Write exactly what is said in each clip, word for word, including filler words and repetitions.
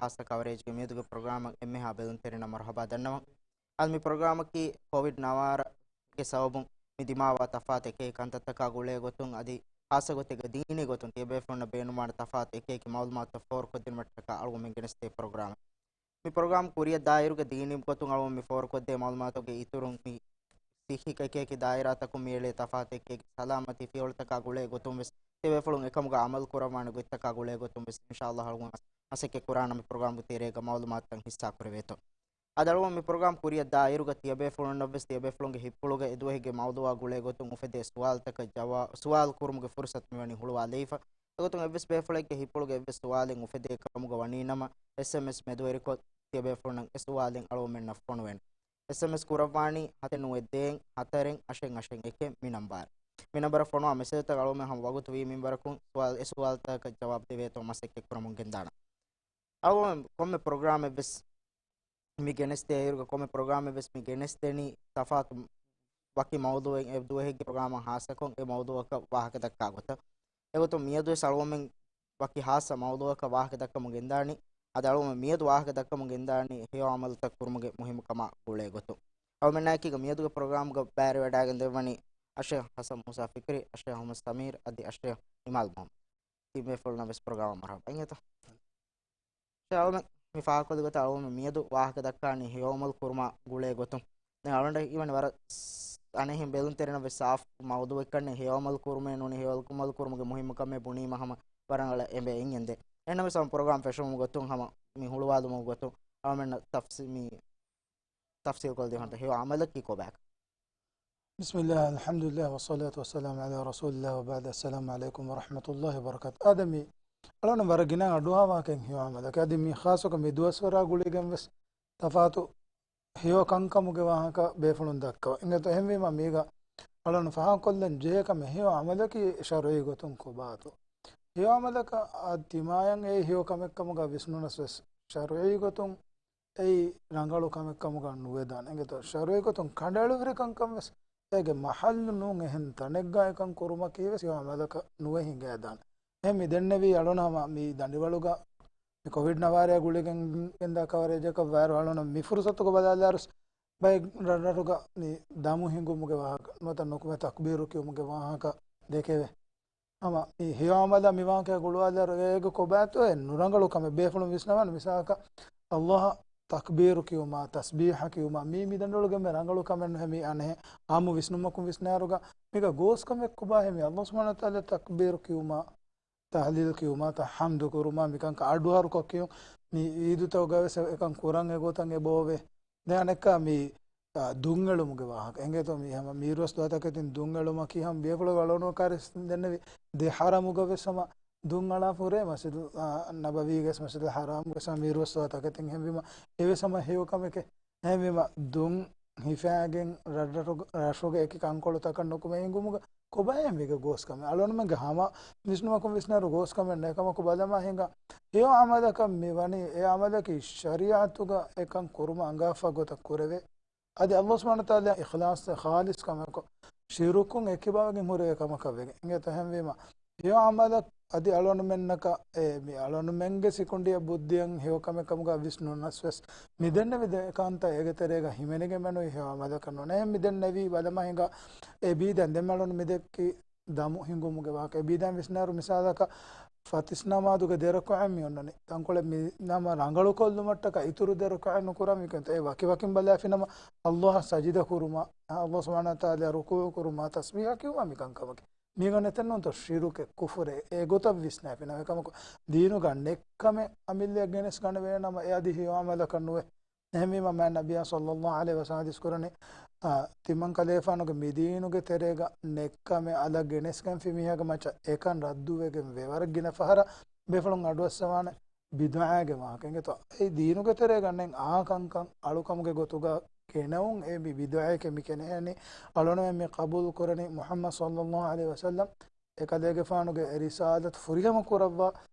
ހާއްސަ ކަވަރޭޖްގެ މިއަދުގެ ޕްރޮގްރާމަށް އެންމެހާ ބެލުންތެރިންނަށް މަރުޙަބާ ދަންނަވަން. އަދި މި ޕްރޮގްރާމަކީ ކޮވިޑް ނަވާރަ ގެ ސަބަބުން މި ދިމާވާ ތަފާތު އެކި ކަންތައްތަކާ ގުޅޭ ގޮތުން އަދި ހާއްސަ ގޮތެއްގަ ދީނީ ގޮތުން ތިޔަބޭފުޅުންނަށް ބޭނުންވާނެ ތަފާތު އެކި އެކި މައުލޫމާތުތައް ފޯރުކޮށްދިނުމަށްޓަކާ އަޅުގަނޑުމެން ގެނެސްދޭ ޕްރޮގްރާމެއް. މި ޕްރޮގްރާމް ކުރިއަށް ދާއިރުގަ ދީނީ ގޮތުން އަޅުގަނޑު މި ފޯރުކޮށްދޭ މައުލޫމާތުގެ އިތުރުން މި ސިއްހީ އެކި އެކި ދާއިރާތަކުން މިއެޅޭ ތަފާތު އެކި އެކި ސަލާމަތީ ފިޔަވަޅުތަކާ ގުޅޭ ގޮތުން ވެސް ތިޔަބޭފުޅުން އެކަމުގަ އަމަލު ކުރައްވާނެ ގޮތްތަކާ ގުޅޭ ގޮތުން ވެސް އިންޝާﷲ އަޅުގަނޑު މަސައްކަތް ކުރާނަމަ މި ޕްރޮގްރާމްގެ ތެރޭގަ މައުލޫމާތުތައް ހިއްސާ ކުރެވޭތޯ. އަދި އަޅުގަނޑު މި ޕްރޮގްރާމް ކުރިއަށް ދާއިރުގަ ތިޔަބޭފުޅުންނަށް ވެސް ތިޔަބޭފުޅުންގެ ހިތްޕުޅުގަ އެދުވަހެއްގެ މައުޟޫޢާ ގުޅޭ ގޮތުން އުފެދޭ ސުވާލުތަކަށް ޖަވާ-، ސުވާލު ކުރުމުގެ ފުރުޞަތު މިވަނީ ހުޅުވާލައިފަ. އެގޮތުން އެއްވެސް ބޭފުޅެއްގެ ހިތްޕުޅުގަ އެއްވެސް ސުވާލެއް އުފެދޭ ކަމުގަ ވަނީ ނަމަ، އެސްއެމްއެސް މެދުވެރިކޮށް ތިޔަބޭފުޅުންނަށް އެ ސުވާލެއް އަޅުގަނޑުމެންނަށް ފޮނުވޭނެ. އެސްއެމްއެސް ކުރައްވާނީ ހަތެއް ނުވައެއް ދޭއް ހަތަރެއް އަށެއް އަށެއް އެކެއް މި ނަންބާރަށް. މި ނަންބަރަށް ފޮނުވާ މެސެޖުތައް އަޅުގަނޑުމެން ހަމަ ވަގުތު ވީ މިންވަރަކުން ސުވާލު، އެ ސުވާލުތަކަށް ޖަވާބު ދެވޭތޯ މަސައްކަތް ކުރަމުން ގެންދާނަން. އަޅުގަނޑުމެން ކޮންމެ ޕްރޮގްރާމެއް ވެސް މި ގެނެސްދޭ އިރުގަ ކޮންމެ ޕްރޮގްރާމެއް ވެސް މި ގެނެސްދެނީ ތަފާތު ވަކި މައުޟޫޢެއް އެ ދުވަހެއްގެ ޕްރޮގްރާމަށް ހާއްސަކޮށް އެ މައުޟޫޢަކަށް ވާހަކަ ދައްކާ ގޮތަށް. އެގޮތުން މިއަދުވެސް އަޅުގަނޑުމެން ވަކި ހާއްސަ މައުޟޫޢަކަށް ވާހަކަ ދައްކަމުން ގެންދާނީ. އަދި އަޅުގަނޑުމެން މިއަދު ވާހަކަ ދައްކަމުން ގެންދާނީ ހެޔޮ ޢަމަލުތައް ކުރުމުގެ މުހިއްމުކަމާ ގުޅޭ ގޮތުން. އަޅުގަނޑުމެންނާއެކީގަ މިއަދުގެ ޕްރޮގްރާމްގަ ބައިވެވަޑައިގެން ދެއްވަނީ އަށެ ޙަސަން މޫސާ ފިކްރީ، އަށެ އަޙްމަދު ސަމީރު އަދި އަށެ އިމާލް މުޙައްމަދު. ތިބޭފުޅުންނަށް ވެސް ޕްރޮގްރާމަށް މަރުޙަބާ. އިނގޭތޯ؟ އަޅުގަނޑުމެން މި ފާހަގަކޮށްލި ގޮތަށް އަޅުގަނޑުމެން މިއަދު ވާހަކަ ދައްކާނީ ހެޔޮ ޢަމަލު ކުރުމާ ގުޅޭ ގޮތުން. ދެން އަޅުގަނޑަށް އިވަން ވަރަށް ސް-، އަނެއްހެން ބެލުންތެރިންނަށް ވެސް ސާފު މައުޟޫޢެއްކަންނެ ހެޔޮ ޢަމަލު ކުރުމޭ ނޫނީ ހެޔޮ ޢަމަލު ކުރުމުގެ މުހިއްމުކަމެއް ބުނީމަ ހަމަ ވަރަށް އަޅަ އެނބެ އެނގެންދެ. އެހެންނަމަވެސް ހަމަ ޕްރޮގްރާމް ފެށުމުގެ ގޮތުން ހަމަ މި ހުޅުވާލުމުގެ ގޮތުން އަޅުގަނޑަށް ތަފްސީ-، މި ތަފްސީލް ކޮށްދޭ ހަންތަ ހެޔޮ ޢަމަލަކީ ކޮބާކަން. بسم الله، الحمد لله، والصلاة والسلام على رسول الله، وبعد، السلام عليكم ورحمة الله وبركاته. އާދެ، މި އަޅުގަނޑު ވަރަށް ގިނަ އަޑުއަހާ ވާހަކައެއް ހެޔޮ ޢަމަލަކީ. އަދި މި ޚާއްޞަކޮށް މި ދުވަސްވަރާ ގުޅިގެން ވެސް ތަފާތު ހެޔޮ ކަންކަމުގެ ވާހަކަ ބޭފުޅުން ދައްކަވަ. އިނގޭތޯ، އެހެންވީމަ މީގަ އަޅުގަނޑު ފާހަގަކޮށްލަން ޖެހޭ ކަމެއް ހެޔޮ ޢަމަލަކީ ޝަރުޢީ ގޮތުން ކޮބާތޯ. ހެޔޮ ޢަމަލަކަށް އާ ތިމާޔަށް އެ ހެޔޮ ކަމެއްކަމުގަ ވިސްނުނަސް ވެސް ޝަރުޢީ ގޮތުން އެއީ ރަނގަޅު ކަމެއްކަމުގަ ނުވެދާނެ. އިނގޭތޯ، ޝަރުޢީ ގޮތުން ކަނޑައެޅުވެރި ކަންކަން ވެސް އޭގެ މަޙައްލު ނޫން. އެހެން ތަނެއްގަ އެކަން ކުރުމަކީ ވެސް ހެޔޮ ޢަމަލަކަށް ނުވެ ހިނގައިދާނެ. އެހެން މި ދެންނެވީ އަޅުނަ ހަމަ މި ދަނޑިވަޅުގަ މި ކޮވިޑް ނަވާރައާ ގުޅިގެން ގެންދާ ކަވަރޭޖަކަށް ވާއިރު އަޅުނަ މި ފުރުސަތުގަ ބަލާލާއިރު ބައެއް ރަށްރަށުގަ މި ދަމު ހިނގުމުގެ ވާހަކަ ނުވަތަ ނުކުމެ ތަކްބީރު ކިޔުމުގެ ވާހަކަ ދެކެވޭ. ހަމަ މި ހެޔޮ ޢަމަލާ މި ވާހަކަ ގުޅުވާލާއިރު އޭގެ ކޮބާތޯ އެ ނުރަނގަޅު ކަމެއް ބޭފުޅުން ވިސްނަވާނެ. މިސާލަކަށް ﷲ އަށް ތަކްބީރު ކިޔުމާ، ތަސްބީޙަ ކިޔުމާ، މީ މި ދަނޑުވަޅުގެ އެންމެ ރަނގަޅު ކަމެއް ނުހޭ. މި އަނެއް އާއްމު ވިސްނުމަކުން ވިސްނާއިރުގަ މީގަ ގޯސް ކަމެއް ކޮބާހޭ؟ މި ﷲ ސުބްޙާނަހޫ ވަތަޢާލާ ތަކްބީރު ކިޔުމާ، ތަހްލީލް ކިޔުމާ، ތަ ޙަމްދު ކުރުމާ، މިކަންކަން އަޑުއަހަރުކޮށް ކިޔުން. މި ޢީދުތަކުގަ ވެސް އެކަން ކުރަން އެގޮތަށް އެބައޮވޭ. ދެން އަނެއްކާ މި، އާ، ދުންއެޅުމުގެ ވާހަކަ. އެނގޭތޯ މި ހަމަ މީރުވަސް ދުވަހަށް ތަކެތިން ދުންއެޅުމަކީ ހަމަ ބޭފުޅުން އަޅުގަނޑު ކާރިސް ދެންނެވި ދެ ޙަރަމުގަ ވެސް ހަމަ ދުން އަޅާފަ ހުރޭ. މަސްޖިދު، އާ، ނަބަވީގަ ވެސް މަސްޖިދުލް ޙަރާމުގަ ވެސް ހަމަ މީރުވަސް ދުވަހަށް ތަކެތިން. އެހެންވީމަ އެވެސް ހަމަ ހެޔޮ ކަމެކޭ. އެހެންވީމަ ދުން ހިފާގެން ރަށްރަށުގަ، ރަށުގެ އެކި ކަންކޮޅުތަކަށް ނުކުމެ ހިނގުމުގަ ކޮބާހޭ މީގެ ގޯސް ކަމެއް؟ އަޅުގަނޑުމެންގެ ހަމަ ވިސްނުމަކުން ވިސްނާއިރު ގޯސް ކަމެއް ނެތް ކަމަކު ބަލަމާ ހިނގާ. ހެޔޮ ޢަމަލަކަށް މި ވަނީ އެ ޢަމަލަކީ ޝަރީޢަތުގަ އެކަން ކުރުމަށް އަންގާފަ ގޮތަށް ކުރެވޭ. އަދި ﷲ ސުބްޙާނަހޫ ވަތަޢާލާ އިޚްލާޞް، ޚާލިޞް ކަމަކު، ޝިރުކުން އެކިބާވެގެން ހުރެވޭ ކަމަކަށް ވެގެން. އިނގޭތޯ އެހެންވީމަ ހެޔޮ ޢަމަލަށް އަދި އަޅުގަނޑުމެންނަކަށް އެ މި އަޅުގަނޑުމެންގެ ސިކުނޑިއަށް ބުއްދިއަށް ހެޔޮ ކަމެއް ކަމުގަ ވިސްނުނަސް ވެސް މި ދެންނެވި ދެ ކަންތައް އޭގެ ތެރޭގަ ހިމެނިގެން މެނުވީ ހެޔޮ ޢަމަލަކަށް ނޫނޭ. މި ދެންނެވީ ބަލަމާ ހިނގާ އެ ބީދަން ދެން އަޅުގަނޑު މި ދެއްކި ދަމު ހިނގުމުގެ ވާހަކަ. އެ ބީދަން ވިސްނާއިރު މިސާލަކަށް ފަތިސް ނަމާދުގެ ދެ ރަކުޢަތް މި އޮންނަނީ. ތަންކޮޅެއް މި ނަމަ ރަނގަޅުކޮށްލުމަށްޓަކާ އިތުރު ދެ ރަކުޢަތް ނުކުރާ މިކަން. އެ ވަކިވަކިން ބަލާފިނަމަ ﷲ އަށް ސަޖިދަ ކުރުމާ، ﷲ ސުބްޙާނަހޫ ވަތަޢާލާ ރުކޫޢު ކުރުމާ، ތަސްބީޙަ ކިޔުމާ މިކަންކަމަކީ. މީގަ ނެތެއްނޫންތޯ ޝިރުކެއް، ކުފުރެއް، އެގޮތަށް ވިސްނާފިނަމަ. އެކަމަކު ދީނުގަ ނެތް ކަމެއް އަމިއްލައަށް ގެނެސް ގަނެވޭނަމަ އެ އަދި ހެޔޮ ޢަމަލަކަށް ނުވޭ. އެހެންވީމަ މާތް ނަބިއްޔާ ޞައްލައްލާހު ޢަލައިހި ވަސައްލަމަ ޙަދީޘް ކުރަނީ، އާ، ތިމަން ކަލޭފާނުގެ މި ދީނުގެ ތެރޭގަ ނެތް ކަމެއް އަލަށް ގެނެސްގެންފި މީހާގެ މައްޗަށް އެކަން ރައްދުވެގެން ވޭ. ވަރަށް ގިނަ ފަހަރަށް ބޭފުޅުން އަޑުއައްސަވާނެ ބިދުޢާގެ ވާހަކަ. އިނގޭތޯ އެ ދީނުގެ ތެރޭގަ ނެތް އާ ކަންކަން އަޅުކަމުގެ ގޮތުގަ ގެނައުން އެ މި ބިދުޢައެކޭ މި ކެނެހެނީ. އަޅުގަނޑުމެން މި ޤަބޫލު ކުރަނީ މުޙައްމަދު ޞައްލައްލާހު ޢަލައިހި ވަސައްލަމް އެކަލޭގެފާނުގެ އެ ރިސާލަތު ފުރިހަމަ ކުރައްވާ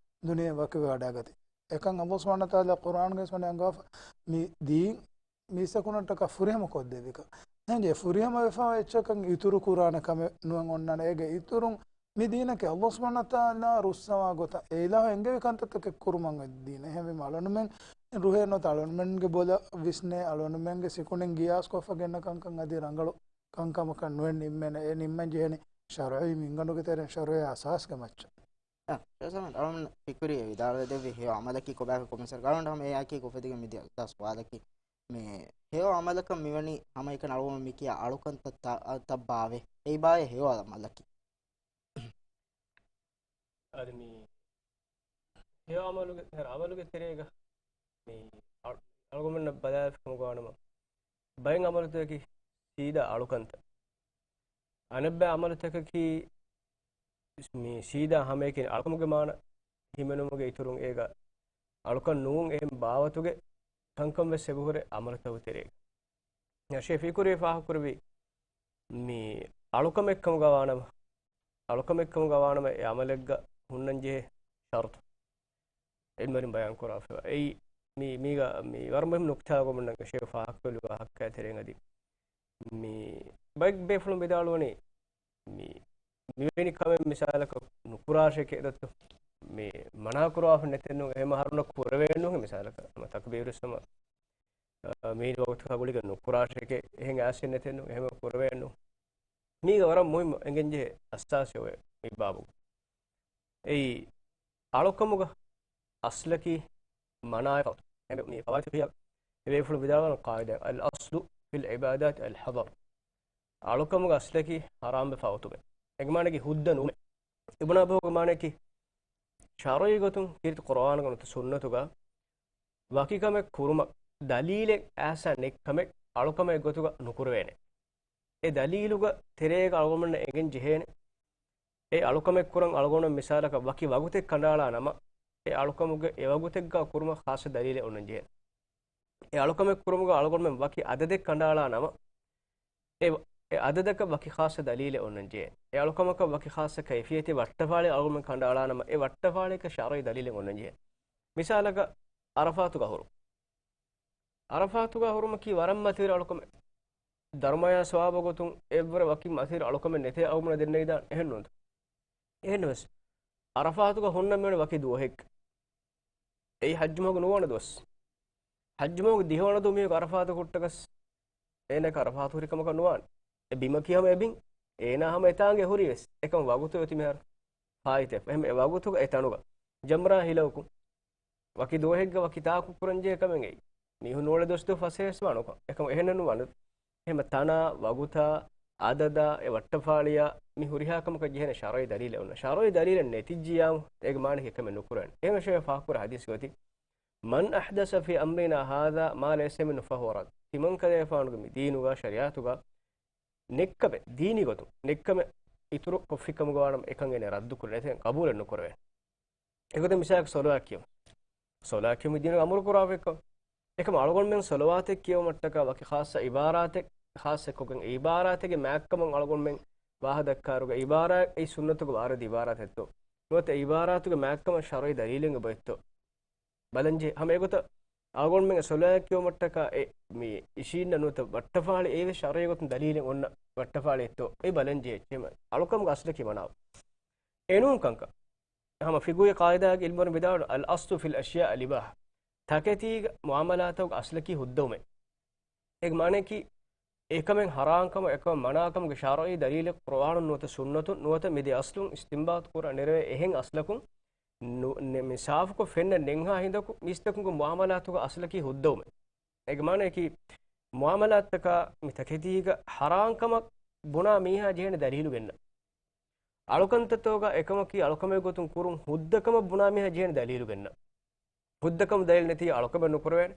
ދުނިޔެ ވަކިވެވަޑައިގަތީ. އެކަން ﷲ ސުބްޙާނަހޫ ވަތަޢާލާ ޤުރްއާނުގައި ވެސް ވަނީ އަންގާފަ މި ދީން މީސްތަކުންނަށްޓަކާ ފުރިހަމަ ކޮށްދެއްވިކަން. އެހެން ފުރިހަމަ ވެފަ އެއްޗަކަށް އިތުރު ކުރާނެ ކަމެއް ނުވެ އޮންނާނެ. އޭގެ އިތުރުން މި ދީނަކީ ﷲ ސުބްޙާނަހޫ ވަތަޢާލާ ރުއްސަވާ ގޮތަށް އެ އިލާހު އެންގެވި ކަންތައްތަކެއް ކުރުމަށް އޮތް ދީނެއް. އެހެންވީމަ އަޅުގަނޑުމެން ރުހޭ ނުވަތަ އަޅުގަނޑުމެންގެ ބޮލަށް ވިސްނޭ، އަޅުގަނޑުމެންގެ ސިކުނޑިން ގިޔާސް ކޮށްފަ ގެންނަ ކަންކަން އަދި ރަނގަޅު ކަންކަމަކަށް ނުވެ ނިންމޭނެ. އެ ނިންމަން ޖެހެނީ ޝަރުޢީ މިންގަނޑުގެ ތެރެއިން ޝަރުޢީ އަސާސްގެ މައްޗަށް. އަ، ޝޭޚް ސަލާމަތް، އަޅުގަނޑު ފިކުރީ ވިދާޅުވެދެއްވި ހެޔޮ ޢަމަލަކީ ކޮބާކަށް ކޮމެންޓްސް ގަޅުގަނޑު ހަމަ އެއާއެކީ އުފެދިގެން މިދިޔަ ސުވާލަކީ މި ހެޔޮ ޢަމަލަކަށް މިވަނީ ހަމައެކަނި އަޅުގަނޑު މިކިޔާ އަޅުކަންތައް ތައް، ތައް ބާވޭ؟ އެއީ ބާވޭ ހެޔޮ ޢަމަލަކީ؟ އަދި މި ހެޔޮ ޢަމަލުގެ، ހެޔޮ ޢަމަލުގެ ތެރޭގަ މި އަޅު، އަޅުގަނޑުމެންނަށް ބަލާލިފަ ކަމުގަވާނަމަ، ބައެއް ޢަމަލުތަކަކީ ސީދާ އަޅުކަންތައް. އަނެއްބައި ޢަމަލުތަކަކީ މި ސީދާ ހަމައެކަނި އަޅުކަމުގެ މާނަ ހިމެނުމުގެ އިތުރުން އޭގަ އަޅުކަން ނޫން އެހެން ބާވަތުގެ ކަންކަން ވެސް އެބަހުރޭ ޢަމަލުތަކުގެ ތެރޭގަ. އަށޭ ފިކުރީ ފާހަގަކުރެއްވީ މި އަޅުކަމެއްކަމުގަ ވާނަމަ، އަޅުކަމެއްކަމުގަ ވާނަމަ އެ ޢަމަލެއްގަ ހުންނަންޖެހޭ ޝަރުޠު ޢިލްމުވެރިން ބަޔާންކުރާފައިވާ. އެއީ މި، މީގަ، މި ވަރަށް މުހިންމު ނުކްތާ އަޅުގަނޑުމެންނަށް އަށޭ ފާހަގަކޮށްލި ވާހަކައާ ތެރެއިން އަދި މި ބައެއް ބޭފުޅުން ވިދާޅުވަނީ މި، މިވެނި ކަމެއް މިސާލަކަށް ނުކުރާށޭ ކޭދައްތޯ؟ މި މަނާކުރާފަ ނެތެއްނު، އެހެން އަހަރުންނަށް ކުރެވޭނު މިސާލަކަށް ހަމަ ތަކުބީރު ވެސް ހަމަ، އަ، މީން ވަގުތުގަ ގުޅިގެން ނުކުރާށޭ ކޭ، އެހެން އާސެއް ނެތެއްނު، އެހެން ކުރެވޭނު. މީގަ ވަރަށް މުހިއްމު އެނގެންޖެހޭ އަސާސެއް އޮވޭ މި ބާބު. އެއީ އަޅުކަމުގަ އަސްލަކީ މަނާއެއް ފައް. އެ މި ފަވާތި ފިހަ އެ ބޭފުޅުން ވިދާޅުވަން ޤާޢިދާ، الأصل في العبادات الحظر. އަޅުކަމުގެ އަސްލަކީ ހަރާމްވެފަ އޮތުމެއް. އޭގެ މާނައަކީ ހުއްދަ ނުވުމެއް. އިބުނާބޯގެ މާނައަކީ ޝަރުޢީ ގޮތުން ކީރިތި ޤުރުއާނުގަ ނުވަތަ ސުންނަތުގަ ވަކިކަމެއް ކުރުމަށް ދަލީލެއް އައިސް ނެތް ކަމެއް އަޅުކަމެއް ގޮތުގަ ނުކުރެވޭނެ. އެ ދަލީލުގެ ތެރޭގަ އަޅުގަނޑުމެންނަށް އެނގެން ޖެހޭނެ. އެ އަޅުކަމެއް ކުރަން އަޅުގަނޑު މިސާލަކަށް ވަކި ވަގުތެއް ކަނޑައަޅާ ނަމަ، އެ އަޅުކަމުގެ އެ ވަގުތެއްގަ ކުރުމަށް ޚާއްޞަ ދަލީލެއް އޮންނަން ޖެހޭނެ. އެ އަޅުކަމެއް ކުރުމުގަ އަޅުގަނޑުމެން ވަކި އަދަދެއް ކަނޑައަޅާ ނަމަ، އެ، އެ އަދަދަކަށް ވަކި ޚާއްޞަ ދަލީލެއް އޮންނަން ޖެހޭނެ. އެ އަޅުކަމަކަށް ވަކި ޚާއްޞަ ކައިފިއްޔަތެއް ވައްޓަފާޅި އަޅުގަނޑުމެން ކަނޑައަޅާ ނަމަ، އެ ވައްޓަފާޅިއަކަށް ޝަރުޢީ ދަލީލެއް އޮންނަން ޖެހޭނެ. މިސާލަކަށް ޢަރަފާތުގަ ހުރުން. ޢަރަފާތުގަ ހުރުމަކީ ވަރަށް މަތިވެރި އަޅުކަމެއް. ދަރުމަޔާ ސަވާބު ގޮތުން އެއްވަރަށް ވަކި މަތިވެރި އަޅުކަމެއް ނެތޭ އަޅުގަނޑު ދެންނެވިދާނެ. އެހެންނޫންތަ؟ އެހެންނަމަވެސް، ޢަރަފާތުގަ ހުންނަން މިވަނީ ވަކި ދުވަހެއް. އެއީ ޙައްޖު މަހުގެ ނުވަނަ ދުވަސް. ޙައްޖު މަހުގެ ދިހަވަނަ ދުވަހު މީހަކު ޢަރަފާތު ހުއްޓަގަސް، އޭނައަކަށް ޢަރަފާތު ހުރި ކަމަކަށް ނުވާނެ. އެ ބިމަކީ ހަމަ އެ ބިން. އޭނާ ހަމަ އެތާނގެ ހުރީވެސް. އެކަމަ ވަގުތު އޮތީ މިހާރު ފާއިތަވެފަ. އެހެން އެ ވަގުތުގަ އެ ތަނުގަ ޖަމްރާ ހިލައުކުން ވަކި ދުވަހެއްގަ ވަކި ތާކު ކުރަންޖެހޭ ކަމެއް އެއީ. މީހުން ނޫޅެ ދުވަސް ދުވަހު ފަސޭހަވާނެ ކަމެއް. އެކަމަ އެހެންނެއް ނުވާނެ. އެހެން ތަނާ، ވަގުތާ، އަދަދާ، އެ ވައްޓަފާޅިޔާ މި ހުރިހާ ކަމަކަށް ޖެހޭނެ ޝަރުޢީ ދަލީލެއް އޮންނަ. ޝަރުޢީ ދަލީލެއް ނެތިއްޖިޔާމު އޭގެ މާނަ އެކަމެއް ނުކުރޭނެ. އެހެން ޝޭޚް ފާހަގަކުރާ ޙަދީޘް ގޮތީ، "من أحدث في أمرنا هذا ما ليس منه فهو رد." ތިމަން ކަލޭފާނުގެ މި ދީނުގަ ޝަރީޢަތުގަ ނެތްކަމެއް، ދީނީ ގޮތުން ނެތްކަމެއް އިތުރު ކޮށްފި ކަމުގަ ވާނަމަ އެކަން އޭނަ ރައްދު ކުރޭ ނެތޭ، ޤަބޫލެއް ނުކުރެވޭ. އެގޮތަށް މިސާލަކަށް ޞަލަވާތް ކިޔުން. ޞަލަވާތް ކިޔުމަށް ދީނުގަ އަމުރު ކުރާފައިކަން. އެކަމަ އަޅުގަނޑުމެން ޞަލަވާތެއް ކިޔެވުމަށްޓަކާ ވަކި ޚާއްޞަ ޢިބާރާތެއް ޚާއްޞަކޮށްގެން އެ ޢިބާރާތެއްގެ މާތްކަމަށް އަޅުގަނޑުމެން ވާހަކަ ދައްކާއިރުގަ ޢިބާރާތް އެއީ ސުންނަތުގެ ވާރިދު ޢިބާރާތެއްތޯ؟ ނުވަތަ ޢިބާރާތުގެ މާތްކަމަށް ޝަރުޢީ ދަލީލެއް އެބައޮތްތޯ؟ ބަލަންޖެހޭ. ހަމަ އެގޮތަށް އަޅުގަނޑުމެން ޞަލަވާތް ކިޔެވުމަށްޓަކާ އެ މި އިށީންނަ ނުވަތަ ވައްޓަފާޅި އެއީވެސް ޝަރުޢީ ގޮތުން ދަލީލެއް އޮންނަ ވައްޓަފާޅިއެއްތޯ؟ އެ ބަލަންޖެހޭ. އެއްޗެއް ހަމަ އަޅުކަމުގެ އަސްލަކީ މަނާވު. އެނޫން ކަންކަން. ހަމަ ފިޤުހީ ޤާޢިދާގެ ޢިލްމުވެރިން ވިދާޅުވަނީ، "الأصل في الأشياء الإباحة." ތަކެތީގެ މުޢާމަލާތަކުގެ އަސްލަކީ ހުއްދަވުމޭ. އޭގެ މާނައަކީ، އެކަމެއް ޙަރާންކަމަށް، އެކަމެއް މަނާކަމުގެ ޝަރުޢީ ދަލީލެއް ޤުރުއާނުން ނުވަތަ ސުންނަތުން ނުވަތަ މި ދެ އަސްލުން އިސްތިންބާޠު ކުރާ ނެރެވޭ އެހެން އަސްލަކުން ނު-، ނެ-، މި ސާފުކޮށް ފެންނަ ނެންހާ ހިނދަކު މީސްތަކުންގެ މުޢާމަލާތުގެ އަސްލަކީ ހުއްދަވުމޭ. އޭގެ މާނައަކީ، މުޢާމަލާތަކާ މި ތަކެތީގަ ޙަރާންކަމަށް ބުނާ މީހާ ޖެހޭނެ ދަލީލު ގެންނަން. އަޅުކަންތައްތަކުގަ އެކަމަކީ އަޅުކަމެއް ގޮތުން ކުރުން ހުއްދަކަމަށް ބުނާ މީހާ ޖެހޭނެ ދަލީލު ގެންނަން. ހުއްދަކަމުގެ ދަލީލެއް ނެތިއްޔާ އަޅުކަމެއް ނުކުރެވޭނެ.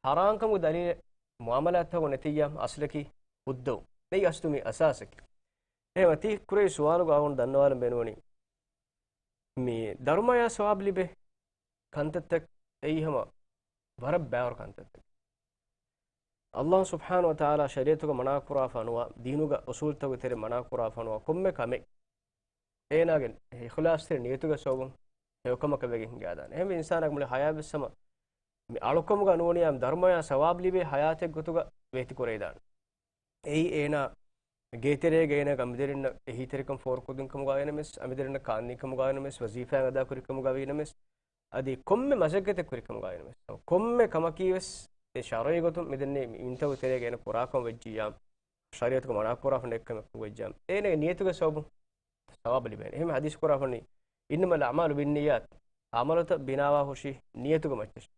ޙަރާންކަމުގެ ދަލީލެއް މުޢާމަލާތްތަކުގަ ނެތިއްޔާ އަސްލަކީ ހުއްދަވުން. އެއީ އަސްލު މި އަސާސަކީ. އެހެންވީމަ ތި ކުރެއްވި ސުވާލުގަ އަޅުގަނޑު ދަންނަވާލަން ބޭނުންވަނީ، މި ދަރުމަޔާ ސަވާބު ލިބޭ ކަންތައްތައް އެއީ ހަމަ ވަރަށް ބައިވަރު ކަންތައްތައް. ﷲ ސުބްޙާނަހޫ ވަތަޢާލާ ޝަރީޢަތުގަ މަނާކުރާފަ ނުވާ، ދީނުގަ އުޞޫލުތަކުގެ ތެރެ މަނާކުރާފަ ނުވާ ކޮންމެ ކަމެއް އޭނާގެ އިޚްލާޞްތެރި ނިޔަތުގެ ސަބަބުން ހެޔޮކަމަކަށް ވެގެން ހިނގާދާނެ. އެހެންވެ އިންސާނާގެ މުޅި ޙަޔާތްވެސް ހަމަ މި އަޅުކަމުގަ ނޫނިއްޔާ ދަރުމަޔާ ސަވާބު ލިބޭ ޙަޔާތެއް ގޮތުގަ ވޭތި ކުރެވިދާނެ. އެއީ އޭނާ ގޭތެރޭގަ އޭނާގެ އަނބިދަރިންނަށް އެހީތެރިކަން ފޯރުކޮށްދިން ކަމުގަ ވިޔަނަމަސް، އަނބިދަރިންނަށް ކާންދިން ކަމުގަ ވިޔަނަމަސް، ވަޒީފާއެއް އަދާކުރި ކަމުގަ ވިޔަނަމަސް، އަދި ކޮންމެ މަސައްކަތެއް ކުރި ކަމުގަ ވިޔަނަމަސް، ކޮންމެ ކަމަކީ ވެސް އެ ޝަރުޢީ ގޮތުން މިދެންނެވި މިންތަކުގެ ތެރޭގަ އޭނަ ކުރާކަން ވެއްޖިއްޔާ، ޝަރީޢަތުގަ މަނާކުރާފަ ނެތް ކަމެއް ވެއްޖިއްޔާ، އޭނަގެ ނިޔަތުގެ ސަބަބުން ސަވާބު ލިބޭނެ. އެހެން ޙަދީޘް ކުރާފަނީ، إنما الأعمال بالنيات، ޢަމަލުތައް ބިނާވާ ހުށީ ނިޔަތުގެ މައްޗަށް.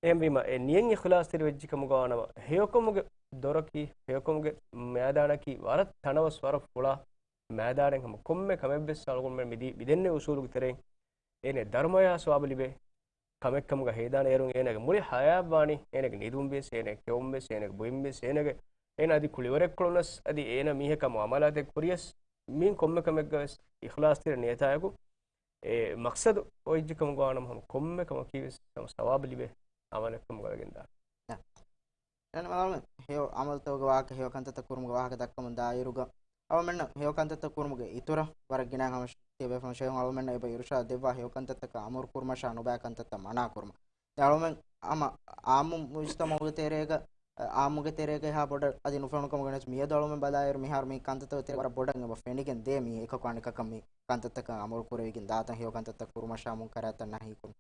އެހެންވީމަ، އެ ނިޔަތް އިޚްލާޞްތެރި ވެއްޖެ ކަމުގަ ވާނަމަ، ހެޔޮކަމުގެ ދޮރަކީ، ހެޔޮކަމުގެ މައިދާނަކީ ވަރަށް ތަނަވަސް، ވަރަށް ފުޅާ މައިދާނެއް. ހަމަ ކޮންމެ ކަމެއްވެސް އަޅުގަނޑުމެން މިދީ، މިދެންނެވި އުޞޫލުގެ ތެރެއިން އޭނަ ދަރުމަޔާ ސަވާބު ލިބޭ ކަމެއްކަމުގަ ހޭދާނެ. އޭރުން އޭނާގެ މުޅި ޙަޔާތްވާނީ، އޭނާގެ ނިދުންވިޔަސް، އޭނާގެ ކެއުންވިޔަސް، އޭނާގެ ބުއިންވިޔަސް، އޭނާގެ، އޭނާ އަދި ކުޅިވަރެއްކޮޅުނަސް، އަދި އޭނާ މީހަކާ މުޢާމަލާތެއް ކުރިޔަސް، މިއިން ކޮންމެ ކަމެއްގަވެސް އިޚްލާޞްތެރި ނިޔަތާއެކު، އެ މަޤްޞަދު އޮތްޖެ ކަމުގަ ވާނަމަ، ހަމަ ކޮންމެ ކަމަކީވެސް ހަމަ ސަވާބު ލިބޭ ޢަމަލެއްކަމުގަ ވެގެންދާނެ. އަޅުގަނޑުމެން ހެޔޮ ޢަމަލުތަކުގެ ވާހަކަ، ހެޔޮ ކަންތައްތައް ކުރުމުގެ ވާހަކަ ދައްކަމުން ދާއިރުގަ، އަޅުގަނޑުމެންނަށް ހެޔޮ ކަންތައްތައް ކުރުމުގެ އިތުރަށް ވަރަށް ގިނަ ހަމަ ތިޔަބޭފުޅުން ޝައިހުން އަޅުގަނޑުމެންނަށް އެބަ އިރުޝާދު ދެއްވާ، ހެޔޮ ކަންތައްތަކަށް އަމުރު ކުރުމަށާ ނުބައި ކަންތައްތައް މަނާ ކުރުމަށް. ދެން އަޅުގަނޑުމެން ހަމަ ޢާއްމު މުޖުތަމަޢުގެ ތެރޭގަ، އާއްމުގެ ތެރޭގަ އެހާ ބޮޑަށް އަދި ނުފެނުނު ކަމުގަ ނެތް. މިއަދު އަޅުގަނޑުމެން ބަލާއިރު، މިހާރު މި ކަންތައްތަކުގެ ތެރޭ ވަރަށް ބޮޑަށް އެބަ ފެނިގެން ދޭ. މީ އެކަކު އަނެކަކަށް މި ކަންތައްތަކަށް އަމުރު ކުރެވިގެން ދާތަން، ހެޔޮ ކަންތައްތައް ކުރުމަށާ މުންކަރާތައް ނަހީ ކުރުން.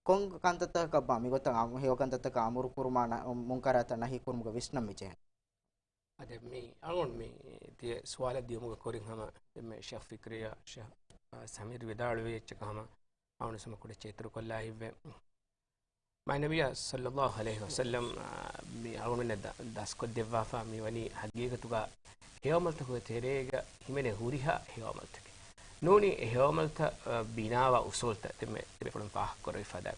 ކޮން ކަންތައްތަކަށްބާ މިގޮތަށް އަމު-، ހެޔޮ ކަންތައްތަކަށް އަމުރު ކުރުމާ ނަ-، މުންކަރާތައް ނަހީ ކުރުމުގަ ވިސްނަން މިޖެހެނީ؟ އަދި މި އަޅުގަނޑު މި ތިޔަ ސުވާލަށް ދިޔުމުގެ ކުރިން ހަމަ ދެންމެ ޝޭޚް ފިކްރިޔާ، ޝޭޚް، އާ، ސަމީރު ވިދާޅުވި އެއްޗަކަށް ހަމަ އަޅުގަނޑު ހަމަ ކުޑަ އެއްޗެއް އިތުރުކޮށްލާ ހިތްވޭ. މާތް ނަބިއްޔާ ޞައްލައްލާހު ޢަލައިހި ވަސައްލަމް، އާ، މި އަޅުގަނޑަށް ދަ-، ދަސްކޮށްދެއްވާފަ މިވަނީ ހަގީގަތުގަ ހެޔޮ ޢަމަލުތަކުގެ ތެރޭގަ ހިމެނޭ ހުރިހާ ހެޔޮ ޢަމަލުތަކެއް. ނޫނީ އެ ހެޔޮ ޢަމަލުތައް، އާ، ބިނާވާ އުޞޫލުތައް ދެންމެ ތިބޭފުޅުން ފާހަގަކުރެވިފަ ދާ.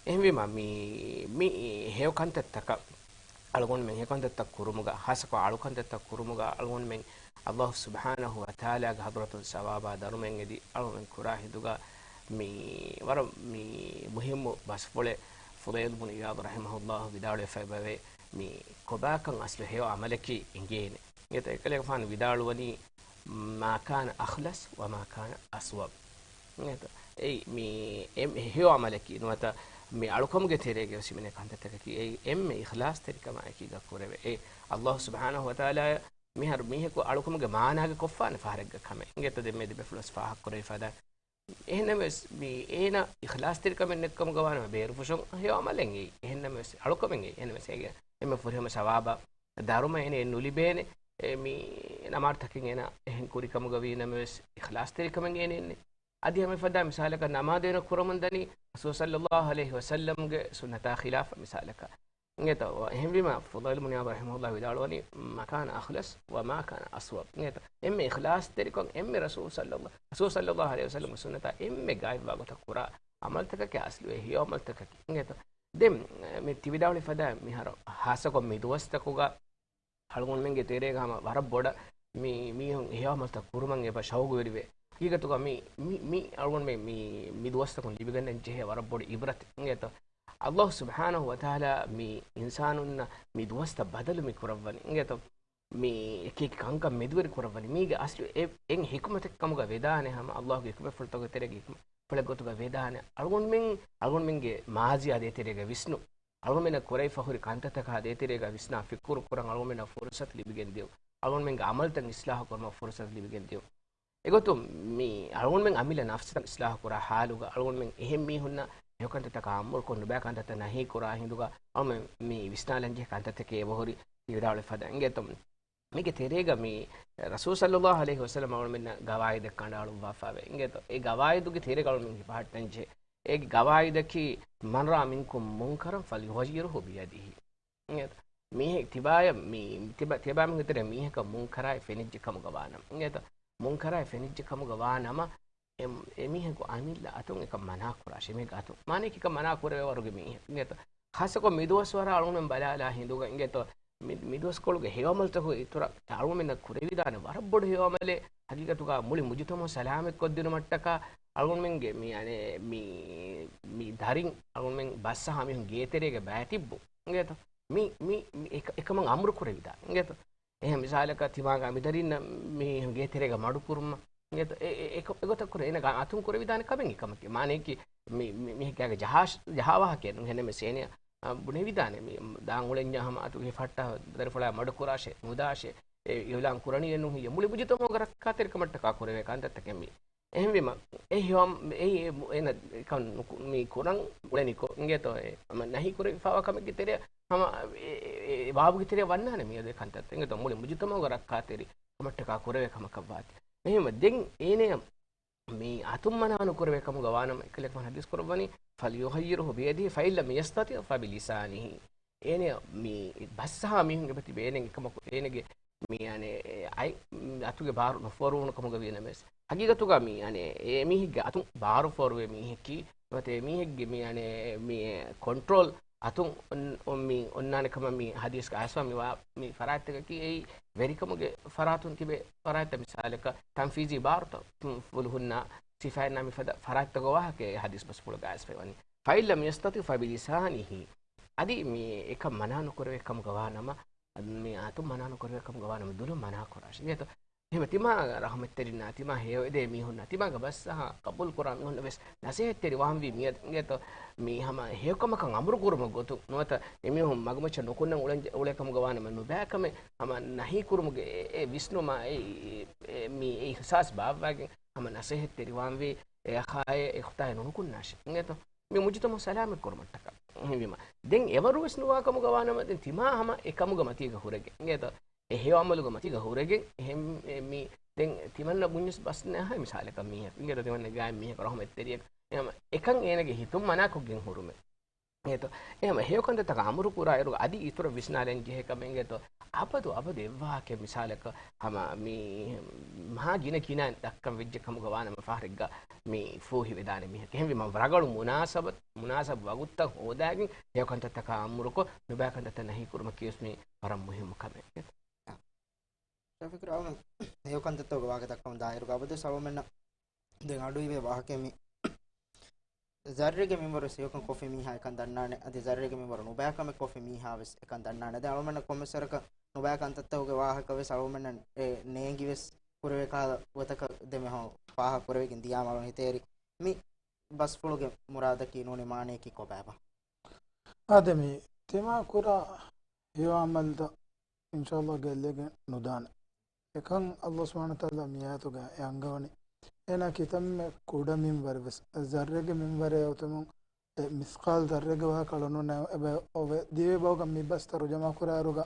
އެހެންވީމަ، މި، މި ހެޔޮ ކަންތައްތަކަށް، އަޅުގަނޑުމެން ހެޔޮ ކަންތައްތައް ކުރުމުގަ، ޚާއްޞަކޮށް އަޅުކަންތައްތައް ކުރުމުގަ، އަޅުގަނޑުމެން ﷲ ސުބްޙާނަހޫ ވަތަޢާލާގެ ޙަޟްރަތުން ސަވާބާ ދަރުމައެއް އެދި، އަޅުގަނޑުމެން ކުރާ ހިނދުގަ، މި ވަރަށް މި މުހިއްމު ބަސްފުޅެއް ފުޟައިލު ބުނު ޢިޔާޟު ރަޙިމަހުﷲ ވިދާޅުވެފައި ބަވޭ، މި ކޮބާކަން އަސްލު ހެޔޮ ޢަމަލަކީ އެނގޭނެ. އެކަލޭގެފާނު ވިދާޅުވަނީ، "ما كان أخلص وما كان أصوب." އެއީ މި އެންމެ ހެޔޮ ޢަމަލަކީ ނުވަތަ މި އަޅުކަމުގެ ތެރޭގަ ވެސް ހިމެނޭ ކަންތައްތަކަކީ އެއީ އެންމެ އިޚްލާޞްތެރިކަމާއެކީގަ ކުރެވޭ. އެ ﷲ ސުބްޙާނަހޫ ވަތަޢާލާ މިހާރު މީހަކު އަޅުކަމުގެ މާނާގަ ކޮށްފާނެ ފަހަރެއްގަ ކަމެއް. އިނގޭތޯ ދެންމެ ދެބޭފުޅުން ފާހަގަކުރެވިފަދަ. އެހެންނަމަވެސް މި އޭނަ އިޚްލާޞްތެރިކަމެއް ނެތްކަމުގަ ވާނަމަ ބޭރުފުށުން ހެޔޮ ޢަމަލެއް އެއީ. އެހެންނަމަވެސް އަޅުކަމެއް އެއީ. އެހެންނަމަވެސް އޭގެ އެންމެ ފުރިހަމަ ސަވާބާ ދަރުމަ އޭނައަށް ނުލިބޭނެ. އެ މި ނަމާދުތަކެއް އޭނަ އެހެން ކުރިކަމުގަ ވީނަމަވެސް އިޚްލާޞްތެރިކަމެއް އޭނައަށް ނެތް. އަދި ހަމަ އެފަދަ މިސާލަކަށް ނަމާދު އޭނަ ކުރަމުންދަނީ ރަސޫލު ޞައްލައްލާހު ޢަލައިހި ވަސައްލަމްގެ ސުންނަތާ ޚިލާފަށް މިސާލަކަށް. އިނގޭތޯ، އެހެންވީމަ ފުޟައިލު ބުނު ޢިޔާޟު ރަޙިމަހުﷲ ވިދާޅުވަނީ، "ما كان أخلص وما كان أصوب." އިނގޭތޯ، އެންމެ އިޚްލާޞްތެރިކޮށް، އެންމެ ރަސޫލު ޞައްލައްލާ-، ރަސޫލު ޞައްލައްލާހު ޢަލައިހި ވަސައްލަމްގެ ސުންނަތާ އެންމެ ގާތްވާ ގޮތަށް ކުރާ ޢަމަލުތަކަކީ އަސްލު އެ ހެޔޮ ޢަމަލުތަކަކީ. އިނގޭތޯ، ދެން މި ތި ވިދާޅުވި ފަދަ މިހާރު ޚާއްޞަކޮށް މި ދުވަސްތަކުގަ އަޅުގަނޑުމެންގެ ތެރޭގަ ހަމަ ވަރަށް ބޮޑަށް މި މީހުން ހެޔޮ ޢަމަލުތައް ކުރުމަށް އެބަ ޝައުގުވެރިވޭ. ހަގީގަތުގަ މި، މި، މި އަޅުގަނޑުމެން މި، މި ދުވަސްތަކުން ލިބިގަންނަން ޖެހޭ ވަރަށް ބޮޑު ޢިބްރަތެއް. އިނގޭތޯ، ﷲ ސުބްޙާނަހޫ ވަތަޢާލާ މި އިންސާނުންނަށް މި ދުވަސްތައް ބަދަލު މި ކުރައްވަނީ. އިނގޭތޯ، މި އެކި އެކި ކަންކަން މެދުވެރި ކުރައްވަނީ. މީގެ އަސްލު އެ، އެއް ޙިކުމަތެއް ކަމުގަ ވެދާނެ ހަމަ ﷲ ގެ ޙިކުމަތްފުޅުތަކުގެ ތެރޭގަ ޙިކުމަތްފުޅެއް ގޮތުގަ ވެދާނެ. އަޅުގަނޑުމެން، އަޅުގަނޑުމެންގެ މާޒީއާ ދޭތެރޭގަ ވިސްނުން. އަޅުގަނޑުމެންނަށް ކުރެވިފަ ހުރި ކަންތައްތަކާ ދޭތެރޭގަ ވިސްނާ ފިކުރު ކުރަން އަޅުގަނޑުމެންނަށް ފުރުޞަތު ލިބިގެން ދިޔުން. އަޅުގަނޑުމެންގެ ޢަމަލުތައް އިޞްލާޙު ކުރުމަށް ފުރުޞަތު ލިބިގެން ދިޔުން. އެގޮތުން މި އަޅުގަނޑުމެން އަމިއްލަ ނަފްސަށް އިޞްލާޙު ކުރާ ޙާލުގަ އަޅުގަނޑުމެން އެހެން މީހުންނަށް ހެޔޮ ކަންތައްތަކަށް އަމުރުކޮށް ނުބައި ކަންތައްތައް ނަހީ ކުރާ ހިނދުގަ އަޅުގަނޑުމެން މި ވިސްނާލަންޖެހޭ ކަންތައްތަކެއް އެބަހުރި ތި ވިދާޅުވި ފަދަ އިނގޭތޯ. މީގެ ތެރޭގަ މި ރަސޫލު ޞައްލައްލާހު ޢަލައިހި ވަސައްލަމް އަޅުގަނޑުމެންނަށް ގަވާއިދެއް ކަނޑައަޅުއްވާފަވޭ. އިނގޭތޯ، އެ ގަވާއިދުގެ ތެރޭގަ އަޅުގަނޑުމެން ހިފަހައްޓަންޖެހޭ. އޭގެ ގަވާއިދަކީ، "من رأى منكم منكرا فليغيره بيده." އިނގޭތޯ، މީހެއް ތިބާޔަށް މި، ތިބާ، ތިބާމީހުންގެ ތެރޭ މީހަކަށް މުންކަރާއެއް ފެނިއްޖެ ކަމުގަ ވާނަމަ. އިނގޭތޯ، މުންކަރާއެއް ފެނިއްޖެ ކަމުގަ ވާނަމަ، އެ، އެމީހަކު އަމިއްލަ އަތުން އެކަން މަނާ ކުރާށޭ. އެމީހަކު އަތުން، މާނައަކީ އެކަން މަނާ ކުރެވޭ ވަރުގެ މީހެއް. އިނގޭތޯ، ޚާއްޞަކޮށް މިދުވަސްވަރަށް އަޅުގަނޑުމެން ބަލާލާ ހިނދުގަ އިނގޭތޯ، މި، މިދުވަސްކޮޅުގެ ހެޔޮ ޢަމަލުތަކުގެ އިތުރަށް އަޅުގަނޑުމެންނަށް ކުރެވިދާނެ ވަރަށް ބޮޑު ހެޔޮ ޢަމަލެއް. ހަގީގަތުގަ މުޅި މުޖުތަމަޢު ސަލާމަތްކޮށްދިނުމަށްޓަކާ އަޅުގަނޑުމެންގެ މި، އަނެއް، މި، މި ދަރިން އަޅުގަނޑުމެން ބައްސަ ހަމަ މީހުން ގޭތެރޭގަ ބައިތިއްބު. އިނގޭތޯ، މި، މި، މި އެކަ-، އެކަމަށް އަމުރު ކުރެވިދާނެ. އިނގޭތޯ، އެހެން މިސާލަކަށް ތިމާގެ އަނބިދަރިންނަށް މީހުން ގޭތެރޭގަ މަޑުކުރުމަށް. އިނގޭތޯ، އެ، އެ، އެ، އެގޮތަށް ކުރެ، އޭނަގެ އަތުން ކުރެވިދާނެ ކަމެއް އެކަމަކީ. މާނައަކީ މި، މި، މީހެއްގެ ޖަހާ، ޖަހާ ވާހަކައެއް ނޫން. އެހެންނަމަވެސް އޭނަ، އަ، ބުނެވިދާނެ މި ދާން އުޅެންޏާ ހަމަ އަތުގެ ހިފަހައްޓާ ދަރިފުޅާ މަޑުކުރާށޭ، ނުދާށޭ. އެ އިޢުލާން ކުރަނީއެއްނޫން ހެއްޔޭ؟ މުޅި މުޖުތަމަޢުގެ ރައްކާތެރިކަމަށްޓަކާ ކުރެވޭ ކަންތައްތަކެއް މީ. އެހެންވީމަ، އެ ހެޔޮ އަމް-، އެ އެ މު-، އޭނަ އެކަން ނުކު-، މި ކުރަން އުޅެނިކޮށް، އިނގޭތޯ، އެ ހަމަ ނަހީ ކުރެވިފައިވާ ކަމެއްގެ ތެރެއަށް، ހަމަ އެ، އެ، އެ، އެ ބާބުގެ ތެރެއަށް ވަންނާނެ މިއަދު އެ ކަންތައްތައް. އިނގޭތޯ، މުޅި މުޖުތަމަޢުގެ ރައްކާތެރި ކަމަށްޓަކާ ކުރެވޭ ކަމަކަށް ވާތީ. އެހެންވެ، ދެން އޭނަޔަށް މި އަތުން މަނާ ނުކުރެވޭ ކަމުގަ ވާނަމަ، އެކަލޭގެފާނު ޙަދީޘް ކުރައްވަނީ، "فليغيره بيده فإن لم يستطع فبلسانه." އޭނަ މި ބައްސަހާ މީހުންގެ ބަތި ބޭނެން އެކަމަކު އޭނަގެ މި އަނެ އަތުގެ ބާރު ނުފޯރުވުނު ކަމުގަ ވީ ނަމަވެސް، ހަގީގަތުގަ މި އަނެ އެ މީހެއްގެ އަތުން ބާރު ފޯރުވޭ މީހަކީ، ނުވަތަ އެ މީހެއްގެ މި އަނެ މި ކޮންޓްރޯލް އަތުން އޮން-، އޮން-، މި އޮންނާނެ ކަމަށް މި ޙަދީޘްގަ އައިސްފަ މި ވާ މި ފަރާތްތަކަކީ އެއީ ވެރިކަމުގެ ފަރާތުން ތިބޭ ފަރާތްތައް، މިސާލަކަށް ތަންފީޒީ ބާރުތައް، ފުލުހުންނާ ސިފައިންނާ މިފަދަ ފަރާތްތަކުގެ ވާހަކައެއް ޙަދީޘް ބަސްފުޅުގަ އައިސްފައި ވަނީ. "فإن لم يستطع فبلسانه." އަދި މި އެކަން މަނާ ނުކުރެވޭ ކަމުގަ ވާ ނަމަ، މި އަތުން މަނާ ނުކުރެވޭ ކަމުގަ ވާ ނަމަ ދުލުން މަނާ ކުރާށި. އިނގޭތޯ؟ އެހެންވެ، ތިމާ ރަޙުމަތްތެރިންނާ، ތިމާ ހެޔޮއެދޭ މީހުންނާ، ތިމާގެ ބައްސަހާ ޤަބޫލު ކުރާ މީހުންނަށް ވެސް ނަސޭހަތްތެރި ވާންވީ މިއަދު، އިނގޭތޯ، މި ހަމަ ހެޔޮކަމަކަށް އަމުރު ކުރުމުގެ ގޮތުން ނުވަތަ އެމީހުން މަގުމައްޗަށް ނުކުންނަން އުޅެން-، އުޅޭ ކަމުގަ ވާނަމަ ނުބައި ކަމެއް ހަމަ ނަހީ ކުރުމުގެ އެ، އެ ވިސްނުމާ އެ، އެ، އެ، މި އެ އިޙްސާސް ބާއްވާގެން ހަމަ ނަސޭހަތްތެރި ވާންވީ އެ އަޚާއެއް އެ އުޚްތާއެއް ނުނުކުންނާށި. އިނގޭތޯ؟ މި މުޖުތަމަޢު ސަލާމަތް ކުރުމަށްޓަކާ. އެހެންވީމަ، ދެން އެވަރު ވެސް ނުވާ ކަމުގަ ވާނަމަ، ދެން ތިމާ ހަމަ އެ ކަމުގެ މަތީގަ ހުރެގެން. އިނގޭތޯ؟ އެ ހެޔޮ އަމަލުގެ މަތީގަ ހުރެގެން، އެހެން، އެ، މި، ދެން ތިމަންނަ ބުންޏަސް ބަސް ނަހައި މިސާލަކަށް މީހަކު. އިނގޭތޯ؟ ތިމަންނަ ގާތް މީހަކު ރަޙުމަތްތެރިޔަކު. އެހެން އެކަން އޭނަގެ ހިތުން މަނާކޮށްގެން ހުރުމެއް. އޭތޯ؟ އެހެން ހެޔޮ ކަންތައްތަކަށް އަމުރު ކުރާ އިރުގަ އަދި އިތުރަށް ވިސްނާލަން ޖެހޭ ކަމެއް އިނގޭތޯ؟ އަބަދު، އަބަދު އެއްވާހަކައެއް މިސާލަކަށް ހަމަ މި މާ ގިނަ ގިނައިން ދައްކަން ވެއްޖެ ކަމުގަ ވާނަމަ ފަހަރެއްގަ މި ފޫހިވެދާނެ މީހަކު. އެހެންވީމަ ރަގަޅު މުނާސަބަތު، މުނާސަބު ވަގުތުތައް ހޯދާގެން ހެޔޮ ކަންތައްތަކަށް އަމުރުކޮށް، ނުބައި ކަންތައްތައް ނަހީ ކުރުމަކީވެސް މި ވަރަށް މުހިއްމު ކަމެއް. ޝަފީޤު ރަޙްމަތް، ހެޔޮ ކަންތައްތަކުގެ ވާހަކަ ދައްކަމުން ދާއިރުގަ އަބަދުވެސް އަޅުގަނޑުމެންނަށް ދެން އަޑުއިވޭ ވާހަކައެއް މީ. ޒައްރެއްގެ މިންވަރުވެސް ހެޔޮކަން ކޮށްފި މީހާ އެކަން ދަންނާނެ. އަދި ޒައްރެއްގެ މިންވަރު ނުބައި ކަމެއް ކޮށްފި މީހާވެސް އެކަން ދަންނާނެ. ދެން އަޅުގަނޑަށް ކޮންމެސް ވަރަކަށް ނުބައި ކަންތައްތަކުގެ ވާހަކަވެސް އަޅުގަނޑަށް އެ ނޭނގިވެސް ކުރެވޭ ކަހަލަ ގޮތަކަށް ދެމެހޮ ފާހަގަ ކުރެވިގެން ދިޔާމަ އަޅުގަނޑު ހިތޭރި. މި ބަސްފުޅުގެ މުރާދަކީ ނޫނީ މާނަޔަކީ ކޮބާބާ؟ އާދެ، މި ތިމާ ކުރާ ހެޔޮ އަމަލްތައް އިންޝާﷲ ގެއްލިގެން ނުދާނެ. އެކަން ﷲ ސުބްޙާނަހޫ ވަތަޢާލާ މި އާޔަތުގަ އެ އަންގަވަނީ. އޭނާ ކިތަންމެ ކުޑަ މިންވަރެއް ވެސް، ޒައްރެއްގެ މިންވަރެއް އޮތުމުން، އެ މިސްޤާލު ޒައްރެއްގެ ވާހަކަ އަޅުގަނޑުމެންނަށް އޮވެ، ދިވެހި ބަހުގަ މި ބަސް ތަރުޖަމާ ކުރާއިރުގަ،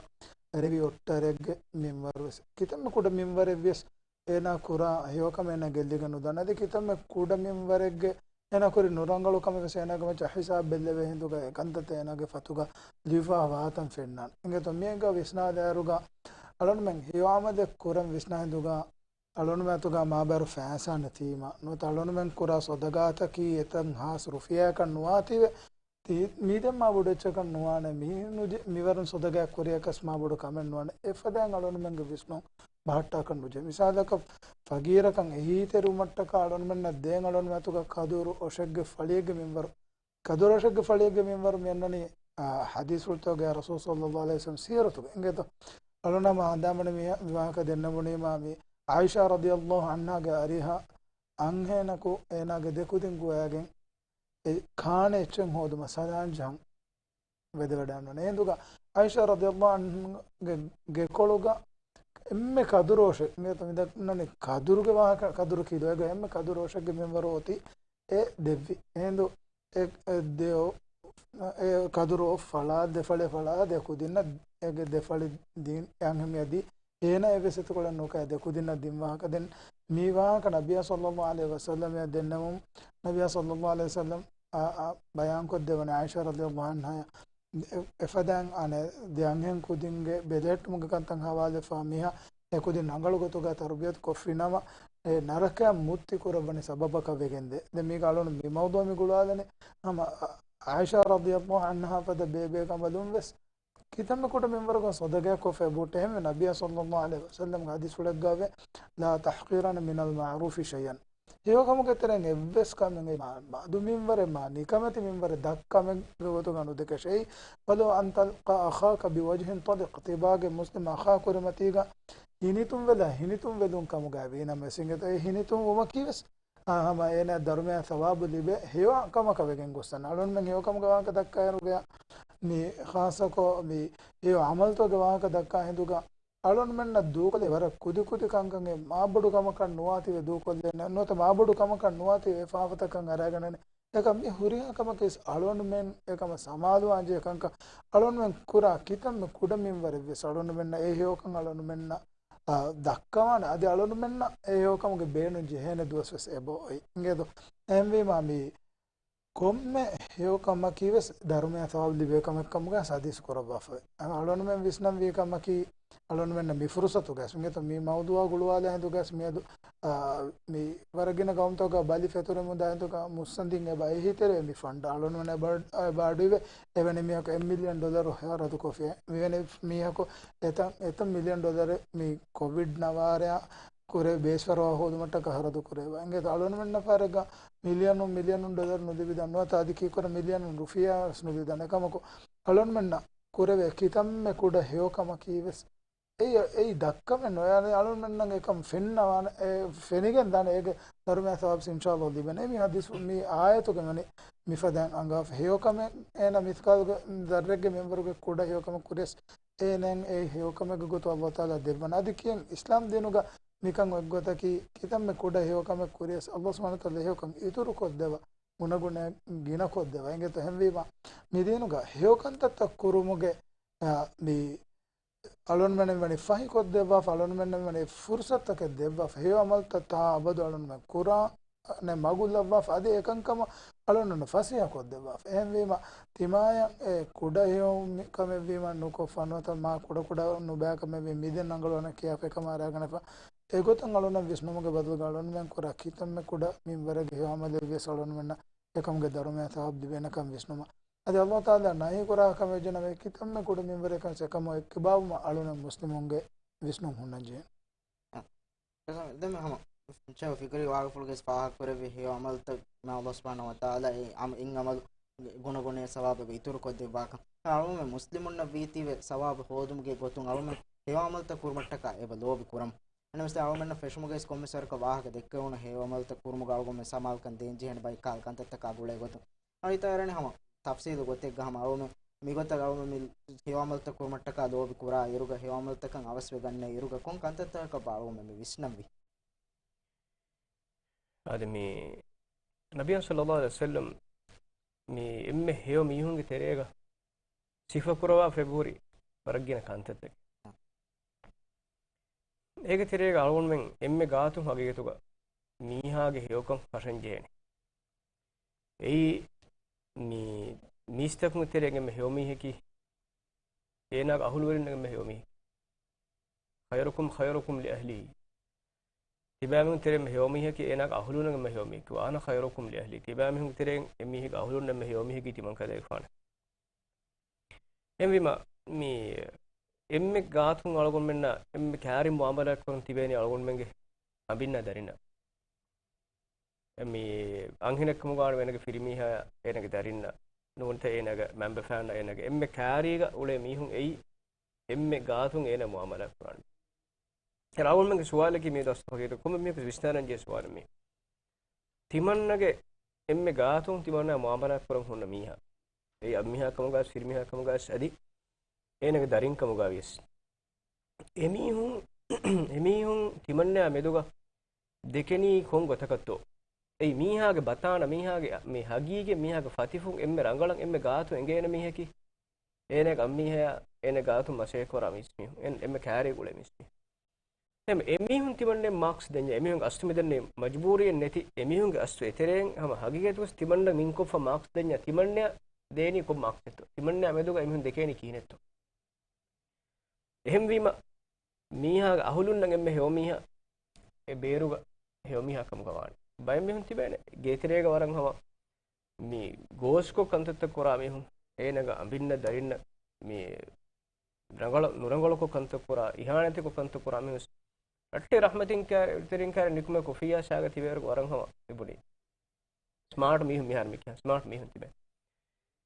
ރެވި އޮށްޓަރެއްގެ މިންވަރު ވެސް، ކިތަންމެ ކުޑަ މިންވަރެއް ވިޔަސް، އޭނާ ކުރާ ހެޔޮކަމެއް އޭނާ ގެއްލިގެން ނުދާނެ. އަދި ކިތަންމެ ކުޑަ މިންވަރެއްގެ އޭނާ ކުރި ނުރަނގަޅު ކަމެއް ވެސް އޭނާގެ މައްޗަށް ހިސާބް ބެއްލެވޭ ހިނދުގަ އެ ކަންތައްތައް އޭނާގެ ފަތުގަ ލިޔުފާ ވާތަން ފެންނާނެ. އިނގޭތޯ މިއެއްގަ ވިސްނާލާއިރުގަ އަޅުގަނޑުމެން ހެޔޮ އަމަލެއް ކުރަން ވިސްނާ ހިނދުގަ އަޅުގަނޑުމެން އަތުގަ މާބައިރު ފައިސާ ނެތީމަ، ނުވަތަ އަޅުގަނޑުމެން ކުރާ ޞަދަގާތަކީ އެތަން ހާސް ރުފިޔާއަކަށް ނުވާތީވެ، ތީ-، މީދެން މާ ބޮޑު އެއްޗަކަށް ނުވާނެ، މި ނުޖެ-، މިވަރުން ޞަދަގާތް ކުރިޔަކަސް މާ ބޮޑު ކަމެއް ނުވާނެ. އެފަދައިން އަޅުގަނޑުމެންގެ ވިސްނުން ބަހައްޓާކަށް ނުޖެހޭ. މިސާލަކަށް، ފަގީރަކަށް އެހީތެރިވުމަށްޓަކާ އަޅުގަނޑުމެންނަށް ދޭން އަޅުގަނޑުމެން އަތުގަ ކަދުރު އޮށެއްގެ ފަޅިއެއްގެ މިންވަރު. ކަދުރު އޮށެއްގެ ފަޅިއެއްގެ މިންވަރު މި އަންނަނީ، އާ، ޙަދީޘްފުޅުތަކުގަ ރަސޫލު ޞައްލައްލާހު ޢަލައިހި ވަސައްލަމް ސީރަތުގަ. އިނގޭތޯ؟ އަޅުގަނޑު ހަމަ ހަނދާންވަނީ މި، މި ވާހަކަ ދެންނެވުނީމާ މި ޢާއިޝާ ރަޟިޔައްލާހު ޢަންހާގެ އަރިހަށް އަންހެނަކު އޭނާގެ ދެކުދިން ގޮވައިގެން އެ ކާނެ އެއްޗެއް ހޯދުމަށް ސަލާން ޖަހަން ވެދެވަޑައިންނަން. އެހިނދުގަ ޢާއިޝާ ރަޟިޔައްލާހު ޢަންހާގެ ގެކޮޅުގަ އެންމެ ކަދުރު އޮށެއް، މި ދަންނަނީ ކަދުރުގެ ވާހަކަ، ކަދުރު ކިލޯއެއްގަ އެންމެ ކަދުރު އޮށެއްގެ މިންވަރު އޮތީ އެ ދެއްވި. އެހިނދު އެ، އެ ދެ އޮ-، އެ ކަދުރު އޮށް ފަޅާ، ދެ ފަޅި ފަޅާ، ދެ ކުދިންނަށް އޭގެ ދެ ފަޅި ދީން އަންހެން މިއަދީ އޭނާ އެއްވެސް އެތިކޮޅެއް ނުކައި ދެ ކުދިންނަށް ދިން ވާހަކަ. ދެން މި ވާހަކަ ނަބިއްޔާ ޞައްލައްލާހު ޢަލައިހި ވަސައްލަމަށް ދެންނެވުން، ނަބިއްޔާ ޞައްލައްލާހު ޢަލައިހި ވަސައްލަމް އާ، އާ، ބަޔާންކޮށްދެވަނީ ޢާއިޝާ ރަޟިޔައްލާހު ޢަންހާ އެ-، އެފަދައިން އަނެއް ދެ އަންހެން ކުދިންގެ ބެލެހެއްޓުމުގެ ކަންތައް ހަވާލުވެފަ މީހާ އެ ކުދިން ރަނގަޅު ގޮތުގަ ތަރުބިޔަތު ކޮށްފިނަމަ، އެ ނަރަކަޔަށް މުއްތި ކުރައްވަނީ ސަބަބަކަށް ވެގެންދޭ. ދެން މީގަ އަޅުން މި މައުޟޫޢަށް މި ގުޅާލަނީ ހަމަ ޢާއިޝާ ރަޟިޔައްލާހު ޢަންހާ ފަދަ ބޭބެ ކަނބަލުން ވެސް ކިތަންމެ ކުޑަ މިންވަރަކުން ޞަދަގާތް ކޮށްފައި ބޫޓެހެންވެ ނަބިއްޔާ ޞައްލައްލާހު ޢަލައިހި ވަސައްލަމްގެ ޙަދީޘްފުޅެއްގައިވެ، "لا تحقرن من المعروف شيئا." ހެޔޮކަމުގެ ތެރެއިން އެއްވެސް ކަމެއް މަ-، މަދު މިންވަރެއް މާ ނިކަމެތި މިންވަރެއް ދަށްކަމެއްގެ ގޮތުގަ ނުދެކެށޭ. "ولو أن تلقى أخاك بوجه طلق." ތިބާގެ މުސްލިމް އަޚާ ކުރިމަތީގަ ހިނިތުންވެލާ ހިނިތުންވެލުން ކަމުގައި ވީނަމަވެސް އިނގޭތޯ އެ ހިނިތުން ވުމަކީވެސް އާ، ހަމަ އޭނަ ދަރުމަޔާ ސަވާބު ލިބޭ ހެޔޮ ކަމަކަށް ވެގެން ގޮއްސަން. އަޅުންމެން ހެޔޮ ކަމުގެ ވާހަކަ ދައްކާއިރުގަ މި ޚާއްޞަކޮށް މި ހެޔޮ ޢަމަލުތަކުގެ ވާހަކަ ދައްކާ ހިނދުގަ އަޅުންމެންނަށް ދޫކޮށްލީ ވަރަށް ކުދިކުދި ކަންކަން، އެ މާބޮޑު ކަމަކަށް ނުވާތީވެ ދޫކޮށްލެއް ނުވަތަ މާބޮޑު ކަމަކަށް ނުވާތީވެ އެ ފާފަތަކަށް އަރާގަނެ. އެކަމް މި ހުރިހާ ކަމަކީ އަޅުންމެން އެކަމަށް ސަމާލުވާންޖެހޭ ކަންކަން. އަޅުންމެން ކުރާ ކިތަންމެ ކުޑަ މިންވަރެއްވެސް އަޅުންމެންނަށް އެ ހެޔޮކަން އަޅުންމެންނަށް އާ، ދައްކަވާނެ. އަދި އަޅުންމެންނަށް އެ ހެޔޮކަމުގެ ބޭނުން ޖެހޭނެ ދުވަސްވެސް އެބައޮތް. އިނގޭދޯ؟ އެހެންވީމާ މި ކޮންމެ ހެޔޮކަމަކީވެސް ދަރުމަޔާ ސަވާބު ލިބޭ ކަމެއް ކަމުގަ ޙަދީޘް ކުރައްވާފަވޭ. އަޅުންމެން ވިސްނަންވީ ކަމަކީ، އަޅުންމެންނަށް މި ފުރުޞަތުގައި، އިނގޭތޯ، މި މައުޟޫޢާ ގުޅުވާލާ ހިނދުގައި މިއަދު، އާ، މި ވަރަށް ގިނަ ގައުމުތަކުގަ ބަލި ފެތުރެމުންދާ ހިނދުގަ މުއްސަނދިން އެބަ އެހީތެރޭ މި ފަންޑް އަޅުންމެން އެބަ، އެބަ އަޑުއިވޭ. އެވެނި މީހަކު އެއް މިލިއަން ޑޮލަރު ހަރަދުކޮށްފި. މިވެނި މީހަކު އެތަން، އެތަން މިލިއަން ޑޮލަރެއް މި ކޮވިޑް ނަވާރަޔާ ކުރެ ބޭސްފަރުވާ ހޯދުމަށްޓަކާ ހަރަދު ކުރެވޭ. އިނގޭތޯ އަޅުންމެންނަށް ފަހަރެއްގަ މިލިއަނުން، މިލިއަނުން ޑޮލަރު ނުލިބިދާނެ ނުވަތަ އަދި ކީކުރެ މިލިއަނުން ރުފިޔާ ވެސް ނުލިބިދާނެ. އެކަމަކު އަޅުންމެންނަށް ކުރެވޭ ކިތަންމެ ކުޑަ ހެޔޮކަމަކީވެސް އެއީ، އެއީ ދައްކަމެއް ނޫން. އަޅުންމެންނަށް އެކަން ފެންނަވާނެ، އެ ފެނިގެން ދާނެ އޭގެ ދަރުމަޔާ ސަވާބު އިންޝާﷲ ލިބެނީ. މި ޙަދީޘް މި އާޔަތުގެ ވަނީ މިފަދައިން އަންގާފަ. ހެޔޮކަމެއް އޭނަ މިސްޤާލު ޒައްރެއްގެ މިންވަރުގެ ކުޑަ ހެޔޮކަމެއް ކުރިޔަސް އޭނައަށް އެ ހެޔޮކަމެއްގެ ގޮތު ﷲ ތަޢާލާ ދެއްވަން. އަދި ކިޔަން އިސްލާމް ދީނުގަ މިކަން އޮތްގޮތަކީ ކިތަންމެ ކުޑަ ހެޔޮކަމެއް ކުރިޔަސް ﷲ ސުބްޙާނަހޫ ވަތަޢާލާ ހެޔޮކަން އިތުރުކޮށްދެވާ، ގުނަގުނަ ގިނަކޮށްދެވާ. އިނގޭތޯ އެހެންވީމާ މި ދީނުގަ ހެޔޮކަންތައްތައް ކުރުމުގެ، އާ، މި އަޅުންމެން ވަނީ ފަހިކޮށްދެއްވާފަ، އަޅުންމެން ވަނީ ފުރުޞަތުތަކެއް ދެއްވާފަ، ހެޔޮ ޢަމަލުތައް ތާ އަބަދު އަޅުންމެން ކުރާނެ މަގު ލައްވާފަ، އަދި އެކަންކަމަށް އަޅުންމެން ފަސޭހަކޮށްދެއްވާފަ. އެހެންވީމަ، ތިމާޔަށް އެ ކުޑަ ހެޔޮ ކަމެއްވީމަ ނުކޮށްފަ، ނުވަތަ މާ ކުޑަކުޑަ ނުބައި ކަމެއްވީ މިދެން ރަނގަޅުވާނެ ކިޔާފަ އެކަމަށް އަރާގަނެފަ. އެގޮތަށް އަޅުންނަށް ވިސްނުމުގެ ބަދަލުގަ އަޅުންމެން ކުރާ ކިތަންމެ ކުޑަ މިންވަރެއްގެ ހެޔޮ ޢަމަލެއްވިޔަސް އަޅުންމެންނަށް އެކަމުގެ ދަރުމަޔާ ސަވާބު ލިބޭނެކަން ވިސްނުމަށް. އަދި ﷲ ތަޢާލާ ނަހީކުރާ ކަމެއް ޖެހޭނެ ކިތަންމެ ކުޑަ މިންވަރެއް ކަން އެކަމަށް އެއްކިބާވުމަށް އަޅުންނަށް މުސްލިމުންގެ ވިސްނުން ހުންނަންޖެހޭ. އަ، ދެން ހަމަ ފިކްރީ ވާގުފުޅުގެ ފާހަގަކުރެއްވި ހެޔޮ ޢަމަލުތައް މާ ﷲ ސުބްޙާނަހޫ ވަތަޢާލާ އެ ޢަމ-، އިން ޢަމަލު ގުނަގުނަ ސަވާބެއް އިތުރުކޮށްދެއްވާކަން. އަޅުމެން މުސްލިމުންނަށް ވީތީވެ ސަވާބު ހޯދުމުގެ ގޮތުން އަޅުމެން ހެޔޮ ޢަމަލުތައް ކުރުމަށްޓަކާ އެބަ ލޯބި ކުރަމު. އެނަމަސް އަޅުމެންނަށް ފެށުމުގައި ކޮންމެސް ވަރަކަށް ވާހަކަ ދެއްކެވުނު ހެޔޮ ޢަމަލުތައް ކުރުމުގަ އަޅުގަނޑުމެން ސަމާލުކަން ދޭންޖެހޭނެ ބައެއް ކަންތައްތަކާ ގުޅޭ ގޮތުން. އަޅިތާ އެރަނި ހަމަ ތަފްސީލު ގޮތެއްގަ ހަމަ އަޅުމެން މިގޮތަށް އަޅުމެން މި ހެޔޮ ޢަމަލުތައް ކުރުމަށްޓަކާ ލޯބި ކުރާ އިރުގަ ހެޔޮ ޢަމަލުތަކަށް އަވަސްވެގަންނަ އިރުގަ ކޮން ކަންތައްތަކަކަށް އަޅުމެން މި ވިސްނަންވީ؟ އާދެ، މި ނަބިއްޔާ ޞައްލައްލާހު ޢަލައިހި ވަސައްލަމް މި އެންމެ ހެޔޮ މީހުންގެ ތެރޭގަ ސިފަކުރައްވާފައި ހުރި ވަރަށް ގިނަ ކަންތައްތަކެއް. އޭގެ ތެރޭގަ އަޅުގަނޑުމެން އެންމެ ގާތުން ހަގީގަތުގަ މީހާގެ ހެޔޮކަން ފަށަން ޖެހޭނެ. އެއީ މި މީސްތަކުންގެ ތެރޭގަ އެންމެ ހެޔޮ މީހަކީ އޭނާގެ އަހުލުވެރިންނަށް އެންމެ ހެޔޮ މީހަކީ. خيركم خيركم لأهله. ތިބާމީހުން ތެރޭ އެންމެ ހެޔޮ މީހަކީ އޭނާގެ އަހުލުންނަށް އެންމެ ހެޔޮ މީހަކީ. وأنا خيركم لأهلي. ތިބާމީހުންގެ ތެރޭ އެ މީހެއްގެ އަހުލުންނަށް އެންމެ ހެޔޮ މީހަކީ ތިމަން ކަލޭގެފާނަށް. އެހެންވީމަ، މި އެންމެ ގާތުން އަޅުގަނޑުމެންނަށް އެންމެ ކައިރިން މުޢާމަލާތް ކުރަން ތިބޭނީ އަޅުގަނޑުމެންގެ އަނބިންނާ ދަރިންނާ. މި އަންހެނެއްކަމުގަ ވާނަމަ އޭނަގެ ފިރިމީހާއަށް، އޭނަގެ ދަރިންނަށް، ނޫންތަ އޭނަގެ މައިންބަފައިންނަށް، އޭނަގެ އެންމެ ކައިރީގަ އުޅޭ މީހުން އެއީ އެންމެ ގާތުން އޭނަ މުޢާމަލާތް ކުރާނީ. އަޅުގަނޑުމެންގެ ސުވާލަކީ މި ދަސްތު ހަގީގަތު ކޮންމެ މީހަކު ވިސްނާލަން ޖެހޭ ސުވާލެއް މީ. ތިމަންނަގެ އެންމެ ގާތުން ތިމަންނާ މުޢާމަލާތް ކުރަން ހުންނަ މީހާ. އެއީ އަންމީހާ ކަމުގައި ވެސް، ފިރިމީހާ ކަމުގައި ވެސް، އަދި އޭނަގެ ދަރިން ކަމުގައި ވިޔަސް. އެމީހުން، އެމީހުން ތިމަންނާ މެދުގަ ދެކެނީ ކޮން ގޮތަކަށްތޯ؟ އެއީ މީހާގެ ބަތާނަ، މީހާގެ މި ހަގީގަތް، މީހާގެ ފަތިފުން އެންމެ ރަނގަޅަށް އެންމެ ގާތުން އެނގޭނެ މީހަކީ އޭނަގެ އަންމީހާއާ އޭނަ ގާތުން މަސައްކަތް ކުރާ މީސްމީހުން، އެން-، އެންމެ ކައިރީގަ އުޅޭ މީސްމީހުން. ދެން އެމީހުން ތިމަންނައަށް މާކްސް ދެންޏާ، އެމީހުން އަސްތު މިދެންނެވި މަޖުބޫރީއެއް ނެތި، އެމީހުންގެ އަސްތު އެތެރެއިން ހަމަ ހަގީގަތުވެސް ތިމަންނަ މިންކޮށްފަ މާކްސް ދެންޏާ، ތިމަންނައަށް ދޭނީ ކޮން މާކްސްއެއްތޯ؟ ތިމަންނައާ މެދުގަ އެމީހުން ދެކޭނީ ކިހިނެއްތޯ؟ އެހެންވީމަ، މީހާގެ އަހުލުންނަށް އެންމެ ހެޔޮ މީހާ، އެ ބޭރުގަ ހެޔޮ މީހާ ކަމުގަ ވާނެ. ބައެއް މީހުން ތިބޭނެ، ގޭތެރޭގަ ވަރަށް ހަމަ މި ގޯސްކޮށް ކަންތައްތައް ކުރާ މީހުން، އޭނަގެ އަނބިންނަށް ދަރިންނަށް މި ރަނގަޅަށް ނުރަނގަޅުކޮށް ކަންތައް ކުރާ، އިހާނެތިކޮށް ކަންތައް ކުރާ މީހުން ރައްޓެއް ރަޙްމަތިން ކާ-، ތެރިން ކާރި ނިކުމެ ކޮފީއާ ސާގަ ތިބޭވަރުގަ ވަރަށް ހަމަ ތިބުނީ. ސްމާޓް މީހުން މިހާރު މިކިހާ ސްމާޓް މީހުން ތިބޭ.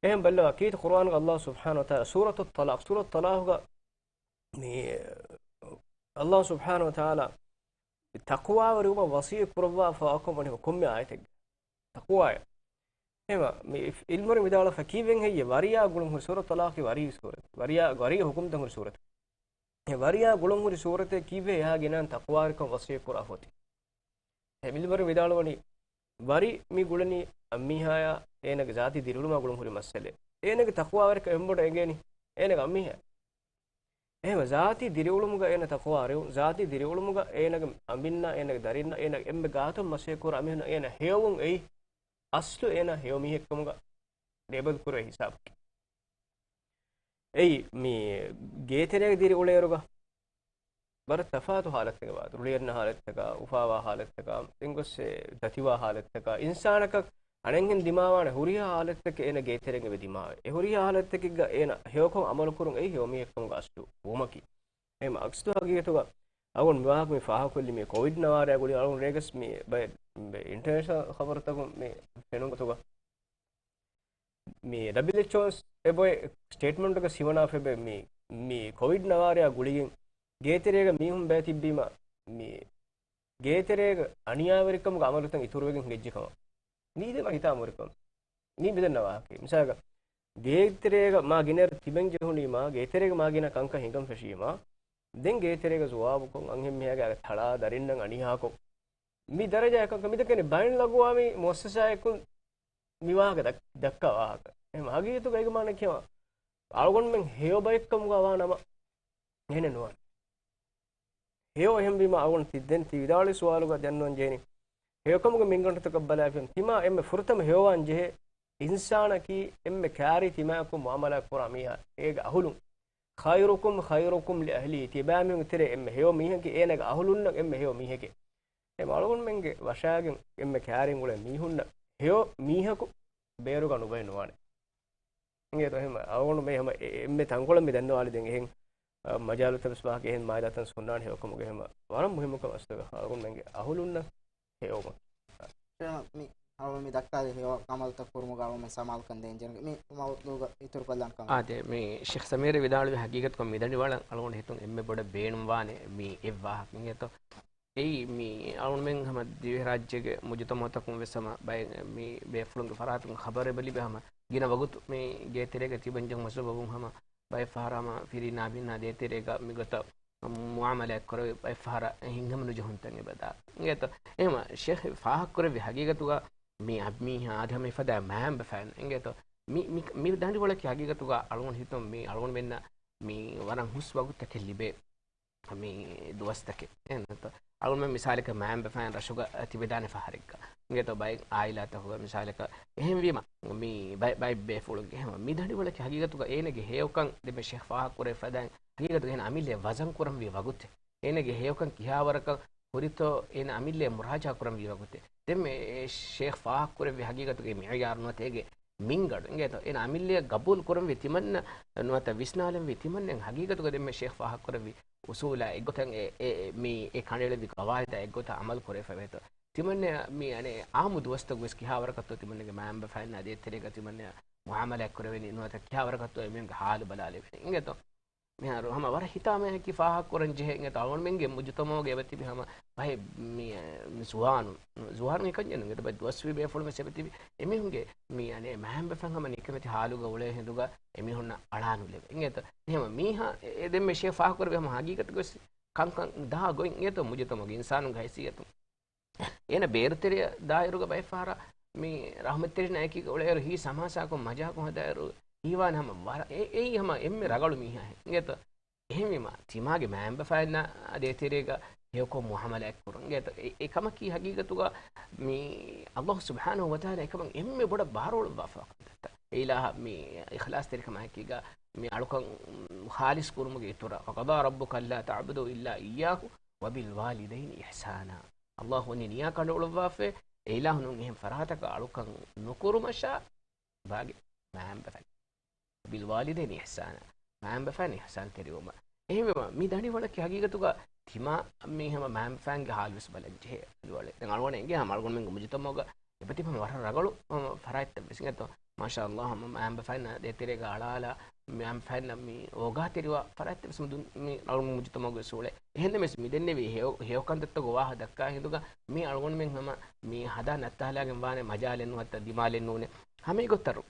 އެހެން ބައްލަވާ ކީރިތި ޤުރުއާންގަ ﷲ ސުބްޙާނަހޫ ވަތަޢާލާ ސޫރަތުއް ޠަލާޤް، ސޫރަތުއް ޠަލާޤުގަ މި ﷲ ސުބްޙާނަހޫ ވަތަޢާލާ ތަޤްވާވެރިވުމަށް ވަޞިއްޔަތް ކުރައްވާފަ ކަމަށް ކޮންމެ އާޔަތެއްގަ ތަޤްވާއެއް. އެހެންވީމަ، މި އިލްމުވެރިން ވިދާޅުވެފަ ކީއްވެން ހެއްޔޭ ވަރިޔާ ގުޅުން ހުރި ސޫރަތުއް ޠަލާޤީ ވަރި ސޫރަތު. ވަރިޔާ، ވަރި ހުކުމްތައް ހުރި ސޫރަތު. އެ ވަރިޔާ ގުޅުން ހުރި ސޫރަތެއް ކީއްވެ އެހާ ގިނައިން ތަޤްވާވެރިކަން ވަޞިއްޔަތް ކުރާ ފޮތެއް. އެ މިލިބަރު ވިދާޅުވަނީ، ވަރި މި ގުޅެނީ އަންމީހާޔާ އޭނަގެ ޒާތީ ދިރިއުޅުމާ ގުޅުން ހުރި މައްސަލައެއް. އޭނަގެ ތަޤްވާވެރިކަން އެންމެ ބޮޑަށް އެނގޭނީ އޭނަގެ އަންމީހާ. އެހެން ޒާތީ ދިރިއުޅުމުގަ އޭނަ ތަޤްވާވެރިވުން، ޒާތީ ދިރިއުޅުމުގަ އޭނަގެ އަނބިންނާ އޭނަގެ ދަރިންނާ އޭނަގެ އެންމެ ގާތަށް މަސައްކަތް ކުރާ އަނބިހުންނަށް އޭނަ ހެޔޮވުން އެއީ އަސްލު އޭނަ ހެޔޮ މީހެއްކަމުގަ ލޭބަލް ކުރެވޭ ހިސާބަކީ. އެއީ މި ގޭތެރޭގަ ދިރިއުޅޭއިރުގަ ވަރަށް ތަފާތު ހާލަތްތަކެއް ވާ، ރުޅިއެރުންނަ ހާލަތްތަކާ، އުފާވާ ހާލަތްތަކާ، ދެން ގޮސް އެ ދަތިވާ ހާލަތްތަކާ، އިންސާނަކަށް އަނެއްހެން ދިމާވާނެ ހުރިހާ ހާލަތްތަކެއް އޭނަ ގޭތެރޭގަ ދިމާވޭ. އެ ހުރިހާ ހާލަތްތަކެއްގަ އޭނަ ހެޔޮކޮށް އަމަލުކުރުން އެއީ ހެޔޮ މީހެއްކަމުގަ އަސްލު ވުމަކީ. އެހެން އަސްލު ހަގީގަތުގަ އަޅުގަނޑު މިވާހަކަ މި ފާހަގަކޮށްލީ މި ކޮވިޑް ނަވާރަޔާ ގުޅި އަޅުގަނޑު ރޭގަސް މި ބައެއް އިންޓަރނޭޝަނަލް ޚަބަރުތަކުން މި ފެނުން ގޮތުގަ މި ޑަބްލިއުއެޗްއޯ އެބޮތް ސްޓޭޓްމަންޓުގަ ސިވަނާފެ މި، މި ކޮވިޑް ނަވާރަޔާ ގުޅިގެން ގޭތެރޭގަ މީހުން ބޭ ތިއްބީމަ، މި ގޭތެރޭގަ އަނިޔާވެރިކަމުގެ އަމަލުތައް އިތުރުވެގެން ހިނގައްޖެ ކަމަށް. މީ ދެން ހިތާމަވެރިކަން. މީ މިދަންނަ ވާހަކައެއް. މިސާލަކަށް، ގޭތެރޭގަ މާ ގިނަ ތިބެން ޖެހުނީމާ، ގޭތެރޭގަ މާ ގިނަ ކަންކަން ހިނގަން ފެށީމާ، ދެން ގޭތެރޭގަ ޒުވާބުކޮށް، އަންހެންމީހާގެ ތަޅާ ދަރިންނަށް އަނިޔާކޮށް، މި ދަރަޖައަކަށް މިދައްކަނީ ބައިނަލްއަގުވާމީ މުއައްސަސާއަކުން މި ވާހަކަ ދައް-، ދައްކާ ވާހަކަ. އެހެން ހަގީގަތުގަ އޭގެ މާނަ ކިޔަވާ، އަޅުގަނޑުމެން ހެޔޮ ބައެއްކަމުގަ ވާ ނަމަ، އެހެނެއް ނުވާނެ. ހެޔޮ އެހެންވީމަ އަޅުގަނޑު ތި-، ދެން ތި ވިދާޅުވި ސުވާލުގަ ދެންނުވަން ޖެހެނީ، ހެޔޮކަމުގެ މިންގަނޑުތަކަށް ބަލާފިން ތިމާ އެންމެ ފުރަތަމަ ހެޔޮވާން ޖެހޭ އިންސާނަކީ އެންމެ ކާރީ ތިމާއަކުން މުއާމަލާތް ކުރާ މީހާ، އޭގެ އަހުލުން. خيركم خيركم لأهله، ތިބާމީހުންގެ ތެރޭ އެންމެ ހެޔޮ މީހަކީ އޭނަގެ އަހުލުންނަށް އެންމެ ހެޔޮ މީހެކޭ. އެ އަޅުގަނޑުމެންގެ ވަށާގެން އެންމެ ކާރިން އުޅޭ މީހުންނަށް ހެޔޮ މީހަކު ބޭރުގަ ނުބައެއް ނުވާނެ. އިނގޭތޯ އެހެން އަޅުގަނޑު މެ ހަމަ އެ-، އެންމެ ތަންކޮޅެއް މި ދަންނަވާލި ދެން އެހެން، އަ، މަޖާލުތައް ވެސް ވާހަކަ އެހެން މާތް ދަތަން ހުންނާނެ ހެޔޮކަމުގެ ހަމަ ވަރަށް މުހިއްމު ކަމެއް އަސްލު އަޅުގަނޑުމެންގެ އަހުލުންނަށް ހެޔޮވުމަށް. މި އަޅުގަނޑު މި ދައްކާލި ހެޔޮ ކަމަލުތައް ކުރުމުގަ އަޅުގަނޑު ސަމާލުކަން ދޭން ޖެހެން މި މައުޟޫގަ އިތުރު ކޮށްލާން ކަމަށް. އާދެ، މި ޝޭޚް ސަމީރު ވިދާޅުވި ހަގީގަތުކޮށް މި ދަނޑިވަޅަށް އަޅުގަނޑު ހިތުން އެންމެ ބޮޑަށް ބޭނުންވާނެ މި އެއް ވާހަކަ އިނގޭތޯ. އެއީ މި އަޅުގަނޑުމެން ހަމަ ދިވެހިރާއްޖޭގެ މުޖުތަމަޢުތަކުން ވެސް ހަމަ ބައެއް މި ބޭފުޅުންގެ ފަރާތުން ޚަބަރެއް ލިބޭ ހަމަ ގިނަ ވަގުތު މި ގޭތެރޭގަ ތިބެން ޖެހުމުގެ ސަބަބުން ހަމަ ބައެއް ފަހަރަށް ހަމަ ފިރިހެނާ އަނބިންނާ ދޭތެރޭގަ މިގޮތަށް މުއާމަލާތް ކުރެވި ބައެއް ފަހަރަށް ހިތްހަމަނުޖެހުންތައް އެބަދާ. އިނގޭތޯ؟ އެހެންވީމަ ޝޭޚް ފާހަގަކުރެއްވި ހަގީގަތުގަ މި އަންމީހާ އާދެ ހަމަ އެފަދަ މައިންބަފައިން. އިނގޭތޯ؟ މި، މި، މި ދަނޑިވަޅަކީ ހަގީގަތުގަ އަޅުގަނޑު ހިތުން މި އަޅުގަނޑުމެންނަށް މި ވަރަށް ހުސް ވަގުތުތަކެއް ލިބޭ މި ދުވަސްތަކެއް. އެހެންތޯ؟ އަޅުގަނޑުމެން މިސާލަކަށް މައިންބަފައިން ރަށުގަ ތިބެދާނެ ފަހަރެއްގަ. އިނގޭތޯ ބައެއް އާއިލާތަކުގަ މިސާލަކަށް. އެހެންވީމަ މި ބައެއް، ބައެއް ބޭފުޅުންގެ ހަމަ މި ދަނޑިވަޅަކީ ހަގީގަތުގަ އޭނަގެ ހެޔޮކަން ދެންމެ ޝޭޚް ފާހަގަކުރެއްވި ފަދައިން ހަގީގަތުގަ އޭނަ އަމިއްލައަށް ވަޒަން ކުރަންވީ ވަގުތެއް. އޭނަގެ ހެޔޮކަން ކިހާވަރަކަށް ހުރިތޯ އޭނަ އަމިއްލައަށް މުރާޖަޢާ ކުރަންވީ ވަގުތެއް. ދެންމެ ޝޭޚް ފާހަގަކުރެއްވި ހަގީގަތުގެ މިޢިޔާރު ނުވަތަ އޭގެ މިންގަނޑު އިނގޭތޯ؟ އޭނަ އަމިއްލައަށް ގަބޫލު ކުރަންވީ ތިމަންނަ ނުވަތަ ވިސްނާލަންވީ ތިމަންނައަށް ހަގީގަތުގަ ދެންމެ ޝޭޚް ފާހަގަކުރެއްވި އުސޫލާ އެއްގޮތަށް އެ، އެ، މި އެ ކަނޑައެޅެވި ގަވާއިދާ އެއްގޮތަށް ޢަމަލު ކުރެވިފައިވޭތޯ. ތިމަންނަ މި އަނެއް ޢާއްމު ދުވަސްތަކު ވެސް ކިހާވަރަކަށްތޯ ތިމަންނަގެ މައިންބަފައިންނާ ދޭތެރޭގަ ތިމަންނަ މުޢާމަލާތް ކުރެވެނީ ނުވަތަ ކިހާވަރަކަށްތޯ އެމީހުންގެ ޙާލު ބަލާލެވެނީ. އިނގޭތޯ؟ މިހާރު ހަމަ ވަރަށް ހިތާމަޔަކީ ފާހަގަކުރަން ޖެހޭ އިނގޭތޯ އަޅުގަނޑުމެންގެ މުޖުތަމަޢުގަ އެބަތިބި ހަމަ ބައެއް މި، މި ޒުވާނުން، ޒުވާނުން އެކަންޏެއް ނޫން. އެބަ ދުވަސްވީ ބޭފުޅުން ވެސް އެބަތިބި އެމީހުންގެ މި އަނެއް މައިންބަފައިން ހަމަ ނިކަމެތި ޙާލުގަ އުޅޭ ހިނދުގަ އެމީހުންނަށް އަޅާނުލެވޭ. އިނގޭތޯ؟ އެހެންވީމަ މީހާ އެ، އެ ދެންމެ ޝޭޚް ފާހަގަކުރެއްވި ހަމަ ހަގީގަތުގަ ވެސް ކަންކަން ދާ ގޮތް އިނގޭތޯ މުޖުތަމަޢުގެ އިންސާނުންގެ ހައިސިއްޔަތުން. އޭނަ ބޭރުތެރެއަށް ދާއިރުގަ ބައެއްފަހަރަށް މި ރަޙްމަތްތެރިންނާ އެކީގަ އުޅޭއިރު ހިތް ހަމާސާކޮށް މަޖާކޮށް ހަދާއިރު ހީވާން ހަމަ ވަރަށް އެ، އެއީ ހަމަ އެންމެ ރަގަޅު މީހާހެން އިނގޭތޯ. އެހެންވީމަ ތިމާގެ މައިންބަފައިންނާ ދޭތެރޭގަ ހެޔޮކޮށް މުޢާމަލާތް ކުރަން އިނގޭތޯ. އެ، އެކަމަކީ ހަގީގަތުގަ މި ﷲ ސުބްޙާނަހޫ ވަތަޢާލާ އެކަމަށް އެންމެ ބޮޑަށް ބާރުއަޅުއްވާފަވާ ކަންތައްތައް. އެއިލާހަށް މި އިޚްލާޞްތެރިކަމާއެކީގަ މި އަޅުކަން ޚާލިޞް ކުރުމުގެ އިތުރަށް. وقضى ربك ألا تعبدوا إلا إياه وبالوالدين إحسانا. ﷲ ވަނީ ނިޔާ ކަނޑައުޅުއްވާފައި، އެއިލާހު ނޫން އެހެން ފަރާތަކަށް އަޅުކަން ނުކުރުމަށާ ބާގެ މައިންބަފައިން. وبالوالدين إحسانا. މައިންބަފައިން އިޙްސާންތެރިވުމަށް. އެހެންވީމަ، މި ދަނޑިވަޅަކީ ހަގީގަތުގަ ތިމާ މީ ހަމަ މައިންބަފައިންގެ ހާލު ވެސް ބަލަން ޖެހޭ ދަނޑިވަޅެއް. ދެން އަޅުގަނޑަށް އެނގޭ ހަމަ އަޅުގަނޑުމެންގެ މުޖުތަމަޢުގަ އެބަތިބި ހަމަ ވަރަށް ރަގަޅު، ހަމަ ފަރާތްތައް ވެސް އިނގޭތޯ. މާޝާﷲ ހަމަ މައިންބަފައިންނާ ދޭތެރޭގަ އަޅާލާ، މައިންބަފައިންނަށް މި އޯގާތެރިވާ ފަރާތްތައް ވެސް މި އަޅުގަނޑު މުޖުތަމަޢުގަ ވެސް އުޅޭ. އެހެންނަމަވެސް މި ދެންނެވި ހެޔޮ، ހެޔޮ ކަންތައްތަކުގެ ވާހަކަ ދައްކާ ހިނދުގަ މީ އަޅުގަނޑުމެން ހަމަ މި ހަދާ ނައްތާލާގެން ވާނެ މަޖާލެއް ނުވަތަ ދިމާލެއް ނޫނޭ. ހަމަ އެގޮތަށް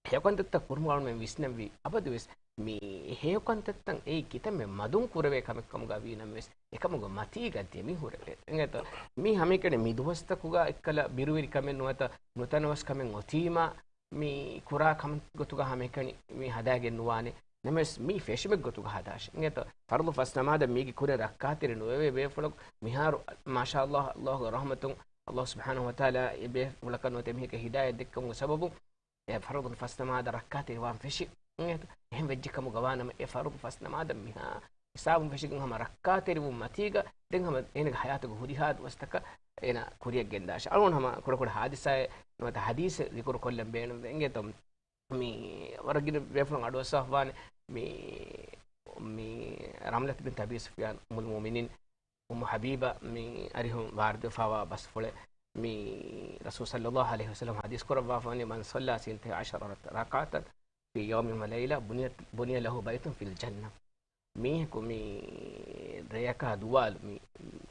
ހެޔޮކަންތައްތައް ކުރުމަށް އަޅުމެން ވިސްނެއްވީ އަބަދުވެސް މި ހެޔޮކަންތައްތައް އެއީ ކިތަންމެ މަދުން ކުރެވޭ ކަމެއް ކަމުގަ ވީނަމަވެސް، އެކަމުގަ މަތީގަ ދެމި ހުރެވޭ. އެނގޭތޯ؟ މީ ހަމައެކަނި މި ދުވަސްތަކުގަ އެއްކަލަ ބިރުވެރިކަމެއް ނުވަތަ ނުތަނަވަސްކަމެއް އޮތީމާ، މި ކުރާ ކަމެއް ގޮތުގަ ހަމައެކަނި މި ހަދާގެން ނުވާނެ. ނަމަވެސް މީ ފެށުމެއް ގޮތުގަ ހަދާށި. އިނގޭތޯ؟ ފަރުޟު ފަސް ނަމާދަށް މީގެ ކުރިން ރައްކާތެރި ނުވެވޭ ބޭފުޅަކު މިހާރު، މާޝާﷲ، ﷲގެ ރަޙްމަތުން، ﷲ ސުބްޙާނަހޫ ވަތަޢާލާ އެ ބޭފުޅަކަށް ނުވަތަ އެމީހަކަށް ހިދާޔަތް ދެއްކެވުމުގެ ސަބަބުން، އެ ފަރުޟު ފަސް ނަމާދަށް ރައްކާތެރިވާން ފެށި. އިނގޭތޯ؟ އެހެން ވެއްޖެ ކަމުގަ ވާނަމަ، އެ ފަރުޟު ފަސް ނަމާދަށް މިހާ ހިސާބުން ފެށިގެން ހަމަ ރައްކާތެރިވުން މަތީގަ، ދެން ހަމަ އޭނަގެ ޙަޔާތުގެ ހުރިހާ ދުވަސްތަކަށް އޭނަ ކުރިއަށް ގެންދާށި. އަޅުގަނޑު ހަމަ ކުޑަކުޑަ ޙާދިސާއެއް ނުވަތަ ޙަދީޘެއް ޛިކުރު ކޮށްލަން ބޭނުންވޭ. އިނގޭތޯ؟ މި ވަރަށް ގިނަ ބޭފުޅުން އަޑުއައްސަވާފާނެ މި، މި ރަމްލަތު ބިންތު އަބީ ސުފްޔާން، އުއްމުލް މުއުމިނީން، އުއްމު ޙަބީބާ މި އަރިހުން ވާރިދުވެފާވާ ބަސްފުޅެއް. މި ރަސޫލު ޞައްލައްލާހު ޢަލައިހި ވަސައްލަމަ ޙަދީޘް ކުރައްވާފަވަނީ، "من صلى ثنتي عشرة ركعة في يوم وليلة بنيت، بني له بيت في الجنة." މީހަކު މި ރެޔަކާ ދުވާލު މި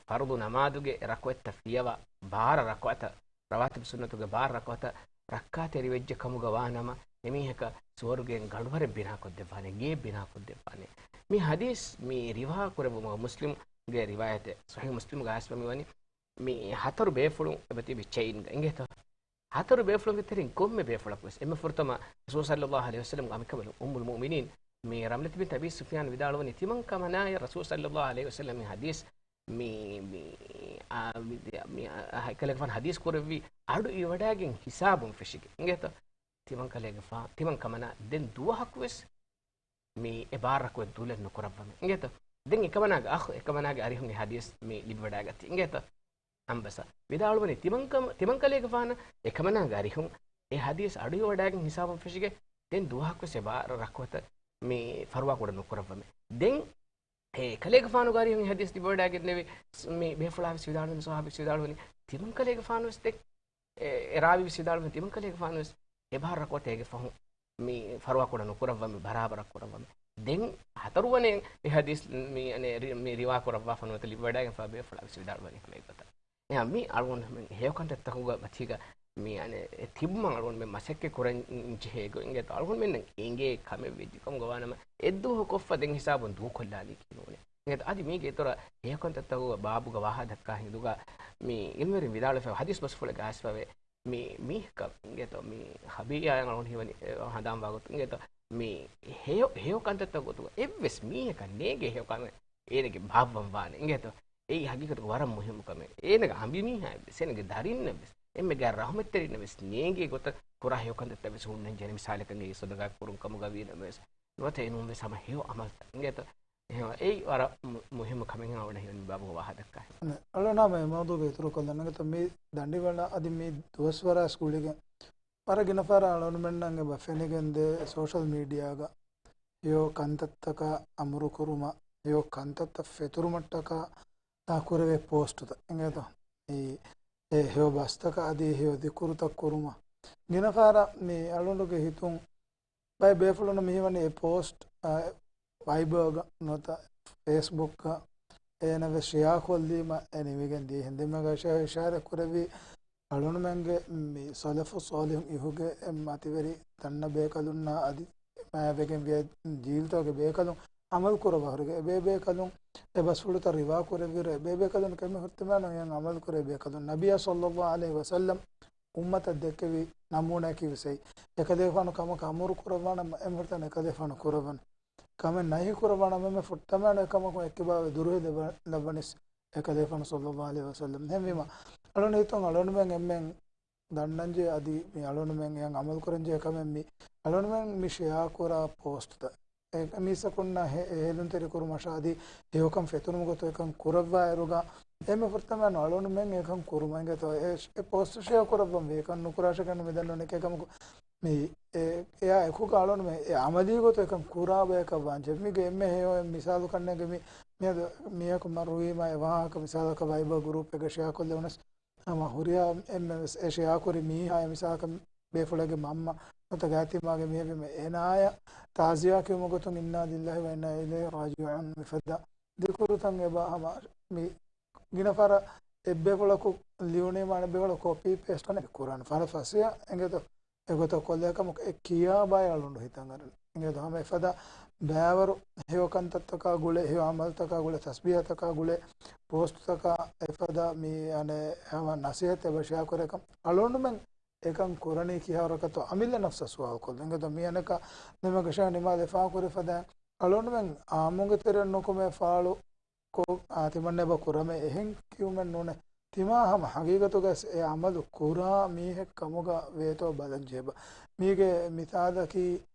ފަރުޟު ނަމާދުގެ ރަކުޢަތްތައް ފިޔަވާ، ބާރަ ރަކުޢަތަށް، ރަވާތިބު ސުންނަތުގެ ބާރަ ރަކުޢަތަށް ރައްކާތެރިވެއްޖެ ކަމުގަ ވާނަމަ، އެމީހަކަށް ސުވަރުގެއިން ގަނޑުވަރެއް ބިނާކޮށްދެއްވާނެ، ގެއެއް ބިނާކޮށްދެއްވާނެ. މި ޙަދީޘް މި ރިވާ ކުރެއްވުމަށް މުސްލިމްގެ ރިވާޔަތެއް، ޞަޙީޙު މުސްލިމްގަ އައިސްފަ މިވަނީ، މި ހަތަރު ބޭފުޅުން އެބަތިބި ޗެއިންގަ އިނގޭތޯ؟ ހަތަރު ބޭފުޅުންގެ ތެރެއިން ކޮންމެ ބޭފުޅަކުވެސް، އެންމެ ފުރަތަމަ ރަސޫލު ޞައްލައްލާހު ޢަލައިހި ވަސައްލަމްގެ އަނބިކަނބަލުން އުއްމުލް މުއުމިނީން މި ރަމްލަތު ބިންތު އަބީ ސުފްޔާން ވިދާޅުވަނީ، ތިމަން ކަމަނާއަށް ރަސޫލު ޞައްލައްލާހު ޢަލައިހި ވަސައްލަމް މި ޙަދީޘް މި، މި، އާ، މި، މި، އާ، އެކަލޭގެފާނު ޙަދީޘް ކުރެއްވީ އަޑު އިވަޑާގެން ހިސާބުން ފެށިގެން. އިނގޭތޯ؟ ތިމަންކަލޭގެފާ، ތިމަން ކަމަނާ ދެން ދުވަހަކުވެސް މި އެ ބާރަކު ދުލެއް ނުކުރައްވަމެ. އިނގޭތޯ؟ ދެން އެކަމަނާގެ އަޚު، އެކަމަނާގެ އަރިހުން އެ ޙަދީޘް މި ލިބިވަޑާގަތީ. އިނގޭތޯ؟ އަނބަސަ ވިދާޅުވަނީ ތިމަންކަމ-، ތިމަންކަލޭގެފާނަށް އެކަމަނާގެ އަރިހުން އެ ޙަދީޘް އަޑުއިވަޑާގެން ހިސާބުން ފެށިގެން ދެން ދުވަހަކުވެސް އެ ބާރަ ރަކުޢަތަށް މި ފަރުވާ ކުޑަ ނުކުރައްވަމެ. ދެން އެ ކަލޭގެފާނުގެ އަރިހުން އެ ޙަދީޘް ލިބިވަޑާގެންނެވި މި ބޭފުޅާވެސް ވިދާޅުވަނީ، ޞަޙާބީވެސް ވިދާޅުވަނީ، ތިމަންކަލޭގެފާނުވެސް ދެން އެ، އެ ރާވީވެސް ވިދާޅުވަނީ، ތިމަންކަލޭގެފާނުވެސް އެ ބާރަ ރަކުޢަތަށް އޭގެ ފަހުން މި ފަރުވާ ކުޑަ ނުކުރައްވަމެ، ބަރާބަރަށް ކުރައްވަމެ. ދެން ހަތަރުވަނައިން މި ޙަދީޘް މި، އަނެއް، ރި-، މި ރިވާ ކުރައްވާފަ ނުވަތަ ލިބިވަޑާގެންފާ ބޭފުޅާވެސް ވިދާޅުވަނީ ހަމަ އެގޮތަށް. އެހާ މި އަޅުގަނޑުމެން ހެޔޮކަންތައްތަކުގަ މަތީގަ މި އަނެއް އެ ތިބުމަށް އަޅުގަނޑުމެން މަސައްކަތް ކުރަން ޖެހޭ ގޮތް އިނގޭތޯ؟ އަޅުގަނޑުމެންނަށް އެނގޭ ކަމެއް ވެއްޖެ ކަމުގަ ވާނަމަ، އެއްދުވަހު ކޮށްފަ ދެން ހިސާބުން ދޫކޮށްލާނީކީ ނޫނޭ. އިނގޭތޯ؟ އަދި މީގެ އިތުރަށް ހެޔޮކަންތައްތަކުގަ ބާބުގަ ވާހަކަ ދައްކާ ހިނދުގަ މި ޢިލްމުވެރިން ވިދާޅުވެފަ ޙަދީޘް ބަސްފުޅެއް ގާސްފަވޭ. މި މީހަކަށް އިނގޭތޯ މި ޚަބީޘާ އަޅުގަނޑު ހީވަނީ، އެ، ހަނދާންވާ ގޮތުން އިނގޭތޯ މި ހެޔޮ، ހެޔޮ ކަންތައްތައް ގޮތުގަ އެއްވެސް މީހަކަށް ނޭނގޭ ހެޔޮ ކަމެއް އޭނަގެ ބާއްވަން ވާނެ. އިނގޭތޯ؟ އެއީ ހަގީގަތުގަ ވަރަށް މުހިއްމު ކަމެއް. އޭނަގެ އަނބިމީހާއަށްވެސް، އޭނަގެ ދަރިންނަށްވެސް، އެންމެ ގާތް ރަޙުމަތްތެރިންނަށްވެސް ނޭނގޭ ގޮތަށް ކުރާ ހެޔޮ ކަންތައްތައްވެސް ހުންނަން ޖެހޭ. މިސާލަކަށް އެއީ ޞަދަޤާތް ކުރުން ކަމުގަ ވީނަމަވެސް، ނުވަތަ އެނޫންވެސް ހަމަ ހެޔޮ ޢަމަލުތައް. އިނގޭތޯ؟ އެހެންވީމަ އެއީ ވަރަށް މު-، މުހިއްމު ކަމެއް ހެން އަޅުގަނޑަށް ހީވަނީ ބާބުގަ ވާހަކަ ދައްކާ. އަޅުގަނޑު ހަމަ އެ މައުޟޫޢުގެ އިތުރު ކޮށްލަން. އިނގޭތޯ މި ދަނޑިވަޅަށް އަދި މި ދުވަސްވަރާ ސްކޫލްގެ ވަރަށް ގިނަ ފަހަރަށް އަޅުގަނޑުމެންނަށް އެބަ ފެނިގެންދޭ ސޯޝަލް މީޑިއާގަ ހެޔޮ ކަންތައްތަކާ އަމުރު ކުރުމަށް، ހެޔޮ ކަންތައްތައް ފެތުރުމަށްޓަކާ ކުރެވޭ ޕޯސްޓުތައް. އިނގޭތޯ އެ، އެ ހެޔޮ ބަސްތަކާ އަދި ހެޔޮ ޛިކުރުތައް ކުރުމަށް. ގިނަ ފަހަރަށް މި އަޅުގަނޑުގެ ހިތުން ބައެއް ބޭފުޅުން މި ހީވަނީ އެ ޕޯސްޓް، އާ، ވައިބަރގަ ނުވަތަ ފޭސްބުކްގަ އޭނަވެސް ޝެއާ ކޮށްލީމަ އެ ނިމިގެން ދިޔަ ހިނދު. އެންމެ ގޮތަށް އިޝާރާތް ކުރެއްވި އަޅުގަނޑުމެންގެ މި ސަލަފު ޞާލިޙުން އިހުގެ އެ މަތިވެރި ދަންނަ ބޭކަލުންނާ އަދި މާތްވެގެން ވިޔަ ޖީލްތަކުގެ ބޭކަލުން ޢަމަލު ކުރައްވާ ހުރި އެ ބޭބޭކަލުން އެ ބަސްފުޅުތައް ރިވާ ކުރެއްވިއިރު އެ ބޭބޭކަލުން ކެންމެ ފުރަތަމަ އެއަށް ޢަމަލު ކުރޭ ބޭކަލުން. ނަބިއްޔާ ޞައްލައްލާހު ޢަލައިހި ވަސައްލަމް އުއްމަތަށް ދެއްކެވި ނަމޫނާއަކީވެސް އެއީ. އެކަލޭގެފާނު ކަމަކަށް އަމުރު ކުރައްވާނަމަ އެންމެ ފުރަތަމަ އެކަލޭގެފާނު ކުރައްވަން. ކަމެއް ނަހީ ކުރައްވާނަމަ އެންމެ ފުރަތަމަ އެކަމަކުން އެއްކިބާވެ ދުރުހެލި ލައްވަނީސް އެކަލޭގެފާނު ޞައްލައްލާހު ޢަލައިހި ވަސައްލަމް. އެހެންވީމަ އަޅުގަނޑު ހިތުން އަޅުގަނޑުމެން އެންމެން ދަންނަންޖެހޭ އަދި މި އަޅުގަނޑުމެން އެއަށް ޢަމަލު ކުރަންޖެހޭ ކަމެއް މި އަޅުގަނޑުމެން މި ޝެއާ ކުރާ ޕޯސްޓްތައް. އެ މީސްތަކުންނަށް ހެ-، ހޭލުންތެރި ކުރުމަށާ އަދި ހެޔޮކަން ފެތުރުމުގެ ގޮތުން އެކަން ކުރައްވާއިރުގަ އެންމެ ފުރަތަމަ އަޅުގަނޑުމެން އެކަން ކުރުމަށް އިނގޭތޯ އެ، އެ ޕޯސްޓް ޝެއާ ކުރައްވަން ވޭ. އެކަން ނުކުރާށޭ ކަން މި ދަންނަވަނީ އެކަމަކު މި އެ، އެއާ އެކުގަ އަޅުގަނޑުމެން އެ ޢަމަލީ ގޮތުން އެކަން ކުރާ ބަޔަކަށް ވާންޖެހޭ. މީގެ އެންމެ ހެޔޮ މިސާލު ކަންނޭނގެ މި، މިއަދު މީހަކު މަރުވީމަ އެ ވާހަކަ މިސާލަކަށް ވައިބަރ ގްރޫޕެއްގަ ޝެއާ ކޮށްލެވުނަސް ހަމަ ހުރިހާ އެންމެ ވެސް އެ ޝެއާ ކުރި މީހާ އެ މިސާލަކަށް ބޭފުޅެއްގެ މަންމަ ނުވަތަ ގާތްތިބުމާގެ މީހެއްވީމަ އޭނާޔަށް ތާޒިޔާ ކިޔުމުގެ ގޮތުން އިންނާ ލިއްލާހި ވަ އިންނާ އިލައިހި ރާޖިޢޫން މިފަދަ ޛިކުރުތައް އެބަ ހަމަ މި ގިނަ ފަހަރަށް އެއްބޭފުޅަކު ލިޔުނީމަ އަނެއްބޭފުޅަކު ކޮޕީ ޕޭސްޓް ކުރާނެ ކުރާން ފަހަރަށް ފަސޭހަ އިނގޭތޯ. އެގޮތަށް ކޮށްލޭ ކަމަކަށް އެ ކިޔާ ބައެއް އަޅުގަނޑު ހިތަށް އަރަން. އިނގޭތޯ ހަމަ އެފަދަ ބައިވަރު ހެޔޮ ކަންތައްތަކާ ގުޅޭ، ހެޔޮ އަމަލުތަކާ ގުޅޭ، ތަސްބީހަތަކާ ގުޅޭ، ޕޯސްޓުތަކާ އެފަދަ މި އަނެއް ހަމަ ނަސޭހަތެއް އެބަ ޝެއާ ކުރޭ ކަމަށް އަޅުގަނޑުމެން އެކަން ކުރަނީ ކިހާވަރަކަށްތޯ އަމިއްލަ ނަފްސަށް ސުވާލު ކޮށްލަން. އިނގޭތޯ މި އަނެކާ ނިމޭ ގަށާ ނިމާލެ ފާ ކުރި ފަދައިން އަޅުގަނޑުމެން އާއްމުންގެ ތެރެއަށް ނުކުމެ ފާޅު ކޮށް، އާ، ތިމަންނަ އެބަ ކުރަމޭ އެހެން ކިޔުމެއް ނޫނޭ. ތިމާ ހަމަ ހަގީގަތުގަސް އެ އަމަލު ކުރާ މީހެއް ކަމުގަ ވޭތޯ ބަލަން ޖެހިބަ. މީގެ މިސާލަކީ،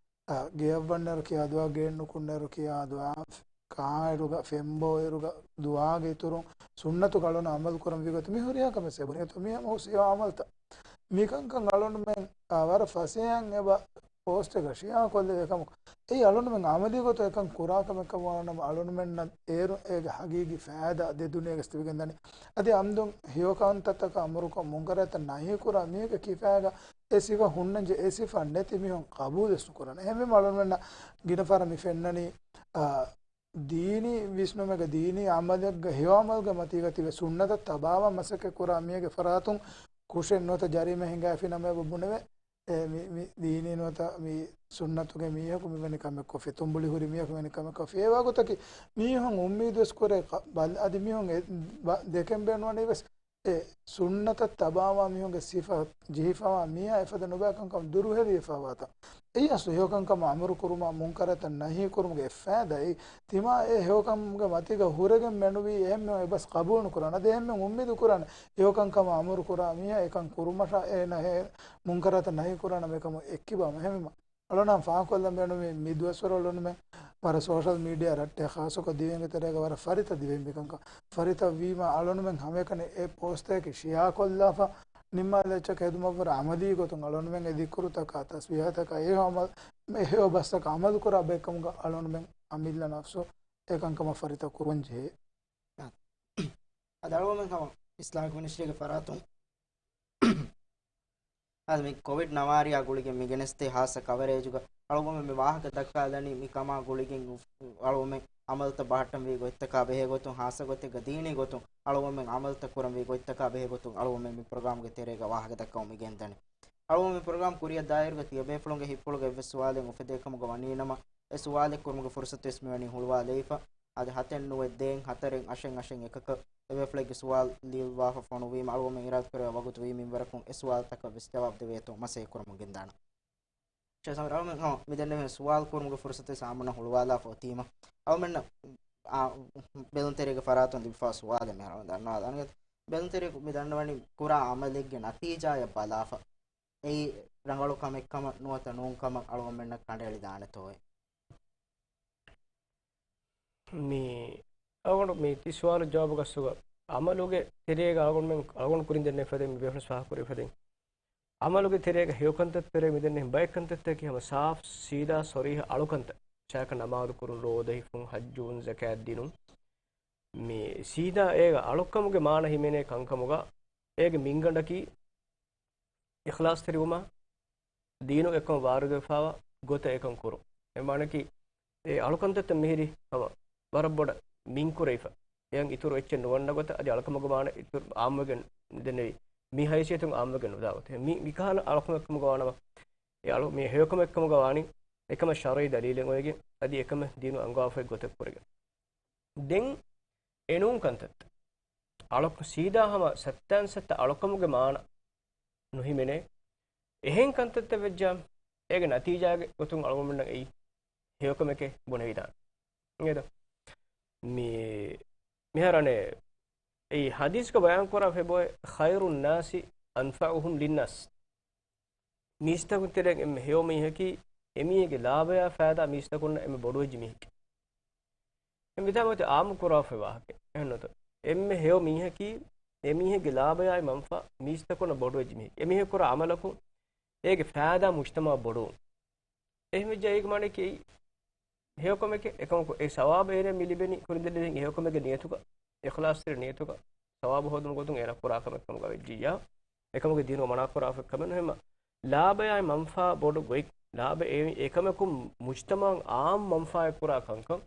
އާ، ގެޔަށް ވަންނައިރު ކިޔާ ދުޢާ، ގެއިން ނުކުންނައިރު ކިޔާ ދުޢާ، ކާއިރުގަ، ފެންބޯއިރުގަ ދުޢާގެ އިތުރުން ސުންނަތުގަ އަޅުން އަމަލު ކުރަން ވީގޮތު މި ހުރިހާ ކަމެއް ސޭބުނި. އެތޯ މި ހަމަ ހުސް ހެޔޮ އަމަލުތައް. މިކަންކަން އަޅުންމެން، އާ، ވަރަށް ފަސޭހައިން އެބަ ޕޯސްޓެއްގަ ޝެއާ ކޮށްލެވޭ ކަމަކު، އެއީ އަޅުންމެން އަމަލީ ގޮތުން އެކަން ކުރާ ކަމެއް ކަމަށް ވާނަމަ، އަޅުންމެންނަށް އޭރު އޭގެ ހަގީގީ ފައިދާ ދެ ދުނިޔޭގަސް ތިބިގެން ދަނީ. އަދި އަމްދުން ހެޔޮ ކަންތައްތަކަށް އަމުރުކޮށް، މުންކަރާތައް ނަހީ ކުރާ މީހެއްގެ ކިފާގަ އެ ސިފަ ހުންނަންޖެހޭ، އެ ސިފަ ނެތި މީހުން ޤަބޫލުވެސް ނުކުރާނެ. އެހެންވީމަ އަޅުންމެންނަށް ގިނަ ފަހަރަށް މި ފެންނަނީ، އާ، ދީނީ ވިސްނުމެއްގަ، ދީނީ އަމަލެއްގަ، ހެޔޮ އަމަލުގެ މަތީގަ ތިބެ ސުންނަތަށް ތަބާވާ މަސައްކަތް ކުރާ މީހެއްގެ ފަރާތުން ކުށެއް ނުވަތަ ޖަރީމަ ހިނގާފި ނަމަ އެބަ ބުނެވޭ. އެ މި، މި ދީނީ ނުވަތަ މި ސުންނަތުގެ މީހަކު މިވެނި ކަމެއް ކޮށްފި، ތުނބުޅި ހުރި މީހަކު މިވެނި ކަމެއް ކޮށްފި. އެވާގޮތަކީ މީހުން އުއްމީދުވެސް ކުރޭ ކަ-، ބަލި، އަދި މީހުން އެ ބަ-، ދެކެން ބޭނުންވަނީވެސް އެ ސުންނަތަށް ތަބާވާ މީހުންގެ ސިފަ ޖެހިފަވާ މީހާ އެފަދަ ނުބައިކަންކަމަށް ދުރުހެލިވެފަވާތަން. އެއީ އަސްލު ހެޔޮކަންކަމަށް އަމުރުކުރުމާ، މުންކަރާތައް ނަހީކުރުމުގެ އެއް ފައިދާ. އެއީ ތިމާ އެ ހެޔޮކަމުގެ މަތީގަ ހުރެގެން މެނުވީ އެހެންމެ އެބަސް ޤަބޫލުނުކުރާނެ. އަދި އެހެންމެ އުއްމީދު ކުރާނެ ހެޔޮކަންކަމަށް އަމުރުކުރާ މީހާ އެކަން ކުރުމަށާ އޭނަ ހެ-، މުންކަރާތައް ނަހީކުރާނަމޭ ކަމު އެއްކިބާމަ. އެހެންވީމަ އަޅުންނަށް ފާހަގަކޮށްލަން ބޭނުމީ މި ދުވަސްވަރު އަޅުންމެން ވަރަށް ސޯޝަލް މީޑިއާ ރައްޓެއް ޚާއްޞަކޮށް ދިވެހިންގެ ތެރޭގަ ވަރަށް ފަރިތަ ދިވެހިން މިކަންކަން ފަރިތަ ވީމަ އަޅުންމެން ހަމައެކަނި އެ ޕޯސްޓަކީ ޝެއާކޮށްލާފަ ނިންމާލެއްޗަކަށް ހެދުމަށްވުރެ އަމަލީ ގޮތުން އަޅުންމެން އެ ޒިކުރުތަކާ ތަސްބީހަތަކާ އެ ހެޔޮ އަމަލު، އެ ހެޔޮ ބަސްތަކަށް އަމަލުކުރާ ބައެއްކަމުގަ އަޅުންމެން އަމިއްލަ ނަފްސު އެކަންކަމަށް ފަރިތަ ކުރުވަން ޖެހޭ. އަދި އަޅުގަނޑުމެން ހަމަ އިސްލާމިކް މިނިސްޓްރީގެ ފަރާތުން އަދި މި ކޮވިޑް ނަވާރަޔާ ގުޅިގެން މި ގެނެސްދޭ ހާއްސަ ކަވަރޭޖުގަ އަޅުގަނޑުމެން މި ވާހަކަ ދައްކާލަނީ މި ކަމާ ގުޅިގެން އުފް-، އަޅުގަނޑުމެން އަމަލުތައް ބަހައްޓަންވީ ގޮތްތަކާ ބެހޭގޮތުން، ހާއްސަ ގޮތެއްގަ ދީނީ ގޮތުން އަޅުގަނޑުމެން އަމަލުތައް ކުރަންވީ ގޮތްތަކާ ބެހޭގޮތުން އަޅުގަނޑުމެން މި ޕްރޮގްރާމްގެ ތެރޭގަ ވާހަކަ ދައްކަމުން މި ގެންދަނީ. އަޅުގަނޑު މި ޕްރޮގްރާމް ކުރިއަށް ދާއިރުގަ ތިޔަބޭފުޅުންގެ ހިތްޕުޅުގަ އެއްވެސް ސުވާލެއް އުފެދޭ ކަމުގަ ވަނީނަމަ، އެ ސުވާލެއް ކުރުމުގެ ފުރުސަތުވެސް މިވަނީ ހުޅުވާލައިފަ. އަދި ހަތެއް ނުވެ ދޭން ހަތަރެއް އަށެއް އަށެއް އެކަކަށް އެބޭފުޅެއްގެ ސުވާލު ލިޔުއްވާފަ ފޮނުވީމަ، އަޅުގަނޑުމެން އިރާދަކުރެއްވި ވަގުތު ވީމަ މިންވަރަކުން އެ ސުވާލުތަކަށް ވެސް ޖަވާބު ދެވޭތޯ މަސައްކަތް ކުރަމުން ގެންދާނަން. ޝޭޚް ސަމީރް އަޅުގަނޑު މިދެންނެވި ސުވާލު ކުރުމުގެ ފުރުސަތުވެސް އާއްމުންނަށް ހުޅުވާލާފަ އޮތީމަ، އަޅުގަނޑުމެންނަށް އާ، ބެލުންތެރިޔާގެ ފަރާތުން ލިބިފާ ސުވާލެއް މިހާރު ދަންނަވާލާނެ. ބެލުންތެރިޔަކު މި ދަންނަވަނީ ކުރާ އަމަލެއްގެ ނަތީޖާއަށް ބަލާފަ އެއީ ރަނގަޅު ކަމެއް ކަމަށް ނުވަތަ ނޫން ކަމަށް އަޅުގަނޑުމެންނަށް ކަނޑައެޅިދާނެތޯއޭ؟ މި އަޅުގަނޑު މި ތި ސުވާލު ޖަވާބުގަ އަސްލުގަ އަމަލުގެ ތެރޭގަ އަޅުގަނޑުމެން، އަޅުގަނޑު ކުރިން ދެންނެވި ފަދައިން މި ބޭފުޅުން ފާހަގަކުރެވި ފަދައިން އަމަލުގެ ތެރޭގަ ހެޔޮކަންތައް ތެރޭ މިދެންނެވި ބައެއް ކަންތައްތަކީ ހަމަ ސާފް ސީދާ ސޮރީހަ އަޅުކަންތައް. އެއްޗަކަށް ނަމާދު ކުރުން، ރޯދަ ހިފުން، ހައްޖުވުން، ޒަކާތް ދިނުން. މި ސީދާ އޭގަ އަޅުކަމުގެ މާނަ ހިމެނޭ ކަންކަމުގަ އޭގެ މިންގަނޑަކީ އިޚްލާޞްތެރިވުމާ، ދީނުގެ އެއްކަމަށް ވާރިދުވެފާވާ ގޮތަށް އެކަން ކުރުން. އެ މާނައަކީ، އެ އަޅުކަންތައްތައް މިހިރީ ހަމަ ވަރަށް ބޮޑަށް މިންކުރެވިފަ. އެއަށް އިތުރު އެއްޗެއް ނުވަންނަ ގޮތަށް، އަދި އަޅުކަމުގެ މާނަ އިތުރު އާއްމުވެގެން ދެންނެވި. މި ހައިސިއްޔަތުން އާއްމުވެގެން ނުދާ ގޮތެއް. މި، މިކަހަލަ އަޅުކަމެއްކަމުގަ ވާނަމަ، އެ އަޅު، މި ހެޔޮކަމެއްކަމުގަ ވާނީ، އެކަމަށް ޝަރުޢީ ދަލީލެއް އޮވެގެން، އަދި އެކަމެއް ދީނު އަންގަވާފައި ގޮތެއް ކުރެގެން. ދެން އެނޫން ކަންތައްތައް. އަޅު، ސީދާ ހަމަ ސައްތައިން ސައްތަ އަޅުކަމުގެ މާނަ ނުހިމެނޭ. އެހެން ކަންތައްތައް ވެއްޖާ، އޭގެ ނަތީޖާގެ ގޮތުން އަޅުގަނޑުމެންނަށް އެއީ ހެޔޮކަމެކޭ ބުނެވިދާނެ. އިނގޭތޯ؟ މި، މިހާރު އަނެއް އެއީ ޙަދީޘްގަ ބަޔާންކުރާ ފެބޮއެ، "ޚައިރުއްނާސި އަންފަޢުހުމް ލިއްނާސް." މީސްތަކުން ތެރެއިން އެންމެ ހެޔޮ މީހަކީ، އެމީހެއްގެ ލާބަޔާ ފައިދާ މީސްތަކުންނަށް އެންމެ ބޮޑުވެއްޖެ މީހެކޭ. އެ މިތާ މަތި އާއްމު ކުރާފައި ވާހަކަ. އެހެންނުތަ؟ އެންމެ ހެޔޮ މީހަކީ، އެމީހެއްގެ ލާބަޔާއި މަންފާ މީސްތަކުންނަށް ބޮޑުވެއްޖެ މީހެކޭ. އެމީހެއް ކުރާ އަމަލަކުން އޭގެ ފައިދާ މުޖްތަމަޢަށް ބޮޑުވުން. އެހެންވެއްޖެ އޭގެ މާނައަކީ އެއީ ހެޔޮކަމެކޭ. އެކަމަކު އެ ސަވާބު އޭރޭ މި ލިބެނީ ކުރިން ދެންނެވި ހެޔޮކަމެއްގެ ނިޔަތުގަ، އިޚްލާޞްތެރި ނިޔަތުގަ، ސަވާބު ހޯދުމުގެ ގޮތުން އޭނަ ކުރާ ކަމެއް ކަމުގަ ވެއްޖިއްޔާ، އެކަމުގެ ދީނުގަ މަނާ ކުރާ ކަމެއް ނުހެންމަ، ލާބަޔާއި މަންފާ ބޮޑު ގޮތް، ލާބަ އެ، އެކަމަކުން މުޖްތަމަޢަށް އާއްމު މަންފާއެއް ކުރާ ކަންކަން،